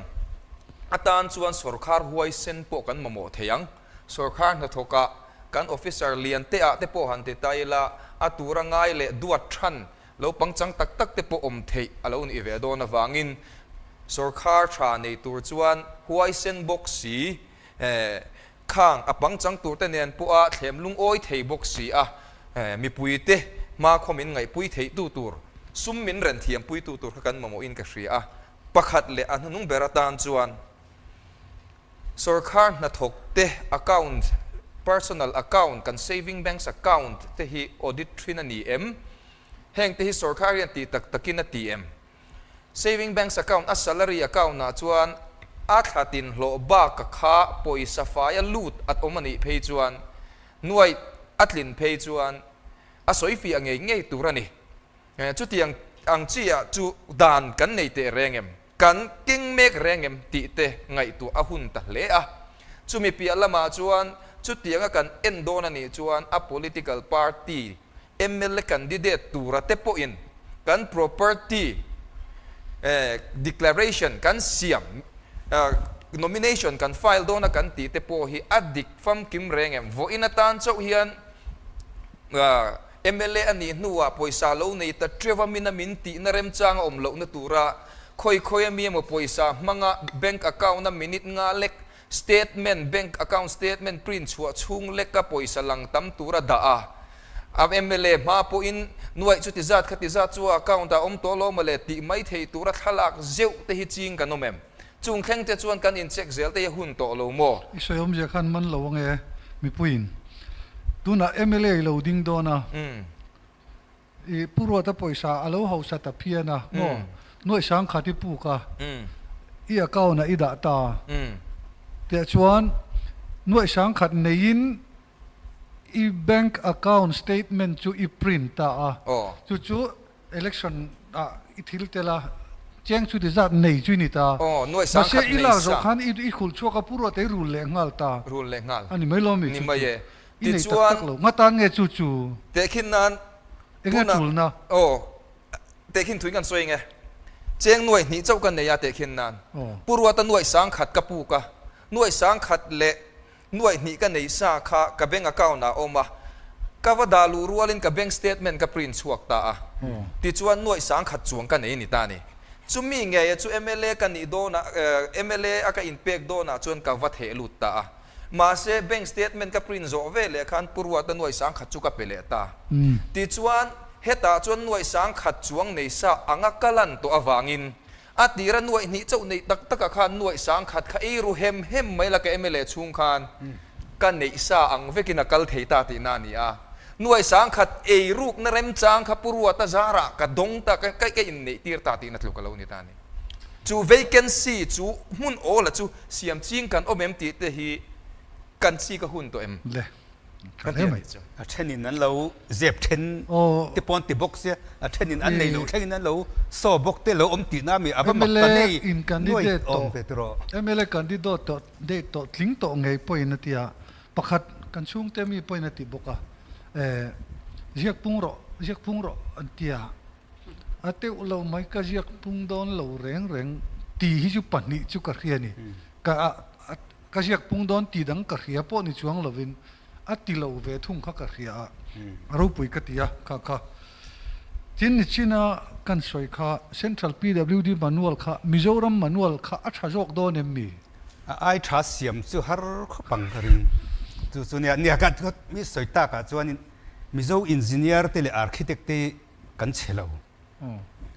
atan chuan sawrkhar huaisen pawh kan mamawh thei ang. Sawrkhar hnathawkah kan officer lian te ah te pawh han ti ta ila, a tura ngai leh duat than lo pangchang tak tak te pawh awm theih a lo nih ve dawn avangin sawrkhar tha nei tur chuan huaisen bawk si, khang a pangchang tur te nen pawha thlem lungawi thei bawk si a, mipui te hmakhua min ngaihpui theih tu tur, sum min ren thiampui tu tur kha kan mamawhin ka hria a, pakhat leh a hnuhnung ber atan chuan. Sorkar hnathawk te account, personal account, kan saving banks account te hi audit thin a ni em? Heng te hi sorkar hian tih tak takin a ti em? Saving banks account a salary account ah chuan a thla tin hlawh bak a kha pawisa fai a lut at awm a nih phei chuan nuaih a tlin phei chuan a sawi fiah ngei ngei tur a ni. Chutiang ang chi ah chu dan kan nei teh reng em? Kan keng mek reng em tih te ngaihtuah a hun ta hle a. Chumi piah lamah chuan chutianga kan en dawn a nih chuan a political party mla candidate tura te pawhin kan property declaration kan siam nomination kan file dawn a kan tih te pawh hi a dik famkim reng em? Vawiin atan chauh hian Mla a nih hnuah pawisa lo nei ta teuh a mina min tihna remchang a awm lohna tura khawi khawi ami emaw pawisa hmanga bank account a minute nga lek statement bank account statement print chhuah chhung leka pawisa lang tam tura dah a a mla hma pawhin nuaih chuti zat khati zat chu a account ah awm tawh lo mawle tih mai thei tura thlalak zeuh te hi ching kan awm em? Chung thleng te chuan kan in check zel te hi a hun tawh lo maw? I sawi awmzia khan man lo ange mipuiin. Tunah mla i lo ding dawn a, i Pu Ruata pawisa a lo hausa ta phian a maw? Nuaih sangkhat i puk a, i account ah i dah ta. Teh chuan nuaih sangkhat neiin i bank account statement chu i print ta a, chu chu election ah i thil tel a, cheng chu ti zat nei chu i ni ta. Mahse i lak zawh khan i khulh chhuak a, pu ruat ei rul leh nghal ta. Rul leh nghal. A ni mai lo mi chu chu. I nei tak tak lo. Nga tan nge chu chu? Tehkhin nan Enge tulna? Aw, tehkhin thuin kan sawi eng e. Cheng nuaih hnih chauh ka nei a tehkhin nan. Pu ruata nuaih sangkhat ka puk a, nuaih sangkhat leh Nuaih hnih ka nei sa kha ka bank account ah a awm a, ka va dah luh rualin ka bank statement ka print chhuak ta a, tichuan nuaih sangkhat chuang ka nei a ni ta a ni. Chumi ngeia chu mla ka nih dawnah, mla a ka inpek dawnah chuan ka va theh lut ta a. Mahse bank statement ka print zawh ve leh khan Pu Ruata nuaih sangkhat chu ka pe leh ta. Tichuan hetah chuan nuaih sangkhat chuang nei sa anga ka lan tawh avangin A tira nuaih hnih chauh neih tak takah khan nuaih sang khat kha ei ru hem hem mai la ka mla chhung khan ka neih sa ang vekin a kal thei ta tihna a ni a. Nuaih sang khat ei rukna remchang kha Pu Ruata zarah ka dawng ta ka ka inneih tir ta tihna tluk a lo ni ta a ni. Chu vacancy chu hmun awla chu siam ching kan awm em tih te hi kan chik a hun tawh em? Le. Tha hle mai. A thenin an lo zep then te pawh an ti bawk sia, a thenin an nei lo thlengin an lo saw bawk te lo awm tihna ami a va mak ta nei nuai awm ve tawh. Mla candidate tawh date tawh tling tawh ngei pawhin a ti a, pakhat kan chhungte mi pawhin a ti bawk a, ziak pung rawh, ziak pung rawh an ti a, a teuh lo mai ka ziak pung dawn lo reng reng. Ti hi chu pahnih chu ka hria ni. Ka ka ziak pung dawn ti dang ka hria pawh ni chuang lovin a ti lo ve thung kha ka hria a, a ropui ka ti a kha kha. Tin nichina kan sawi kha Central PWD manual kha Mizoram manual kha a tha zawk dawn em mi? A ai tha siam chu har khawp ang ka ring. Chu chu nia nia ka mi sawi takah chuanin Mizo engineer te leh architect te kan chhe lo.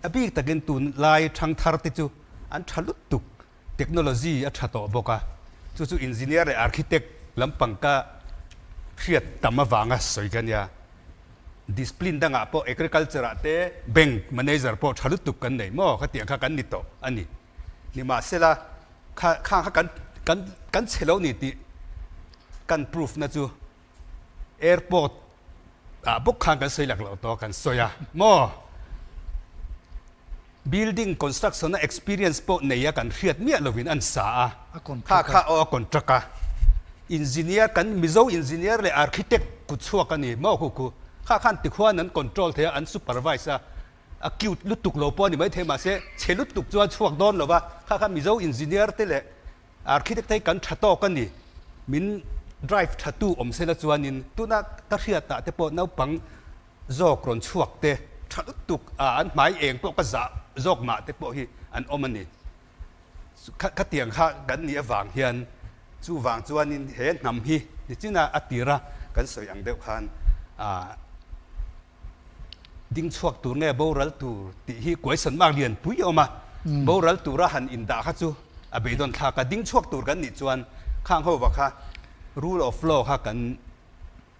A bik takin tunlai thangthar te chu an tha lutuk, technology a tha tawh bawk a, chu chu engineer leh architect lampang ka hriat tam avanga sawi ka nia. Discipline dangah pawh agriculture ah te bank manager pawh tha lutuk kan nei maw khatiang kha kan ni tawh a ni. Nimahsela kha khang kha kan kan kan chhe lo ni tih kan proof na chu Airport ah bawk khan kan sawi lak loh tawh kan sawi a maw? Building construction a experience pawh nei a kan hriat miah lovin an sa a, kha kha aw a contract a, engineer kan Mizo engineer leh architect kut chhuak a ni maw khu khu, kha khan tikhuan an control thei a, an supervise a, a cute lutuk lo pawh a ni maithei mahse chhe lutuk chuan chhuak dawn lo va, kha kha Mizo engineer te leh Architect hi kan tha tawk a ni. Min drive tha tu awm sela chuanin tuna ka hriatah te pawh naupang zawk rawn chhuak te tha lutuk a an hmai eng pawh ka zah zawk mah te pawh hi an awm a ni. Khatiang kha kan nih avang hian chuvang chuanin he hnam hi nichina a tira kan sawi ang deuh khan Ding chhuak tur nge boral tur tih hi question mark lian pui a awm a, boral tura han indah kha chu a beidawn thlak a, ding chhuak tur kan nih chuan khang ho va kha rule of law kha kan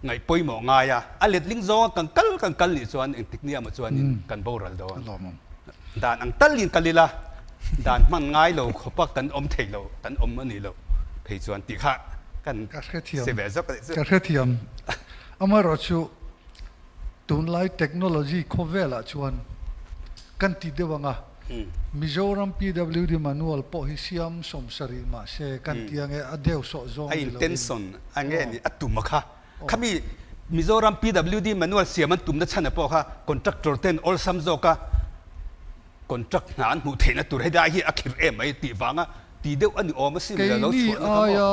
ngaih pawimawh ngai a, a letling zawnga kan kal kan kal nih chuan engtik nia maw chuanin kan boral dawn. Dan ang talin kal ila, dan hman ngai lo khawpa kan awm thei lo, kan awm a nih loh phei chuan tih kha kan si ve zawk a nih chu. Ka hrethiam, amaherawhchu Tunlai technology khawvelah chuan kan ti deuh ang a, Mizoram PWD manual pawh hi siam sawmsarih mahse kan ti ang e, a deu sawh zawng A ni lovin. intention a nge ni a tum a kha. Khami Mizoram PWD manual siam an tumna chhan a pawh kha contractor ten awlsam zawka contract hna an hmuh theihna tur helai hi a khirh em mai tih vanga ti deuh a ni awm a sim lo Keini chhuahna kha maw? aia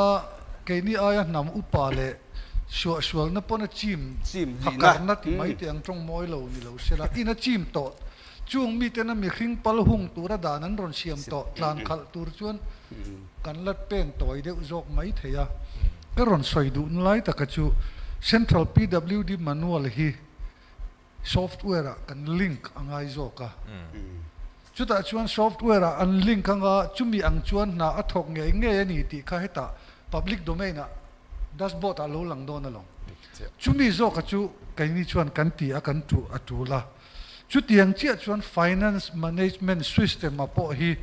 keini aia hnam upa leh suahsualna pawn a chim Chim lihna. phakarna ti mai teh ang tawng mawi lo ni lo sela in a chim tawh chung miten a mihring pal hung tura dan an rawn siam tawh tlan khalh tur chuan kan la pen tawi deuh zawk mai thei a. Ka rawn sawi duhna lai taka chu Central PWD manual hi Software ah kan link a ngai zawk a. Chutah chuan software ah an link anga chumi ang chuan hna a thawk ngei ngei a ni tih kha hetah public domain ah dashboard ah lo lang dawn alawm. Chumi zawka chu keini chuan kan ti a kan tuh a tul a. Chutiang chiah chuan finance management system ah pawh hi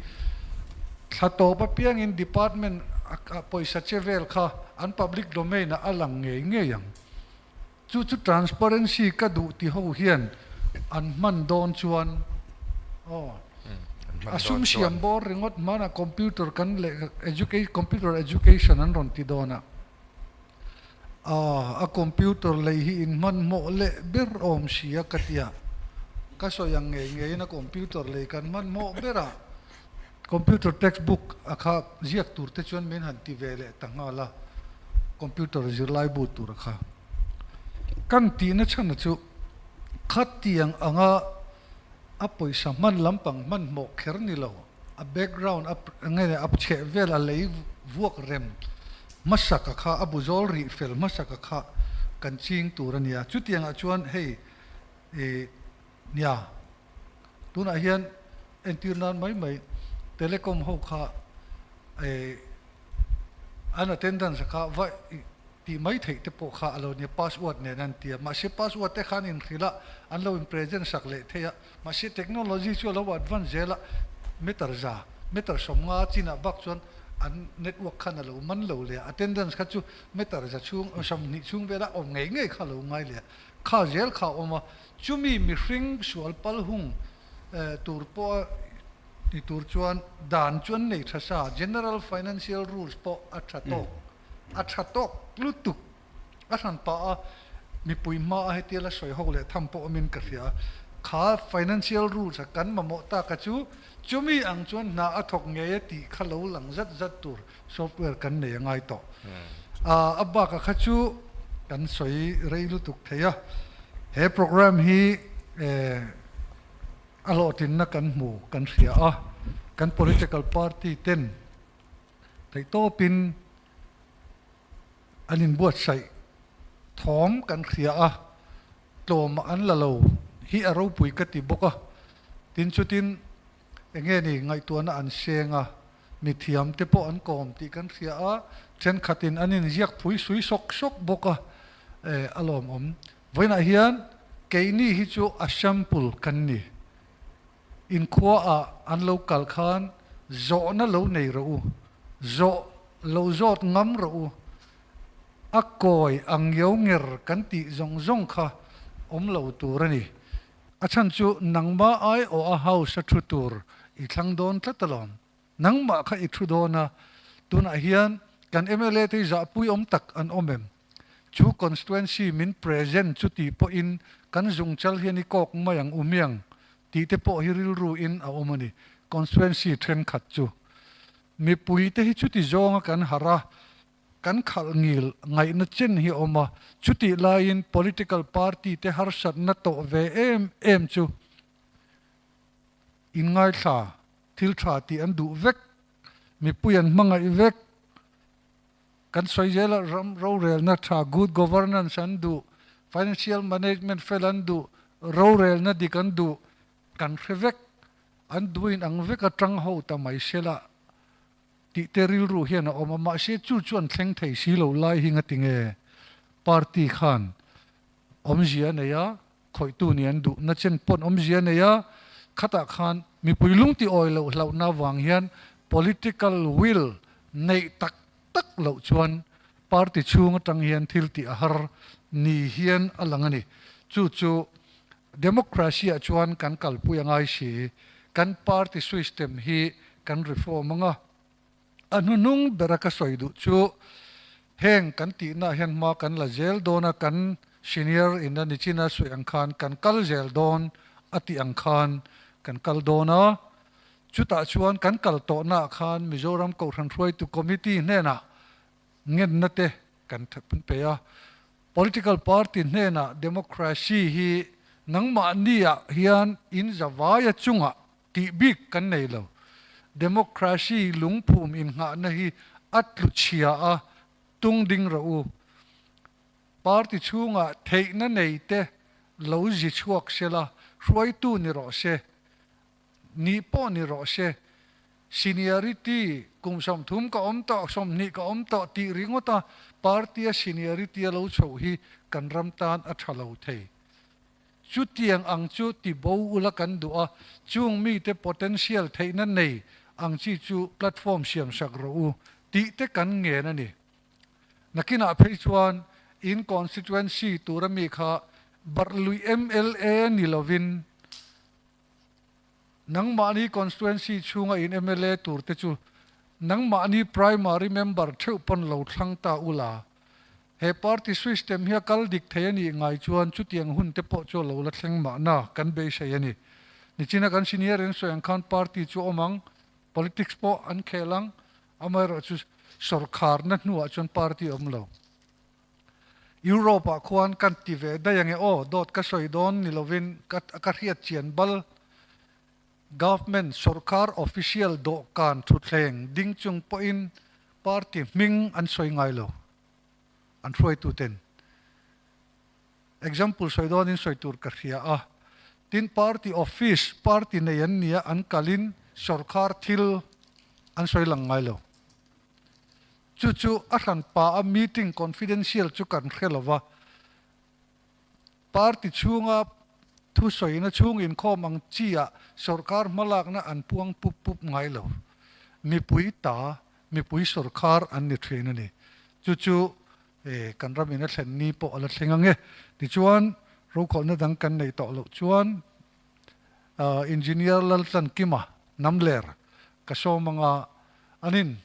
thla tawp apiangin department a pawisa che vel kha an public domain ah a lang ngei ngei ang. Chu chu transparency ka duh ti ho hian an hman dawn chuan aw a sum siam bawr ringawt hmanah computer kan leh computer education an rawn ti dawn a, a computer lei hi in hmanhmawh leh ber awm si a ka tia ka sawi ang ngei ngeiin a computer lei kan hmanhmawh ber a. Computer textbook a kha ziak tur te chuan min han ti ve leh ta nghal a, computer zirlai bu tur a kha. Kan tihna chhan chu khatiang anga a pawisa hman lampang hmanhmawh kher ni lo, a background a nge a chheh vel a lei vuak rem hmasak a kha, a bu zawl rih fel hmasak a kha kan ching tur a nia. Chutiangah chuan hei ih Nia, tunah hian entir nan mai mai telecom ho kha eh an attendance kha va tih mai theih te pawh kha a lo nia, password nen an ti a, mahse password te khan inhrilh a, an lo in present sak leh thei a, mahse technology chu a lo advance zel a, meter za, meter 50 chinah bak chuan an network khan a lo man lo leh a, attendance kha chu meter za chhung, 20 chhung vela awm ngei ngei kha a lo ngai leh a, kha zel kha a awm a. Chumi mihring sual pal hung tur pawh ni tur chuan dan chu an nei tha sa, General Financial Rules pawh a tha tawk, a tha tawk lutuk. A hran pah a, mipui hma a hetia la sawi ho leh tham pawh awmin ka hria. Kha financial rules a kan mamawh tak a chu, chumi ang chuan hna a thawk ngei a tih kha lo lang zat zat tur software kan nei a ngai tawh. A bak a kha chu kan sawi rei lutuk thei a, he program hi a hlawhtlinna kan hmu kan hria a, kan political party ten theihtawpin an inbuatsaih thawm kan hria a, tlawmah an la lo hi a ropui ka ti bawk a, tin chutin eng nge ni ngaihtuahna an seng a, mithiam te pawh an kawm tih kan hria a, thenkhatin an inziak phui sui sawk sawk bawk a, eh a lawmawm. Vawiinah hian keini hi chu a sample kan ni. Inkhuaah an lo kal khan zawhna lo nei rawh u, zawh lo zawt ngam rawh u, a kawi a ngiau nger kan tih zawng zawng kha awm lo tur a ni. A chhan chu nangmah aiawh a house a thu tur i thlang dawn tlat alawm. Nangmah kha i thu dawn a, tunah hian kan mla te hi zahpui awm tak an awm em? Chu constituency min present chu tih pawhin kan zungchal hian i kawk mai ang u miang tih te pawh hi rilru in a awm a ni, constituency thenkhat chu. Mipui te hi chuti zawnga kan harh a, kan khalh ngil ngaihna chen hi a awm a, chutih laiin political party te harsatna tawh ve em em chu inngaithla thil tha tih an duh vek, mipui an hmangaih vek, kan sawi zel a ram rorelna tha good governance an duh, financial management fel an duh, rorelna dik an duh, kan hre vek, an duhin ang vek atang ho ta mai sela tih te rilru hian a awm a, mahse chu chu an thleng thei si lo lai hi ngati nge party khan awmzia a nei a, khawihtu nih an duh na chen pawn awmzia a nei a, khatah khan mipui lung ti awi loh hlauhna avang hian political will neih tak tak loh chuan party chhung atang hian thil tih a har ni hian a lang a ni. Chu chu democracy ah chuan kan kalpui a ngai si, kan party system hi kan reform anga, A hnuhnung bera ka sawi duh chu heng kan tihnaah hian hma kan la zel dawn a, kan senior in a nichina sawi ang khan kan kal zel dawn a tih ang khan kan kal dawn a, chutah chuan kan kal tawhnaah khan Mizoram Kohhran Hruaitu Committee hnenah ngenna te kan pe a, political party hnenah democracy hi nangmahniah hian in zavaia chungah Tih bik kan nei lo. Democracy lungphum inngahna hi a tlu chhia a, tung ding rawh u. Party chhungah theihna nei te lo zi chhuak se la, hruaitu ni rawh se, nih pawh ni rawh se, seniority kum 30 ka awm tawh, 20 ka awm tawh tih ringawta party-a seniority a lo chhoh hi kan ram tan a tha lo thei. Chutiang ang chu ti bo ula kan duh a, chung mite potential theihna nei ang chi chu platform siam sak rawh u tih te kan ngen a ni. Nakinah phei chuan in constituency tura mi kha barh luih mla ni lovin nangmahni constituency chhunga in mla tur te chu nangmahni primary member theuh pawn lo thlang ta ula He party system hi a kal dik thei a nih ngai chuan chutiang hun te pawh chu a lo la thleng mahna kan beisei a ni. Nichina kan senior in sawi ang khan party chu awm ang, politics pawh an khel ang, amaherawhchu sawrkharna hnuah chuan party a awm lo. Europe ah khuan kan ti ve daih ange aw, dawt ka sawi dawn ni lovin ka ka hriat chian bal. Government sawrkar official dawhkan thutthleng ding chung pawhin party hming an sawi ngai lo, an hruaituten. Example sawi dawnin sawi tur ka hria a, tin party office, party nei an nia an kalin sawrkar thil an sawi lang ngai lo. Chu chu a hranpa a meeting confidential chu kan hre lova, Party chhunga thusawina chhung inkhawm ang chi-ah sawrkar hmalakna an puang pup pup ngai lo. Mipui ta, mipui sawrkar an ni thin a ni. Chu chu kan ramin a thlen ni pawh a la thleng ang e. Tichuan, rokhawlhna dang kan neih tawh loh chuan Engineer Laltlankima Namler ka sawm anga anin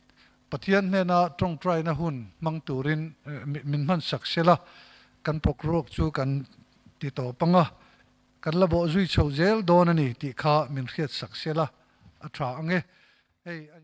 Pathian hnena tawngtaina hun hmang turin min hmansak sela, kan pawkruak chu kan ti tawp ang a. Kan la bawh zui chho zel dawn a ni tih kha min hriat sak sela a tha ang e. Hei a.